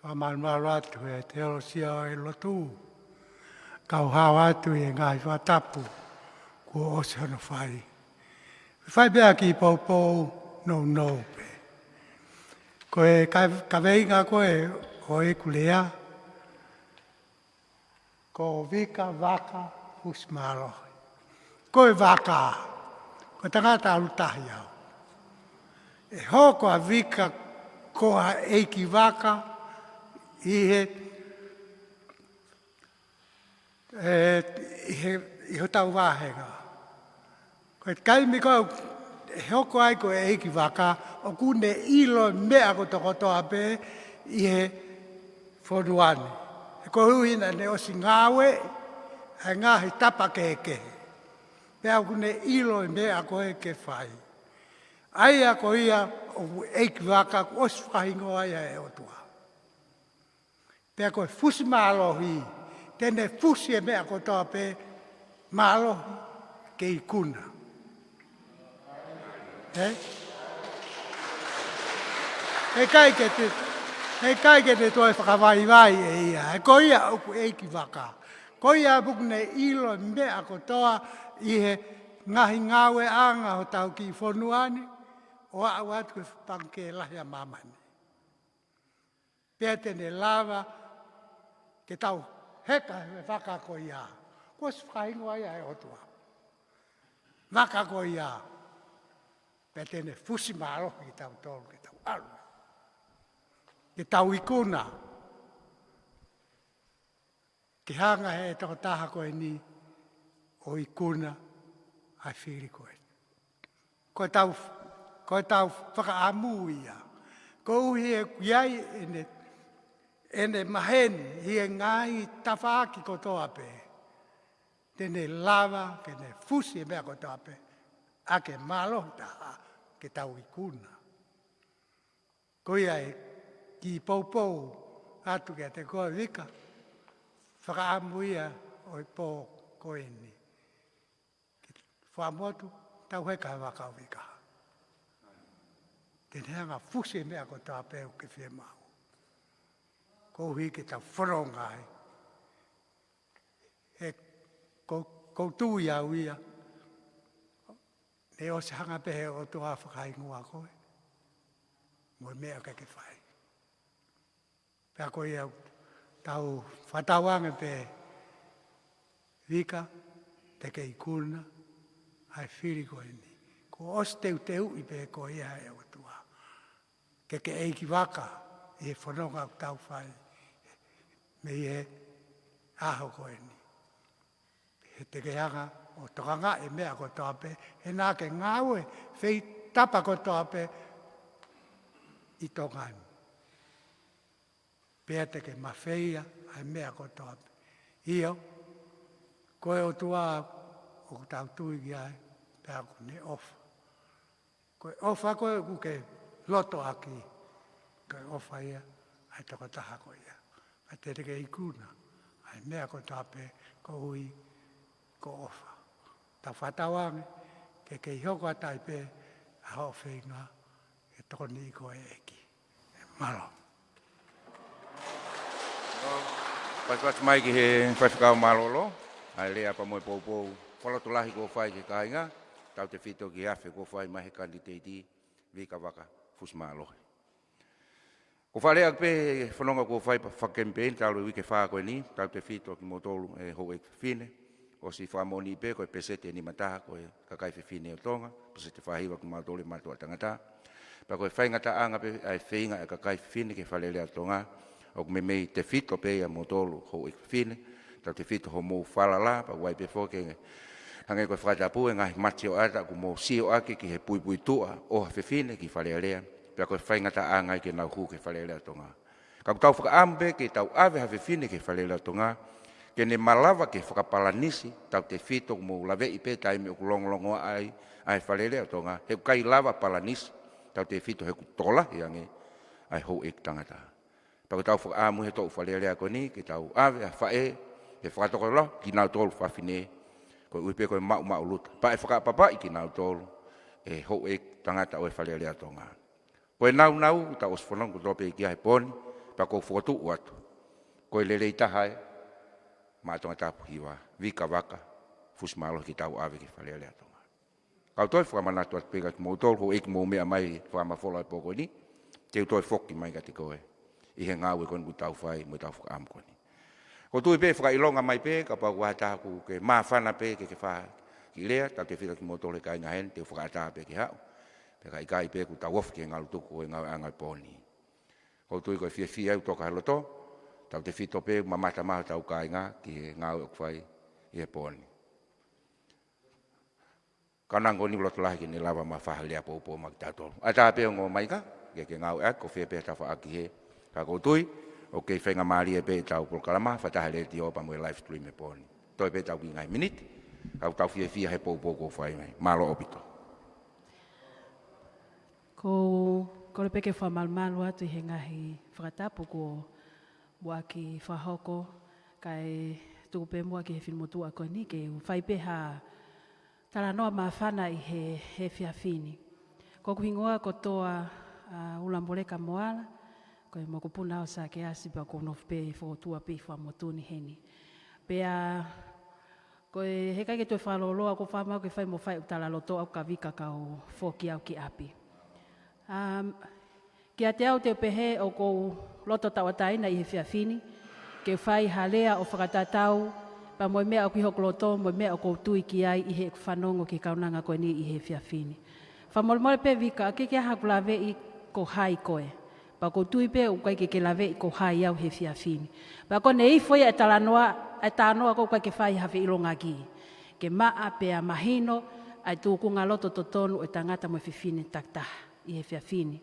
fakamalumalu atu he teolosia ʻo e lotu. Kau hao atu ʻi he ngaahi fakatapu kuo ʻosi hono fai. Fai pē ha kiʻi poupou nounou pē. Ko e ka-, kaveinga ko ē ʻo ʻeku lea, ko Vika Vaka Fusimālohi. Ko e vaka, ko e tangata ʻalu tahi au. ʻE hoko ʻa Vika ko ha ʻeiki vaka ʻi he, ē, ʻi he, ʻi hotau vāhenga. Ko e taimi ko ē ʻe hoko ai ko e ʻeiki vaka, ʻoku ne ʻilo e meʻa kotokotoa pē ʻi he fonua ni. He koeʻuhi naʻa ne ʻosi ngāueʻi ʻa e ngaahi tapa kehekehe. Pea ʻoku ne ʻilo e meʻa ko ē ke fai. ʻA ia ko ia ʻoku ʻeiki vaka kuo ʻosi fakahingoa ia ʻe he ʻOtua. Pea ko e fusi mālohi, te ne fusi e meʻa kotoa pē mālohi ke ikuna. Ē? ʻE ʻikai ke te, ʻE ʻikai ke ne toe fakavaivai ʻe ia. He ko ia ʻoku ʻeiki vaka. Ko ia ʻoku ne ʻilo e meʻa kotoa ʻi he ngaahi ngāueʻanga hotau kiʻi fonua ni, ʻo aʻu atu ki he pangikē lahi ʻa māmani. Pea te ne lava ke tau heka he vaka ko ia. Kuo ʻosi fakahingoa ia ʻe he ʻOtua. Vaka ko ia. Pea te ne fusi mālohi kitautolu ke tau ʻalu. Ke tau ikuna. Ke hanga ʻe he tokotaha ko eni ʻo ikuna ʻa e fili ko eni. Ko ʻetau, ko ʻetau fakaʻamu ia. Koeʻuhi ʻoku ʻi ai ʻene, ʻene maheni ʻi he ngaahi tafaʻaki kotoa pē. Te ne lava ke ne fusi e meʻa kotoa pē. ʻA e mālohi taha ke tau ikuna. Ko ia e kiʻi poupou atu kiate koe Vika, fakaʻamu ia ʻo e pō ko eni. Ke fakamotu, tau heka he vaka ʻo Vika. Te ne hanga fusi e meʻa kotoa pē ʻoku ke fiemaʻu. Koeʻuhi ke tau fononga ai. He ko, ʻoku ou tui au ia, ne ʻosi hanga pē he ʻOtua fakahingoa koe. Mo e meʻa ke ke fai. Pea ko ia tau fakatauange pē Vika, te ke ikuna ʻa e fili ko eni. Kuo ʻosi teuteuʻi pē koe ʻe he ʻOtua. Ke ke ʻeiki vaka ʻi he fononga ʻoku tau fai. Mei he ʻaho ko eni. He te ke hanga ʻo tokangaʻi e meʻa kotoa pē. He naʻa ke ngāue fei tapa kotoa pē ʻi Tonga ni. Pea te ke mafeia ʻa e meʻa kotoa pē. ʻIo, ko e ʻOtua ʻoku tau tui ki ai, pea ʻoku ne ʻofa. Ko e ʻofa ko ē ʻoku ke loto ʻaki, ko e ʻofa ia ʻa e tokotaha ko ia. Ka te ke ikuna ʻa e meʻa kotoa pē koeʻuhi ko e ʻofa. Tau fakatauange, ke ke hoko atu ai pē ʻa hoʻo feinga, ke tokoniʻi koe ʻe he ʻEiki. Mālō. Pass, pass mai ki he faifekau mālōlō, ʻa e lea pea mo e poupou fakalotolahi kuo fai ki he kāinga, tautefito ki he afe kuo fai mai he kanititeiti Vika Vaka Fusimālohi. Ko e fakalea pē he fononga kuo fai pa-, fakakemipeini talu e uike fā ko eni, tautefito kimoutolu ʻe houʻeiki fefine, ʻosi fakamoʻoniʻi pē ko e peseti ʻe nima taha ko e kakai fefine ʻo Tonga, peseti fā hiva kimautolu ʻi he mātuʻa tangata. Pea ko e faingataʻanga pē ʻa e feinga ʻa e kakai fefine ki he Fale Alea ʻo Tonga, ʻoku meimei tefito pē ʻia moutolu houʻeiki fefine, tautefito hoʻomou falala, pea ʻoku ʻi ai pē foki e hangē ko e fakatapu e ngaahi mati ʻo ʻata ʻoku mou sio ʻaki ki he puipuituʻa ʻo ha fefine ki Fale Alea, pea ko e faingataʻanga ia ke nau hū ki he Fale Alea ʻo Tonga. Ka ʻoku tau fakaʻamu pē ke tau ʻave ha fefine ki he Fale Alea ʻo Tonga, ke ne malava ke fakapalanisi, tautefito ʻoku mou laveʻi pē taimi ʻoku longolongoaʻa ai ʻa e Fale Alea ʻo Tonga, he ʻoku ʻikai lava palanisi, tautefito he ʻoku tokolahi ange ʻa e houʻeiki tangata. Pea ʻoku tau fakaʻamu he toʻu Fale Alea ko eni, ke tau ʻave ʻa e faʻē, ke fakatokolahi kinautolu fafine, koeʻuhi pē ko e maʻumaʻuluta. Pea ʻe fakaʻapaʻapaʻi kinautolu ʻe he houʻeiki tangata ʻo e Fale Alea ʻo Tonga. Ko e nāunau, tau ʻosi fononga kotoa pē ki ai he pō ni, pea ʻoku ou fokotuʻu atu. Ko e lelei taha ē, maʻa Tongatapu hiva, Vika Vaka Fusimālohi ke tau ʻave ki Fale Alea ʻo Tonga. Kau toe fakamanatu atu pē kia kimoutolu, houʻeiki mou meʻa mai fakamafola he pō ko eni, te u toe foki mai kiate koe ʻi he ngāue ko eni ʻoku tau fai, mo ʻetau fakaʻamu ko eni. ʻOku ou tui pē fakaʻilonga mai pē, kapau ʻoku ʻi ai ha taha ʻoku ke māfana pē ke ke fai ha kiʻi lea, tautefito kimoutolu he kāinga heni, te u fakaʻatā pē ke haʻu. Pea ka ʻikai pē ʻoku tau ofi ki he ngalutuku ʻo e ngāueʻanga ʻo e pō ni. ʻOku ou tui ko e fiefia ʻoku toka he loto, tautefito pē mamata mai hotau kāinga ki he ngāue ʻoku fai ʻi he pō ni. Ka ʻoku ou ʻoatu e loto lahi ke ne lava mai ha fakalea poupou maʻa kitautolu. ʻAtā pē ʻo ngāue mai ka, ke ke ngāueʻaki, ko fē pē ha tafaʻaki hē. Ka ʻoku ou tui, ʻoku kei faingamālie pē ʻetau polokalama, fakataha he letiō pea mo e live stream he pō ni. Toe pē ʻetau kiʻi ngaahi miniti, ka ʻoku tau fiefia he poupou kuo fai mai. Mālō ʻaupito. ʻOku ou kole pē ke fakamalumalu atu ʻi he ngaahi fakatapu kuo muʻaki fakahoko, kae tuku pē muʻa ki he finemotuʻa ko eni ke u fai pē ha talanoa māfana ʻi he, he efiafi ni. Ko hoku hingoa ko Toa, ʻa, ʻUlamoleka Moala, Ko e mokopuna ʻo Sakeasi pea ʻoku ou nofo pē ʻi he fokotuʻu pē ʻi Fuaʻamotu ni heni. Pea ko e heʻikai ke toe fakalōloa, ʻoku ou fakamāu ke fai mo fai ʻeku talaloto ʻaʻaku ka Vika ka u foki au ki ʻapi. Um, kiate au te u pehē ʻoku ou loto tauʻatāina ʻi he efiafi ni ke fai ha lea ʻo fakatatau pea mo e meʻa ʻoku ʻi hoku loto mo e meʻa ʻoku ou tui ki ai ʻi heʻeku fanongo ki he kaunanga ko eni ʻi he efiafi ni. Fakamolemole pē Vika, ʻoku ʻikai ke ʻi ai haʻaku laveʻi ko hai koe. Pea ʻoku ou tui pē ʻoku ʻikai ke ke laveʻi ko hai au he efiafi ni. Pea ko ʻene ifo ia e talanoa, e talanoa ʻoku ʻikai ke fai ha feʻilongaki. Ke maʻa pea mahino ʻa e tūkunga loto totonu ʻo e tangata mo e fefine takitaha ʻi he efiafi ni.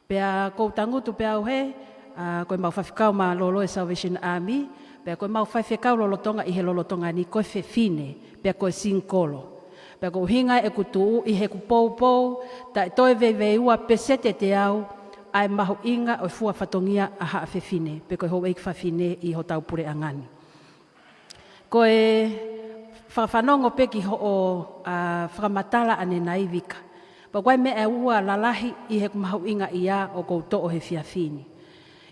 Pea ʻoku ou tangutu pē au hē, ʻa, ko ʻemau faifekau mālōlō ʻi he Salvation Army, pea ko ʻemau faifekau lolotonga ʻi he lolotonga ni ko e fefine, pea ko e singikolo. Pea ko e ʻuhinga ʻeku tuʻu ʻi heʻeku poupou, taʻe toe veiveiua peseti ʻe teau ʻa e mahuʻinga ʻo e fua fatongia ʻa haʻa fefine, pe ko e houʻeiki fafine ʻi hotau puleʻanga ni. Ko e fakafanongo pē ki hoʻo, ʻa, fakamatala ʻanenai Vika. Pea ko e meʻa ʻe ua lalahi ʻi heʻeku mahuʻingaʻia ʻoku ou toʻo he efiafi ni.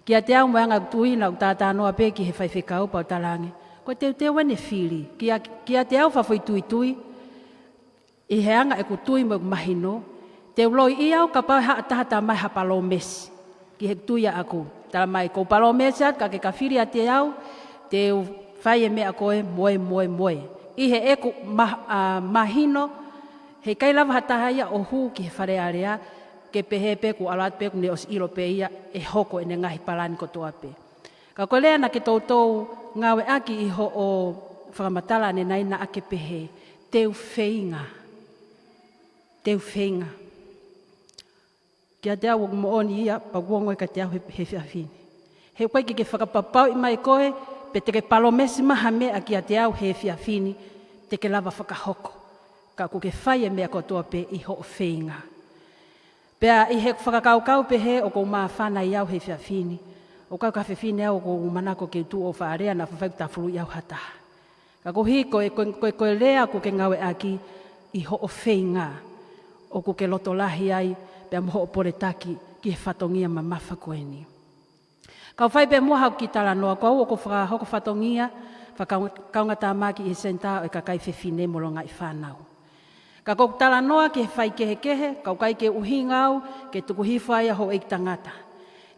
Kiate au mo e anga ʻeku tui naʻa ku talanoa pē ki he faifekau pea u talaange, ko e teuteu ʻene fili. Kia, kiate au fakafoʻituitui, ʻi he anga ʻeku tui mo ʻeku mahino, te u loiʻi au kapau ʻe haʻu ha taha ʻo ʻomai ha palōmesi ki heʻeku tui ʻaʻaku. Talamai, ʻoku ou palōmesi atu ka ke ka fili ʻiate au, te u fai e meʻa ko ē mo e, mo e, mo e. ʻI heʻeku ma-, ʻa, mahino, heʻikai lava ha taha ia ʻo hū ki he Fale Alea ke pehē pē kuo ʻalu atu pē kuo ne ʻosi ʻilo pē ia ʻe hoko ʻene ngaahi palani kotoa pē. Ka ko e lea naʻa ke toutou ngāueʻaki ʻi hoʻo fakamatala ʻanenai naʻa ke pehē, te u feinga. Te u feinga. Kiate au ʻoku moʻoni ia, pea ʻoku ongo ia kiate au he, he efiafi ni. He ʻoku ʻikai ke ke fakapapauʻi mai koe, pe te ke palōmesi mai ha meʻa kiate au he efiafi ni, te ke lava fakahoko. Ka ʻoku ke fai e meʻa kotoa pē ʻi hoʻo feinga. Pea ʻi heʻeku fakakaukau pehē ʻoku ou māfana ʻi au he efiafi ni. ʻOku ʻikai ko ha fefine au ʻoku ou manako ke u tuʻu ʻo faʻa lea naʻa faifai ʻoku tafuluʻi au ha taha. Ka koeʻuhi ko e, ko e, ko e, ko e lea ʻoku ke ngāueʻaki ʻi hoʻo feinga. ʻOku ke loto lahi ai, pea mo hoʻo poletaki ki he fatongia mamafa ko eni. Kau fai pē muʻa haʻaku kiʻi talanoa, ko au ʻoku ou fakahoko fatongia, fakakaungatāmaki ʻi he senitā ʻo e kakai fefine mo e longaʻi fānau. Ka ʻoku ou talanoa ki he faikehekehe, ka ʻoku ʻikai ke ʻuhinga au ke tuku hifo ai ʻa e houʻeiki tangata.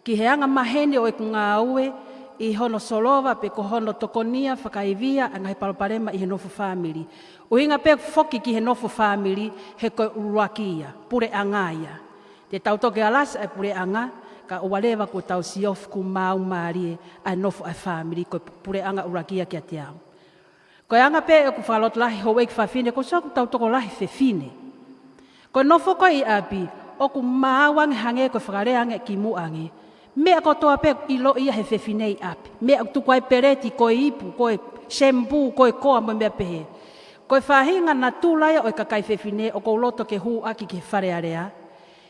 Ki he anga maheni ʻo ʻeku ngāue, ʻi hono solova pe ko hono tokonia fakaivia ʻa e ngaahi palopalema ʻi he nofo fāmili. ʻUhinga pē foki ki he nofo fāmili, he ko e ʻuluaki ia, puleʻanga ia. Te tau toki alasi ʻa e puleʻanga, kae ʻoua leva kuo tau siofi kuo maau mālie ʻa e nofo ʻa e fāmili, ko e puleʻanga ʻuluaki ia kiate au. Ko e anga pē ʻeku fakalotolahi houʻeiki fafine, ko e sio ʻoku tau tokolahi fefine. Ko e nofo ko ē ʻi ʻapi, ʻoku maau ange hangē ko e fakalea ange ki muʻa ange. Meʻa kotoa pē ʻoku ʻiloʻi ia he fefine ʻi ʻapi. Meʻa ʻoku tuku ai peleti, ko e ipu, ko e shampoo, ko e koa mo e meʻa pehē. Ko e faʻahinga natula ia ʻo e kakai fefine ʻoku ou loto ke hū ʻaki ki he Fale Alea.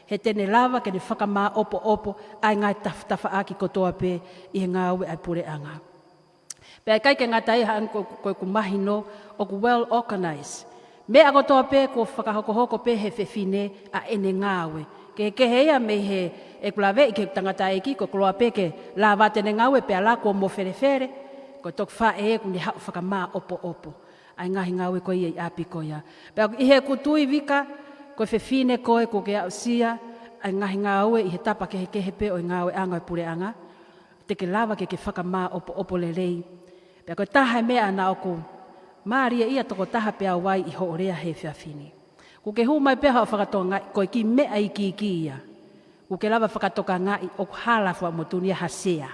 He te ne lava ke ne fakamāʻopoʻopo ʻa e ngaahi taf-, tafaʻaki kotoa pē ʻi he ngāue ʻa e puleʻanga. Pea ʻikai ke ngata ai, hangē ko, ko ʻeku mahino ʻoku well organized. Meʻa kotoa pē kuo fakahokohoko pē he fefine ʻa ʻene ngāue. Kehekehe ia mei heʻeku laveʻi ki he tangataʻeiki, ko e koloa pē ke lava ʻene ngāue pea lava kuo mofelefele, ko e toki faʻē ʻoku ne haʻu fakamāʻopoʻopo ʻa e ngaahi ngāue ko ia ʻi ʻapi ko ia. Pea ʻi heʻeku tui Vika, ko e fefine koe ʻoku ke aʻusia ʻa e ngaahi ngāue ʻi he tapa kehekehe pē ʻo e ngāueʻanga ʻo e puleʻanga. Te ke lava ke ke fakamāʻopoʻopo lelei. Pea ko e taha e meʻa naʻa ʻoku mālieʻia tokotaha pē au ai ʻi hoʻo lea he efiafi ni. Kuo ke hū mai pē haʻo fakatokangaʻi ko e kiʻi meʻa iiki ia. Kuo ke lava fakatokangaʻi ʻoku hala Fuaʻamotu ni ia ha sea.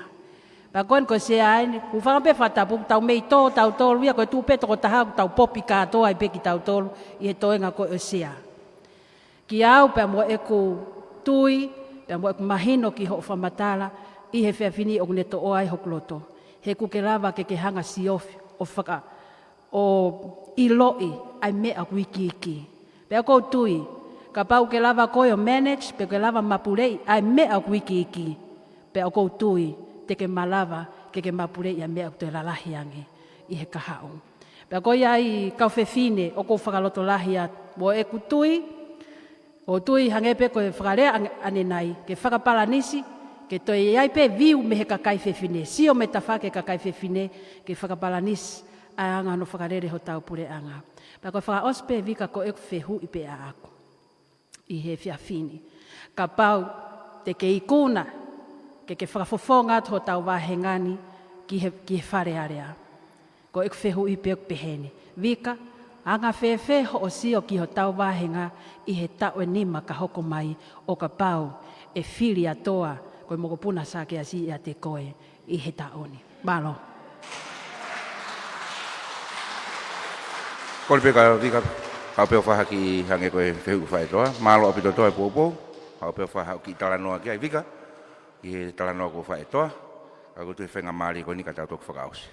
Pea ko eni ko e sea eni, hūfanga pē he fakatapu, tau mei tō tautolu ia, ko e tuʻu pē tokotaha ʻoku tau popi kātoa ai pē kitautolu ʻi he toenga ko ē ʻo e sea. Kiate au pea mo ʻeku tui, pea mo ʻeku mahino ki hoʻo fakamatala, ʻi he efiafi ni ʻoku ne toʻo ai hoku loto. He kuo ke lava ke ke hanga siofi, ʻo faka-, ʻo ʻiloʻi ʻa e meʻa ʻoku iiki. Pea ʻoku ou tui, kapau ʻoku ke lava koe ʻo manage, pe ʻoku ke lava mapuleʻi ʻa e meʻa ʻoku iiki. Pea ʻoku ou tui, te ke malava, ke ke mapuleʻi ʻa e meʻa ʻoku toe lalahi ange ʻi he kahaʻu. Pea ko ia ai kau fefine, ʻoku ou fakalotolahi atu, mo ʻeku tui, ʻoku ou tui hangē pē ko e fakalea ʻane-, ʻanenai, ke fakapalanisi, Ke toe ʻi ai pē viu mei he kakai fefine, sio mei tafaʻaki e kakai fefine, ke fakapalanisi ʻa e anga hono fakalele hotau puleʻanga. Pea ko e fakaʻosi pē Vika ko ʻeku fehuʻi pē ʻaʻaku ʻi he efiafi ni. Kapau te ke ikuna, ke ke fakafofonga atu hotau vāhenga ni ki he, ki he Fale Alea. Ko ʻeku fehuʻi pē ʻoku peheni. Vika, anga fēfē hoʻo sio ki hotau vāhenga ʻi he taʻu ʻe nima ka hoko mai ʻo kapau ʻe fili ʻa Toa, ko e mokopuna Sākeasi ʻiate koe ʻi he taʻu ni. Mālō. Kole pē ka Vika, ka pē ʻo fakahā ki hangē ko e fehuʻi ʻa e faʻē Toa. Mālō ʻaupito Toa e poupou. Ka pē ʻo fakahā ki he talanoa ki ai Vika, ki he talanoa ko e faʻē Toa. Ka ko e tuʻu he faingamālie ko eni ka tau toki fakaʻosi.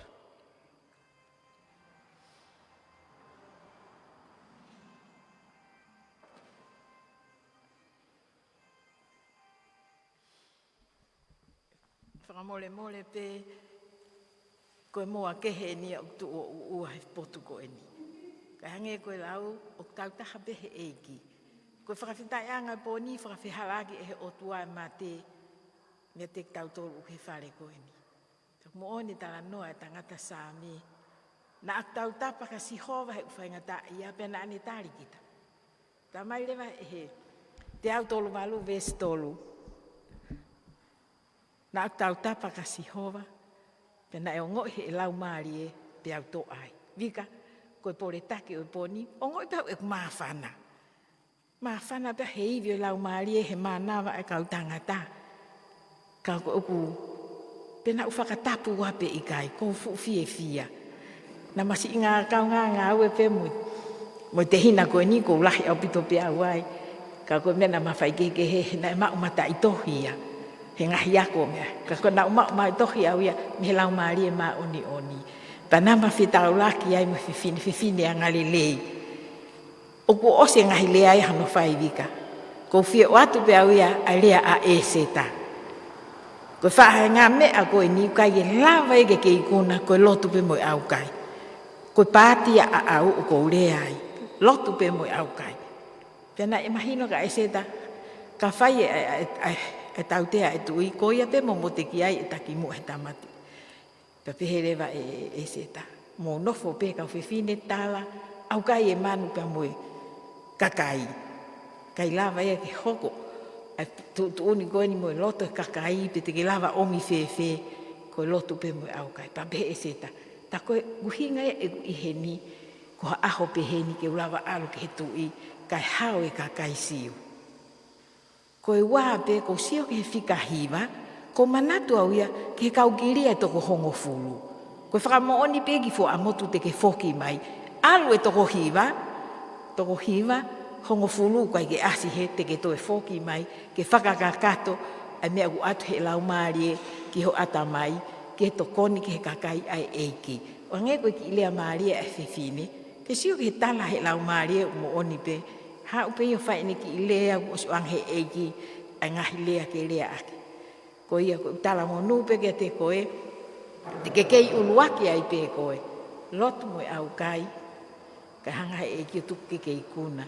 Fakamolemole pē, ko e moa kehe eni ʻoku tuʻu ʻo ʻuʻua he potu ko eni. Ka hangē ko e lau, ʻoku tautaha pē he ʻEiki. Ko e fakafetaʻiʻanga pō ni, fakafehalaaki ʻe he ʻOtua e mate, meiate kitautolu ʻoku he fale ko eni. Ka moʻoni talanoa e tangata Saame. Naʻa ku tautapa kia Sihova heʻeku faingataʻaʻia pea naʻa ne tali kita. Talamai leva ʻe he teau tolu valu veesi tolu. Naʻa ku tautapa kia Sihova, pea naʻe ongoʻi ʻe he Laumālie pea u toʻa ai. Vika, ko e poletaki ʻo e pō ni, ongoʻi pē au ʻeku māfana. Māfana pē he ivi ʻo e Laumālie he mānava e kau tangata. Ka ko ʻeku, pe naʻa ku fakatapu ua pe ʻikai, ko e fuʻu fiefia. Naʻa ma siʻi ngā kaungā ngāue pē mo e, mo e tehina ko eni ʻoku lahi ʻaupito pē au ai. Ka ko e meʻa naʻa ma faikehekehe, he naʻe maʻu mataʻitohi ia. He ngaahi ako meʻa. Ka ko e naʻa ku maʻu mataʻitohi au ia, mei he Laumālie Māʻoniʻoni. Pea naʻa ma fetaulaki ai mo e fefine, fefine angalelei. ʻOku ʻosi e ngaahi lea ia hano fai Vika. ʻOku ou fie ʻoatu pē au ia ʻa e lea ʻa ʻEseta. Ko e faʻahinga meʻa ko eni ʻoku ʻikai ke lava ia ke ke ikuna ko e lotu pē mo e ʻaukai. Ko e paati ia ʻaʻau ʻoku ou lea ai. Lotu pē mo e ʻaukai. Pea naʻe mahino kia ʻEseta, ka fai e, e, e, e, e tautea e tuʻi, ko ia pē mo mote ki ai e takimuʻa he tāmate. Pea pehē leva ʻe, ʻe, ʻe ʻEseta. Mou nofo pē kau fefine tala, ʻaukai e manu pea mo e kakai. ʻIkai lava ia ke hoko, ʻa e tuʻutuʻuni ko eni mo e loto e kakai, pe te ke lava ʻomi fēfē, ko e lotu pē mo e ʻaukai. Pea pehē ʻe ʻEseta. Tā ko e ʻuhinga ia ʻeku ʻi heni, ko ha ʻaho peheni ke u lava ʻalu ki he tuʻi, kae hao e kakai Siu. Ko e ua pē ʻoku ou sio ki he fika hiva, ʻoku ou manatu au ia ki he kau kilia ʻe toko hongofulu. Ko e fakamoʻoni pē ki Fuaʻamotu te ke foki mai. ʻAlu e toko hiva, toko hiva, hongofulu ʻikai ke ʻasi hē te ke toe foki mai, ke fakakakato ʻa e meʻa ʻoku ʻoatu ʻe he Laumālie ki ho ʻatamai, ke tokoni ki he kakai ʻa e ʻEiki. ʻO hangē ko e kiʻi lea mālie ʻa e fefine, ke sio ki he tala ʻe he Laumālie ʻoku moʻoni pē, haʻu pē ia ʻo fai ʻene kiʻi lea ʻoku ʻosi ʻoange ʻe he ʻEiki ʻa e ngaahi lea ke leaʻaki. Ko ia ʻoku ou talamonū pē kiate koe, te ke kei ʻuluaki ai pē koe. Lotu mo e ʻaukai, kae hanga ʻe he ʻEiki ʻo tuku ke ke ikuna.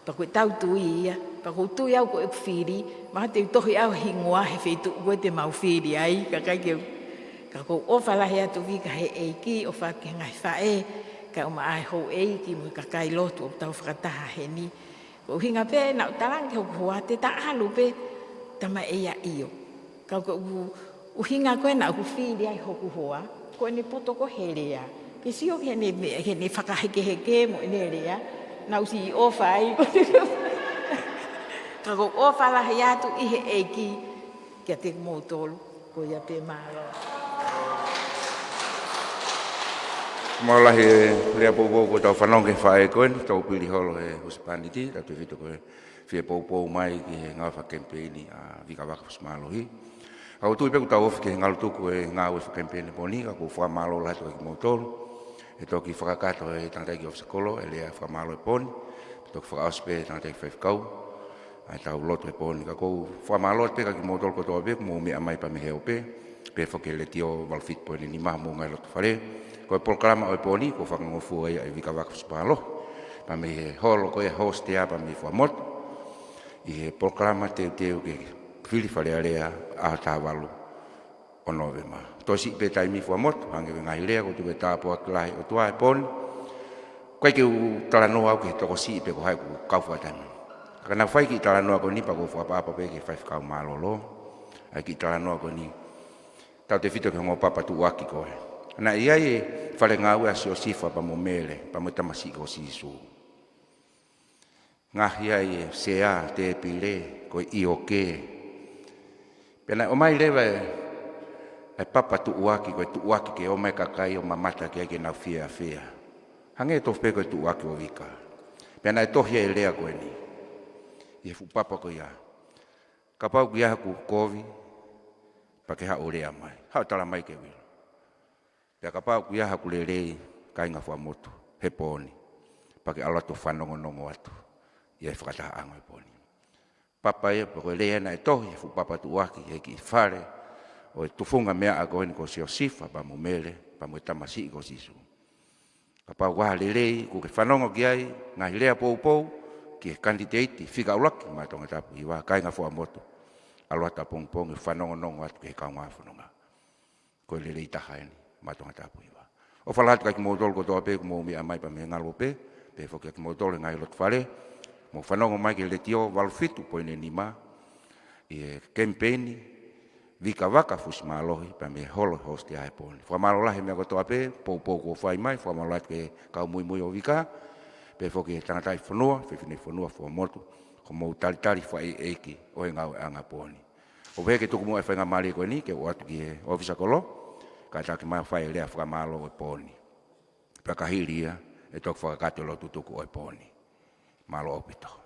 Pea ko e tau tui ia, pea ʻoku ou tui au ko ʻeku fili, mahalo te u tohi au e hingoa he feituʻu ko ē te mau fili ai, ka ʻikai ke u. Ka ʻoku ou ʻofa lahi atu Vika he ʻEiki, ʻofa atu ki he ngaahi faʻē, kae ʻumaʻā e houʻeiki mo e kakai lotu ʻoku tau fakataha heni. Ko e ʻuhinga pē naʻa ku talaange ki hoku hoa te ta ʻalu pē, tama ʻe ia ʻio. Ka ko e ʻuhinga ko ē naʻa ku fili ai hoku hoa, ko ʻene poto ko ē he lea. Ke sio ki heʻene, heʻene fakahekeheke mo ʻene lea, naʻa ku siʻi ʻofa ai. Ka ʻoku ou ʻofa lahi atu ʻi he ʻEiki, kiate kimoutolu, ko ia pē mālō. Mālō lahi e lea poupou ko ʻetau fanongo ki he faʻē ko eni, tau pili holo he husepāniti, tautefito ko e fie poupou mai ki he ngāue fakakemipeini ʻa Vika Vaka Fusimālohi. ʻOku ou tui pē kuo tau ofi ki he ngalutuku e ngāue fakakemipeini pō ni, ka ʻoku ou fakamālō lahi atu kiate kimoutolu. ʻE toki fakakakato ʻe he tangataʻeiki ʻōfisa kolo e lea fakamālō e pō ni, pea toki fakaʻosi pē ʻe he tangataʻeiki faifekau ʻa ʻetau lotu he pō ni. Ka ʻoku ou fakamālō atu pē kiate kimoutolu kotoa pē, ʻoku mou meʻa mai pea mei he ope, pea foki he letiō valu fitu poini nima homou ngaahi loto fale. Ko e polokalama ʻo e pō ni, ʻoku fakangofua ia ʻe Vika Vaka Fusimālohi, pea mei he holo ko ia ʻa e hostel pea mei Fuaʻamotu. ʻI he polokalama teuteu ke Vili Fale Alea, ʻaho taha valu ʻo Nōvema. Toe siʻi pē taimi Fuaʻamotu, hangē ko e ngaahi lea kuo tuku ʻe he tāpuaki lahi ʻOtua he pō ni. ʻOku ʻikai ke u talanoa au ki he tokosiʻi pe ko hai ʻoku kau fakataimi. Ka naʻa ku fai e kiʻi talanoa ko eni pea ʻoku ou fakaʻapaʻapa pē ki he faifekau mālōlō ʻa e kiʻi talanoa ko eni, tautefito ki he ongo papa tuʻuaki ko ē. Naʻe ʻi ai e fale ngāue ʻa Siosifa pea mo Mele, pea mo e tamasiʻi ko Sīsū. Ngaohi ai e sea, tēpile, ko e ʻioke. Pea naʻe ʻomai leva e, e papa tuʻuaki, ko e tuʻuaki ke ʻomai e kakai ʻo mamata ki ai ke nau fiefia. Hangē tofu pē ko e tuʻuaki ʻo Vika. Pea naʻe tohi e lea ko eni ʻi he fuʻu papa ko ia: Kapau ʻoku ʻi ai haku kovi, pea ke haʻu ʻo lea mai. Haʻu ʻo tala mai ke u ʻilo. Pea kapau ʻoku ʻi ai haku lelei, kāinga Fuaʻamotu, he pō ni, pea ke ʻalu atu ʻo fanongonongo atu ʻi he fakatahaʻanga ʻo e pō ni. Papa ia, pea ko e lea naʻe tohi ʻi he fuʻu papa tuʻuaki he kiʻi fale ʻo e tufunga meaʻa ko eni ko Siosifa pea mo Mele, pea mo e tamasiʻi ko Sīsū. Kapau ʻoku ʻi ai ha lelei ʻoku ke fanongo ki ai, ngaahi lea poupou ki he kanititeiti fika ʻuluaki maʻa Tongatapu Hiva, kāinga Fuaʻamotu, ʻalu atu ʻapongipongi ʻo fanongonongo atu ki he kaungā fononga. Ko e lelei taha eni maʻa Tongatapu Hiva. ʻOfa lahi atu kiate kimoutolu kotoa pē ʻoku mou meʻa mai pea mei he ngaluope, pehē foki kiate kimoutolu he ngaahi loto fale, mou fanongo mai ki he letiō valu fitu poini nima, ʻi he kemipeini Vika Vaka Fusi Mālohi pea mei he holo ʻo e hositē he pō ni. Fakamālō lahi he meʻa kotoa pē, poupou kuo fai mai, fakamālō atu ki he kau muimui ʻo Vika, pehē foki ki he tangataʻi fonua, fefine fonua Fuaʻamotu, ko hoʻomou talitali fakaʻeiʻeiki ʻo e ngāueʻanga pō ni. ʻOku ou pehē ke tuku muʻa e faingamālie ko eni ke u ʻoatu ki he ʻōfisa kolo, kātaki mai ʻo fai e lea fakamālō ʻo e pō ni. Pea ka hili ia, ʻe toki fakakakato e lotu tuku ʻo e pō ni. Mālō ʻaupito.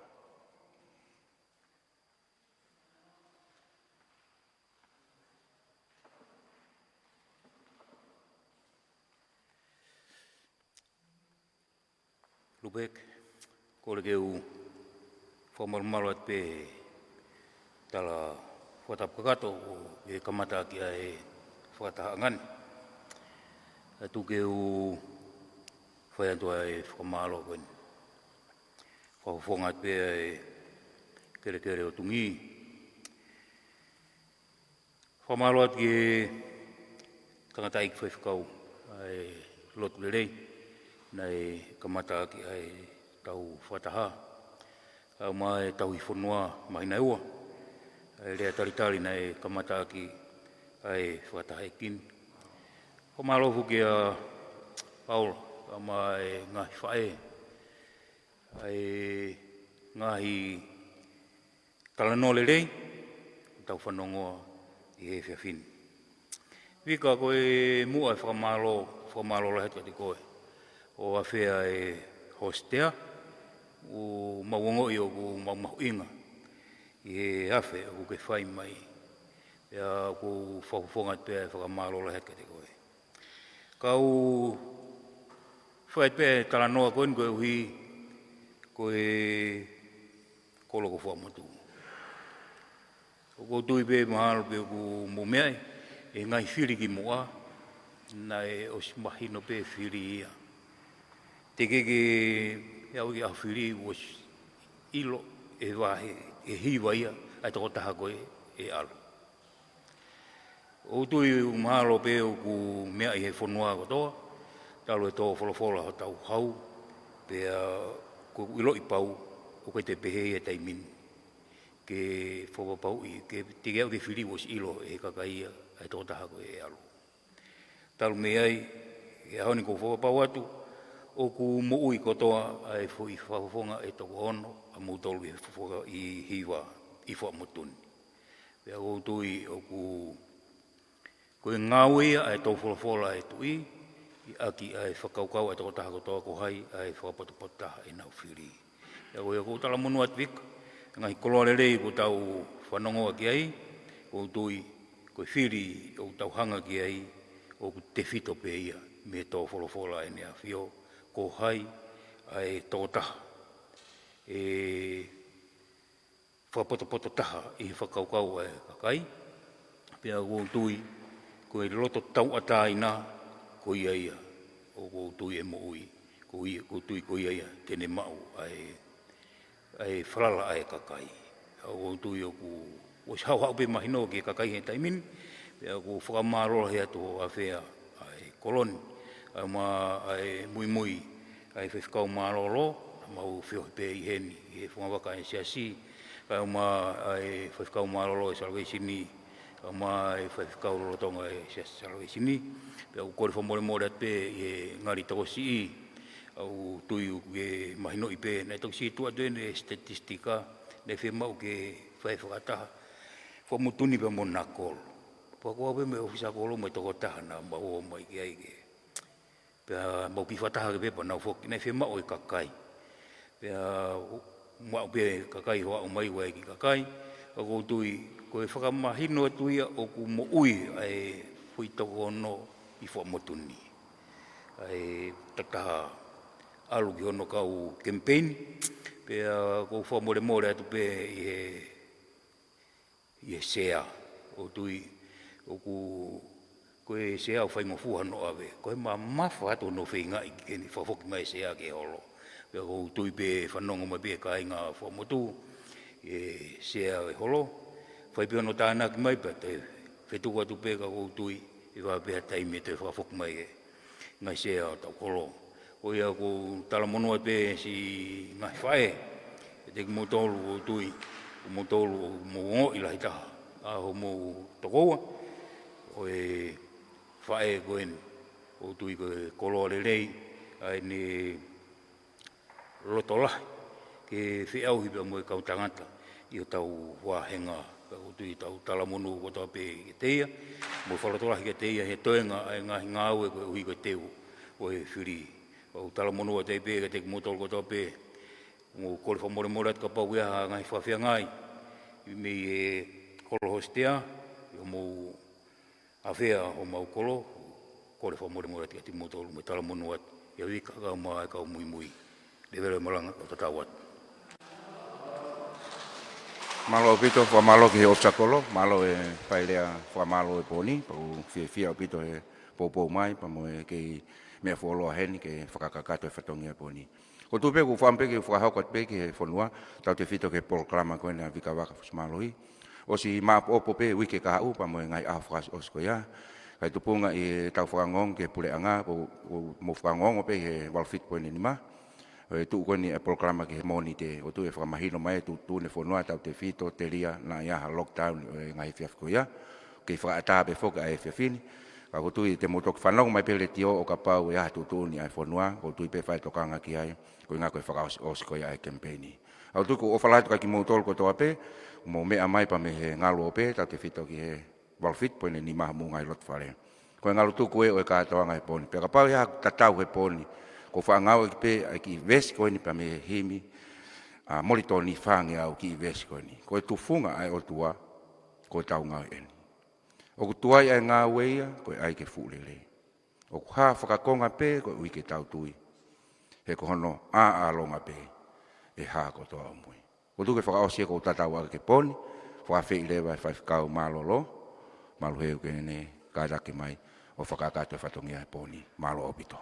Lupeke, kole ke u fakamalumalu atu pē he tala fakatapu kakato ʻo e kamata ʻaki ʻa e fakatahaʻanga ni. Kae tuku ke u fai atu ʻa e fakamālō ko eni. Fakafofonga atu pē ʻa e kelekele ʻo Tungī. Fakamālō atu ki he tangataʻeiki faifekau ʻa e lotu lelei, naʻe kamata ʻaki ʻa e tau fakataha. Kae ʻumaʻā e tauhi fonua māhina ʻe ua, ʻa e lea talitali naʻe kamata ʻaki ʻa e fakatahaʻeiki ni. Fakamālō foki kia Paula, kae ʻumaʻā e ngaahi faʻē, ʻa e ngaahi talanoa lelei ʻoku tau fanongoa ʻi he efiafi ni. Vika, ko e muʻa e fakamālō, fakamālō lahi atu kiate koe ʻo afea e hositē, ʻoku mau ongoʻi ʻoku mau mahuʻinga ʻi he afe ʻoku ke fai mai. Pea ʻoku ou fakafofonga atu pē ʻa e fakamālō lahi atu kiate koe. Kau fai pē talanoa ko eni koeʻuhi ko e kolo ko Fuaʻamotu. ʻOku ou tui pē mahalo pē ʻoku mou meaʻi e ngaahi fili kimuʻa, naʻe ʻosi mahino pē fili ia. Teʻeki ke ʻi ai ke ʻaho fili ʻosi ʻilo ʻe he vahe, ʻe he hiva ia ʻa e tokotaha ko ē ʻe ʻalu. ʻOku ou tui mahalo pē ʻoku meaʻi ʻe he fonua kotoa, talu e tō folofola hotau hau, pea ʻoku ou ʻiloʻi pau ʻoku ʻikai te pehē ia he taimi ni. Ke fakapapauʻi, ke teʻeki ke fili ʻosi ʻilo ʻe he kakai ia ʻa e tokotaha ko ē ʻe ʻalu. Talu mei ai, he ʻaho ni ʻoku ou fakapapau atu, ʻoku moʻui kotoa ʻa e foʻi fakafofonga ʻe toko ono ʻamoutolu ʻi he fofonga ʻi Hiva, ʻi Fuaʻamotu ni. Pea ʻoku ou tui ʻoku, ko e ngāue ia ʻa e tō folofola ʻa e Tuʻi, ʻi ʻaki ʻa e fakakaukau ʻa e tokotaha kotoa ko hai ʻa e fakapotopoto taha ʻenau fili. Pea ko ia ʻoku ou talamonū atu, Vika, ngaahi koloa lelei ʻoku tau fanongoa ki ai, ʻoku ou tui ko e fili ʻoku tau hanga ki ai, ʻoku tefito pē ia mei he tō folofola ʻEne ʻAfio, ko hai ʻa e tokotaha ʻe fakapotopoto taha ʻi he fakakaukau ʻa e kakai. Pea ʻoku ou tui, ko e loto tauʻatāina, ko ia ia, ʻoku ou tui ʻe moʻui, ko ia, ʻoku ou tui ko ia ia te ne maʻu ʻa e, ʻa e falala ʻa e kakai. ʻOku ou tui ʻoku ʻosi haʻuhaʻu pē mahino ki he kakai he taimi ni, pea ʻoku ou fakamālō lahi atu hoʻo ʻafea ʻa e kolo ni, ʻa e ma-, ʻa e muimui ʻa e faifekau mālōlō, naʻa mau feohi pē ʻi heni, ʻi he fungavaka ʻa e siasi, kae ʻumaʻā ʻa e faifekau mālōlō ʻa e Salvation, kae ʻumaʻā ʻa e faifekau lolotonga ʻa e siasi Salvation. Pea ʻoku ou kole fakamolemole atu pē ʻi he ngali tokosiʻi, ʻoku ou tui ʻoku ke mahinoʻi pē, naʻe toki sio atu ʻeni e statistika, naʻe fiemaʻu ke fai fakataha, fakamutu ni pea mo Nakolo. Pea ko au pē mo e ʻōfisa kolo mo e tokotaha naʻa mau ō mai ki ai ke. Pea mau kiʻi fakataha ki he pepa naʻa nau foki, naʻe fiemaʻu ʻe he kakai. Pea ʻo, maʻu pē kakai hoʻo aʻu mai ʻa e kiʻi kakai, ka ʻoku ou tui, ko e fakamahino atu ia ʻoku moʻui ʻa e foʻi toko ono ʻi Fuaʻamotu ni. ʻA e tokotaha ʻalu ki hono kau kemipeini, pea ʻoku ou fakamolemole atu pē ʻi he ʻi he sea, ʻoku ou tui, ʻoku, ko e sea ʻoku faingofua hono ʻave. Ko e mamafa atu hono feingaʻi ke ne fakafoki mai e sea ki he holo. Pea ʻoku ou tui pē fanongo mai pē kāinga Fuaʻamotu, e sea e holo. Fai pē hono tānaki mai pea te fetuku atu pē ka ʻoku ou tui, ʻe vave pē ha taimi ʻe toe fakafoki mai e ngaahi sea ʻo hotau kolo. Ko ia ʻoku ou talamonū atu pē siʻi ngaahi faʻē, ʻiate kimoutolu ʻoku ou tui, ko moutolu ʻoku mou ongoʻi lahi taha ʻa hoʻomou tokoua, ʻo e faʻē ko eni, ʻoku ou tui ko e koloa lelei, ʻa ʻene loto lahi ke feʻauhi pea mo e kau tangata ʻi hotau vāhenga, pea ʻoku ou tui ʻoku tau talamonū kotoa pē kiate ia, mo fakalotolahi kiate ia he toenga ʻa e ngaahi ngāue koeʻuhi ko e teu ʻo e fili. ʻOku ou talamonū atu ai pē kiate kimoutolu kotoa pē, ʻoku ou kole fakamolemole atu kapau ʻoku ʻi ai ha ngaahi fakafeangai mei he kolo hositea, ʻi hoʻomou ʻafea homau kolo, kole fakamolemole atu kiate kimoutolu mo talamonū atu, ʻia Vika kae ʻumaʻā e kau muimui. Levelo ʻo e malanga ʻoku tatau atu. Mālō ʻaupito, fakamālō ki he ʻōfisa kolo, mālō e failea fakamālō e pō ni, pea ʻoku ou fiefia ʻaupito he poupou mai, pea mo e kei meʻa fuoloa heni ke fakakakato e fatongia e pō ni. ʻOku ou tui pē ʻoku ou fakaʻamu pē ke u fakahoko atu pē ki he fonua, tautefito ki he polokalama ko eni ʻa Vika Vaka Fusi Mālohi. ʻOsi maʻopoʻopo pē uike kahaʻu pea mo e ngaahi ʻaho fakaʻosiʻosi ko ia. Kae tupunga ʻi heʻetau fakaongoongo ki he puleʻanga, ʻoku, ʻoku mou fakaongoongo pē he valu fitu poini nima. ʻOku tuʻu ko eni e polokalama ki he Mōnite, ʻoku ou tui ʻe fakamahino mai e tuʻutuʻuni e fonua tautefito telia naʻa ʻi ai ha lockdown ʻo e ngaahi efiafi ko ia. Kei fakaʻatā pē foki ʻa e efiafi ni. Ka ʻoku ou tui te mou toki fanongo mai pē he letiō ʻo kapau ʻe ʻi ai ha tuʻutuʻuni ʻa e fonua, ʻoku ou tui pē fai tokanga ki ai, koeʻuhinga ko e fakaʻosiʻosi ko ia ʻa e kemipeini. ʻOku ou tui ʻoku ou ʻofa lahi atu kia kimoutolu kotoa pē, mou meʻa mai pea mei he ngaluope, tautefito ki he valu fitu poini nima homou ngaahi loto fale. Ko e ngalu tuku ē ʻo e kātoanga he pō ni. Pea kapau ʻe ʻi ai ha tatau he pō ni, ʻoku ou faʻa ngāueʻaki pē ʻa e kiʻi veesi ko eni pea mei he himi, ʻa Molitoni Fāngeau, kiʻi veesi ko eni. Ko e tufunga ʻa e ʻOtua, ko ʻetau ngāue eni. ʻOku tuai ʻa e ngāue ia, ko e ʻai ke fuʻu lelei. ʻOku hā fakakonga pē, koeʻuhi ke tau tui. He ko hono ʻāʻālonga pē, ʻe hā kotoa ʻo mui. ʻOku ou tui ko e fakaʻosi ē ʻoku ou tatau ʻaki ki he pō ni, fakaafeʻi leva e faifekau mālōlō, Malu Heu ke ne kātaki mai, ʻo fakakakato e fatongia he pō ni, mālō ʻaupito.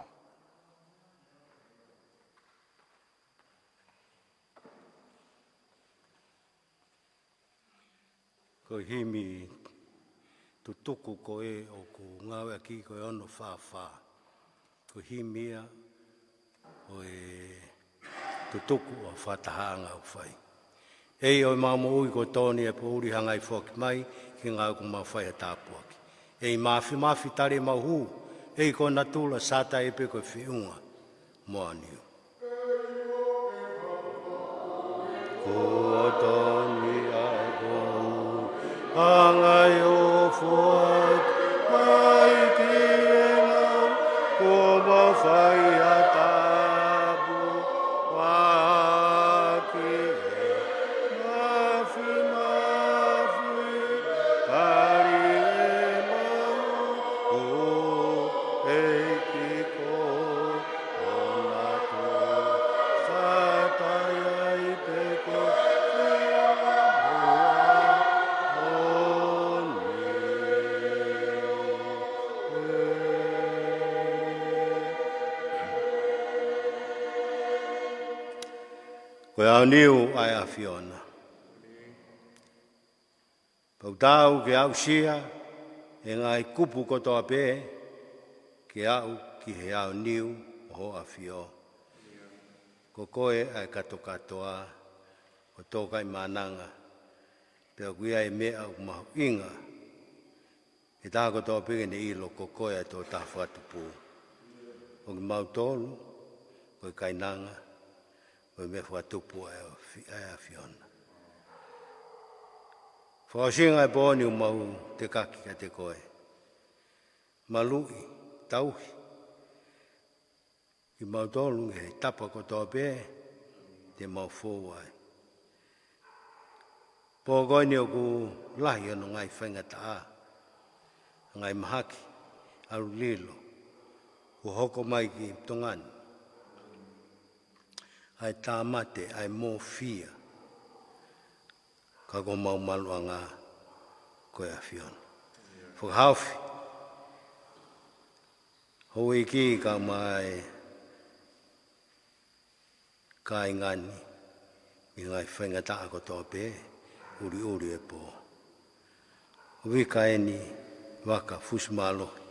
Ko e himi tutuku ko ē ʻoku ngāueʻaki ko e ono fā fā. Ko e himi ia ʻo e tutuku ʻo e fakatahaʻanga ʻoku fai. ʻEiki ʻo ʻemau moʻui, ko e tō ni e poʻuli, hangai foki mai ke ngāue kuo mau fai ha tāpuaki. ʻEiki Māfimafi, tali ʻemau hū. ʻEiki ko natula, sātai pē ko e feʻunga mo ʻaoniu. Ko e tō ni ʻa e poʻuli, hangai ʻo foaki mai ki he ngāue kuo mau fai ha tāpuaki. ʻEiki Māfimafi, tali ʻemau hū. ʻEiki ko natula, sātai pē ko e feʻunga mo ʻaoniu. Ko e ʻaoniu ʻa e ʻAfiona. ʻOku taau ke aʻusia ʻe he ngaahi kupu kotoa pē ke aʻu ki he aoniu ʻo ho ʻAfio. Ko koe ʻa e katokatoa, ko e tōkaimaʻananga, pea ʻoku ʻi ai e meʻa ʻoku mahuʻinga he taha kotoa pē ke ne ʻilo ko koe ʻa e Tolu Fakatupu. Ko kimautolu ko e kainanga, ko e meʻa fakatupu ʻa e ʻAfi-, ʻa e ʻAfiona. Fakaʻosinga e pō ni ʻoku mau tekaki kiate koe. Maluʻi, tauhi kimautolu he tapa kotoa pē te mau fou ai. Pō ko eni ʻoku lahi hono ngaahi faingataʻa, ngaahi mahaki, ʻalu lilo, kuo hoko mai ki Tonga ni. ʻA e tāmate, ʻa e mōfia, ka ko homau maluʻanga ko e ʻAfiona. Fakahaofi houʻeiki kae ʻumaʻā e kāinga ni mei he ngaahi faingataʻa kotoa pē, ʻuliʻuli e pō. ʻOku ʻi ai eni vaka fusi mālohi,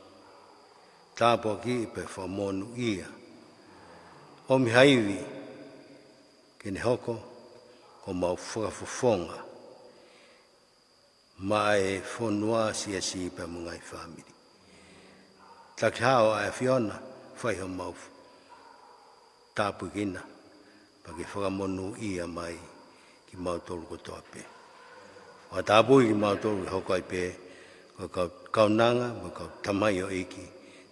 tāpuakiʻi pea fakamonūʻia. ʻOmi ha ivi ke ne hoko ko homau fakafofonga maʻa e fonua, siasi pea mo e ngaahi fāmili. Taki hao ʻa e ʻAfiona, fai homau tāpuekina, pea ke fakamonūʻia mai kimautolu kotoa pē. Fakatāpui kimautolu ke hoko ai pē ko e kau, kaunanga mo e kau tamaioʻeiki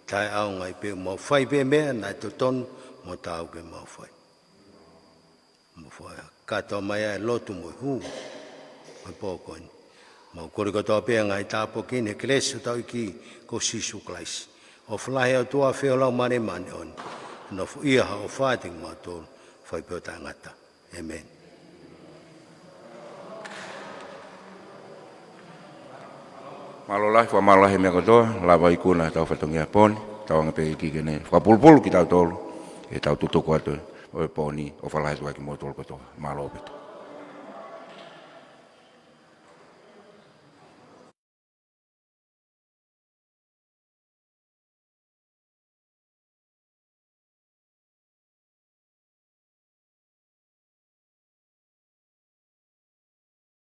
taʻeʻaonga ai pē, mau fai pē meʻa naʻe totonu mo taau ke mau fai. Mo fai kātoa mai ʻa e lotu mo e hū ʻo e pō ko eni. Mau kole kotoa pē ʻa e ngaahi tāpuaki ni he kelesi ʻo hotau ʻEiki ko Sīsū Kalaisi, ʻofa lahi ʻa e ʻOtua, feohi ʻa e Laumālie Māʻoniʻoni, nofoʻia ha ʻofa ʻiate kimautolu, fai pē ʻo taʻengata. ʻĒmeni. Mālō lahi, fakamālō lahi he meʻa kotoa, lava ikuna ʻetau fatongia pō ni, tauange pē ʻEiki ke ne fakapulupulu kitautolu, ʻetau tutuku atu ʻo e pō ni, ʻofa lahi atu kiate kimoutolu kotoa. Mālō ʻaupito.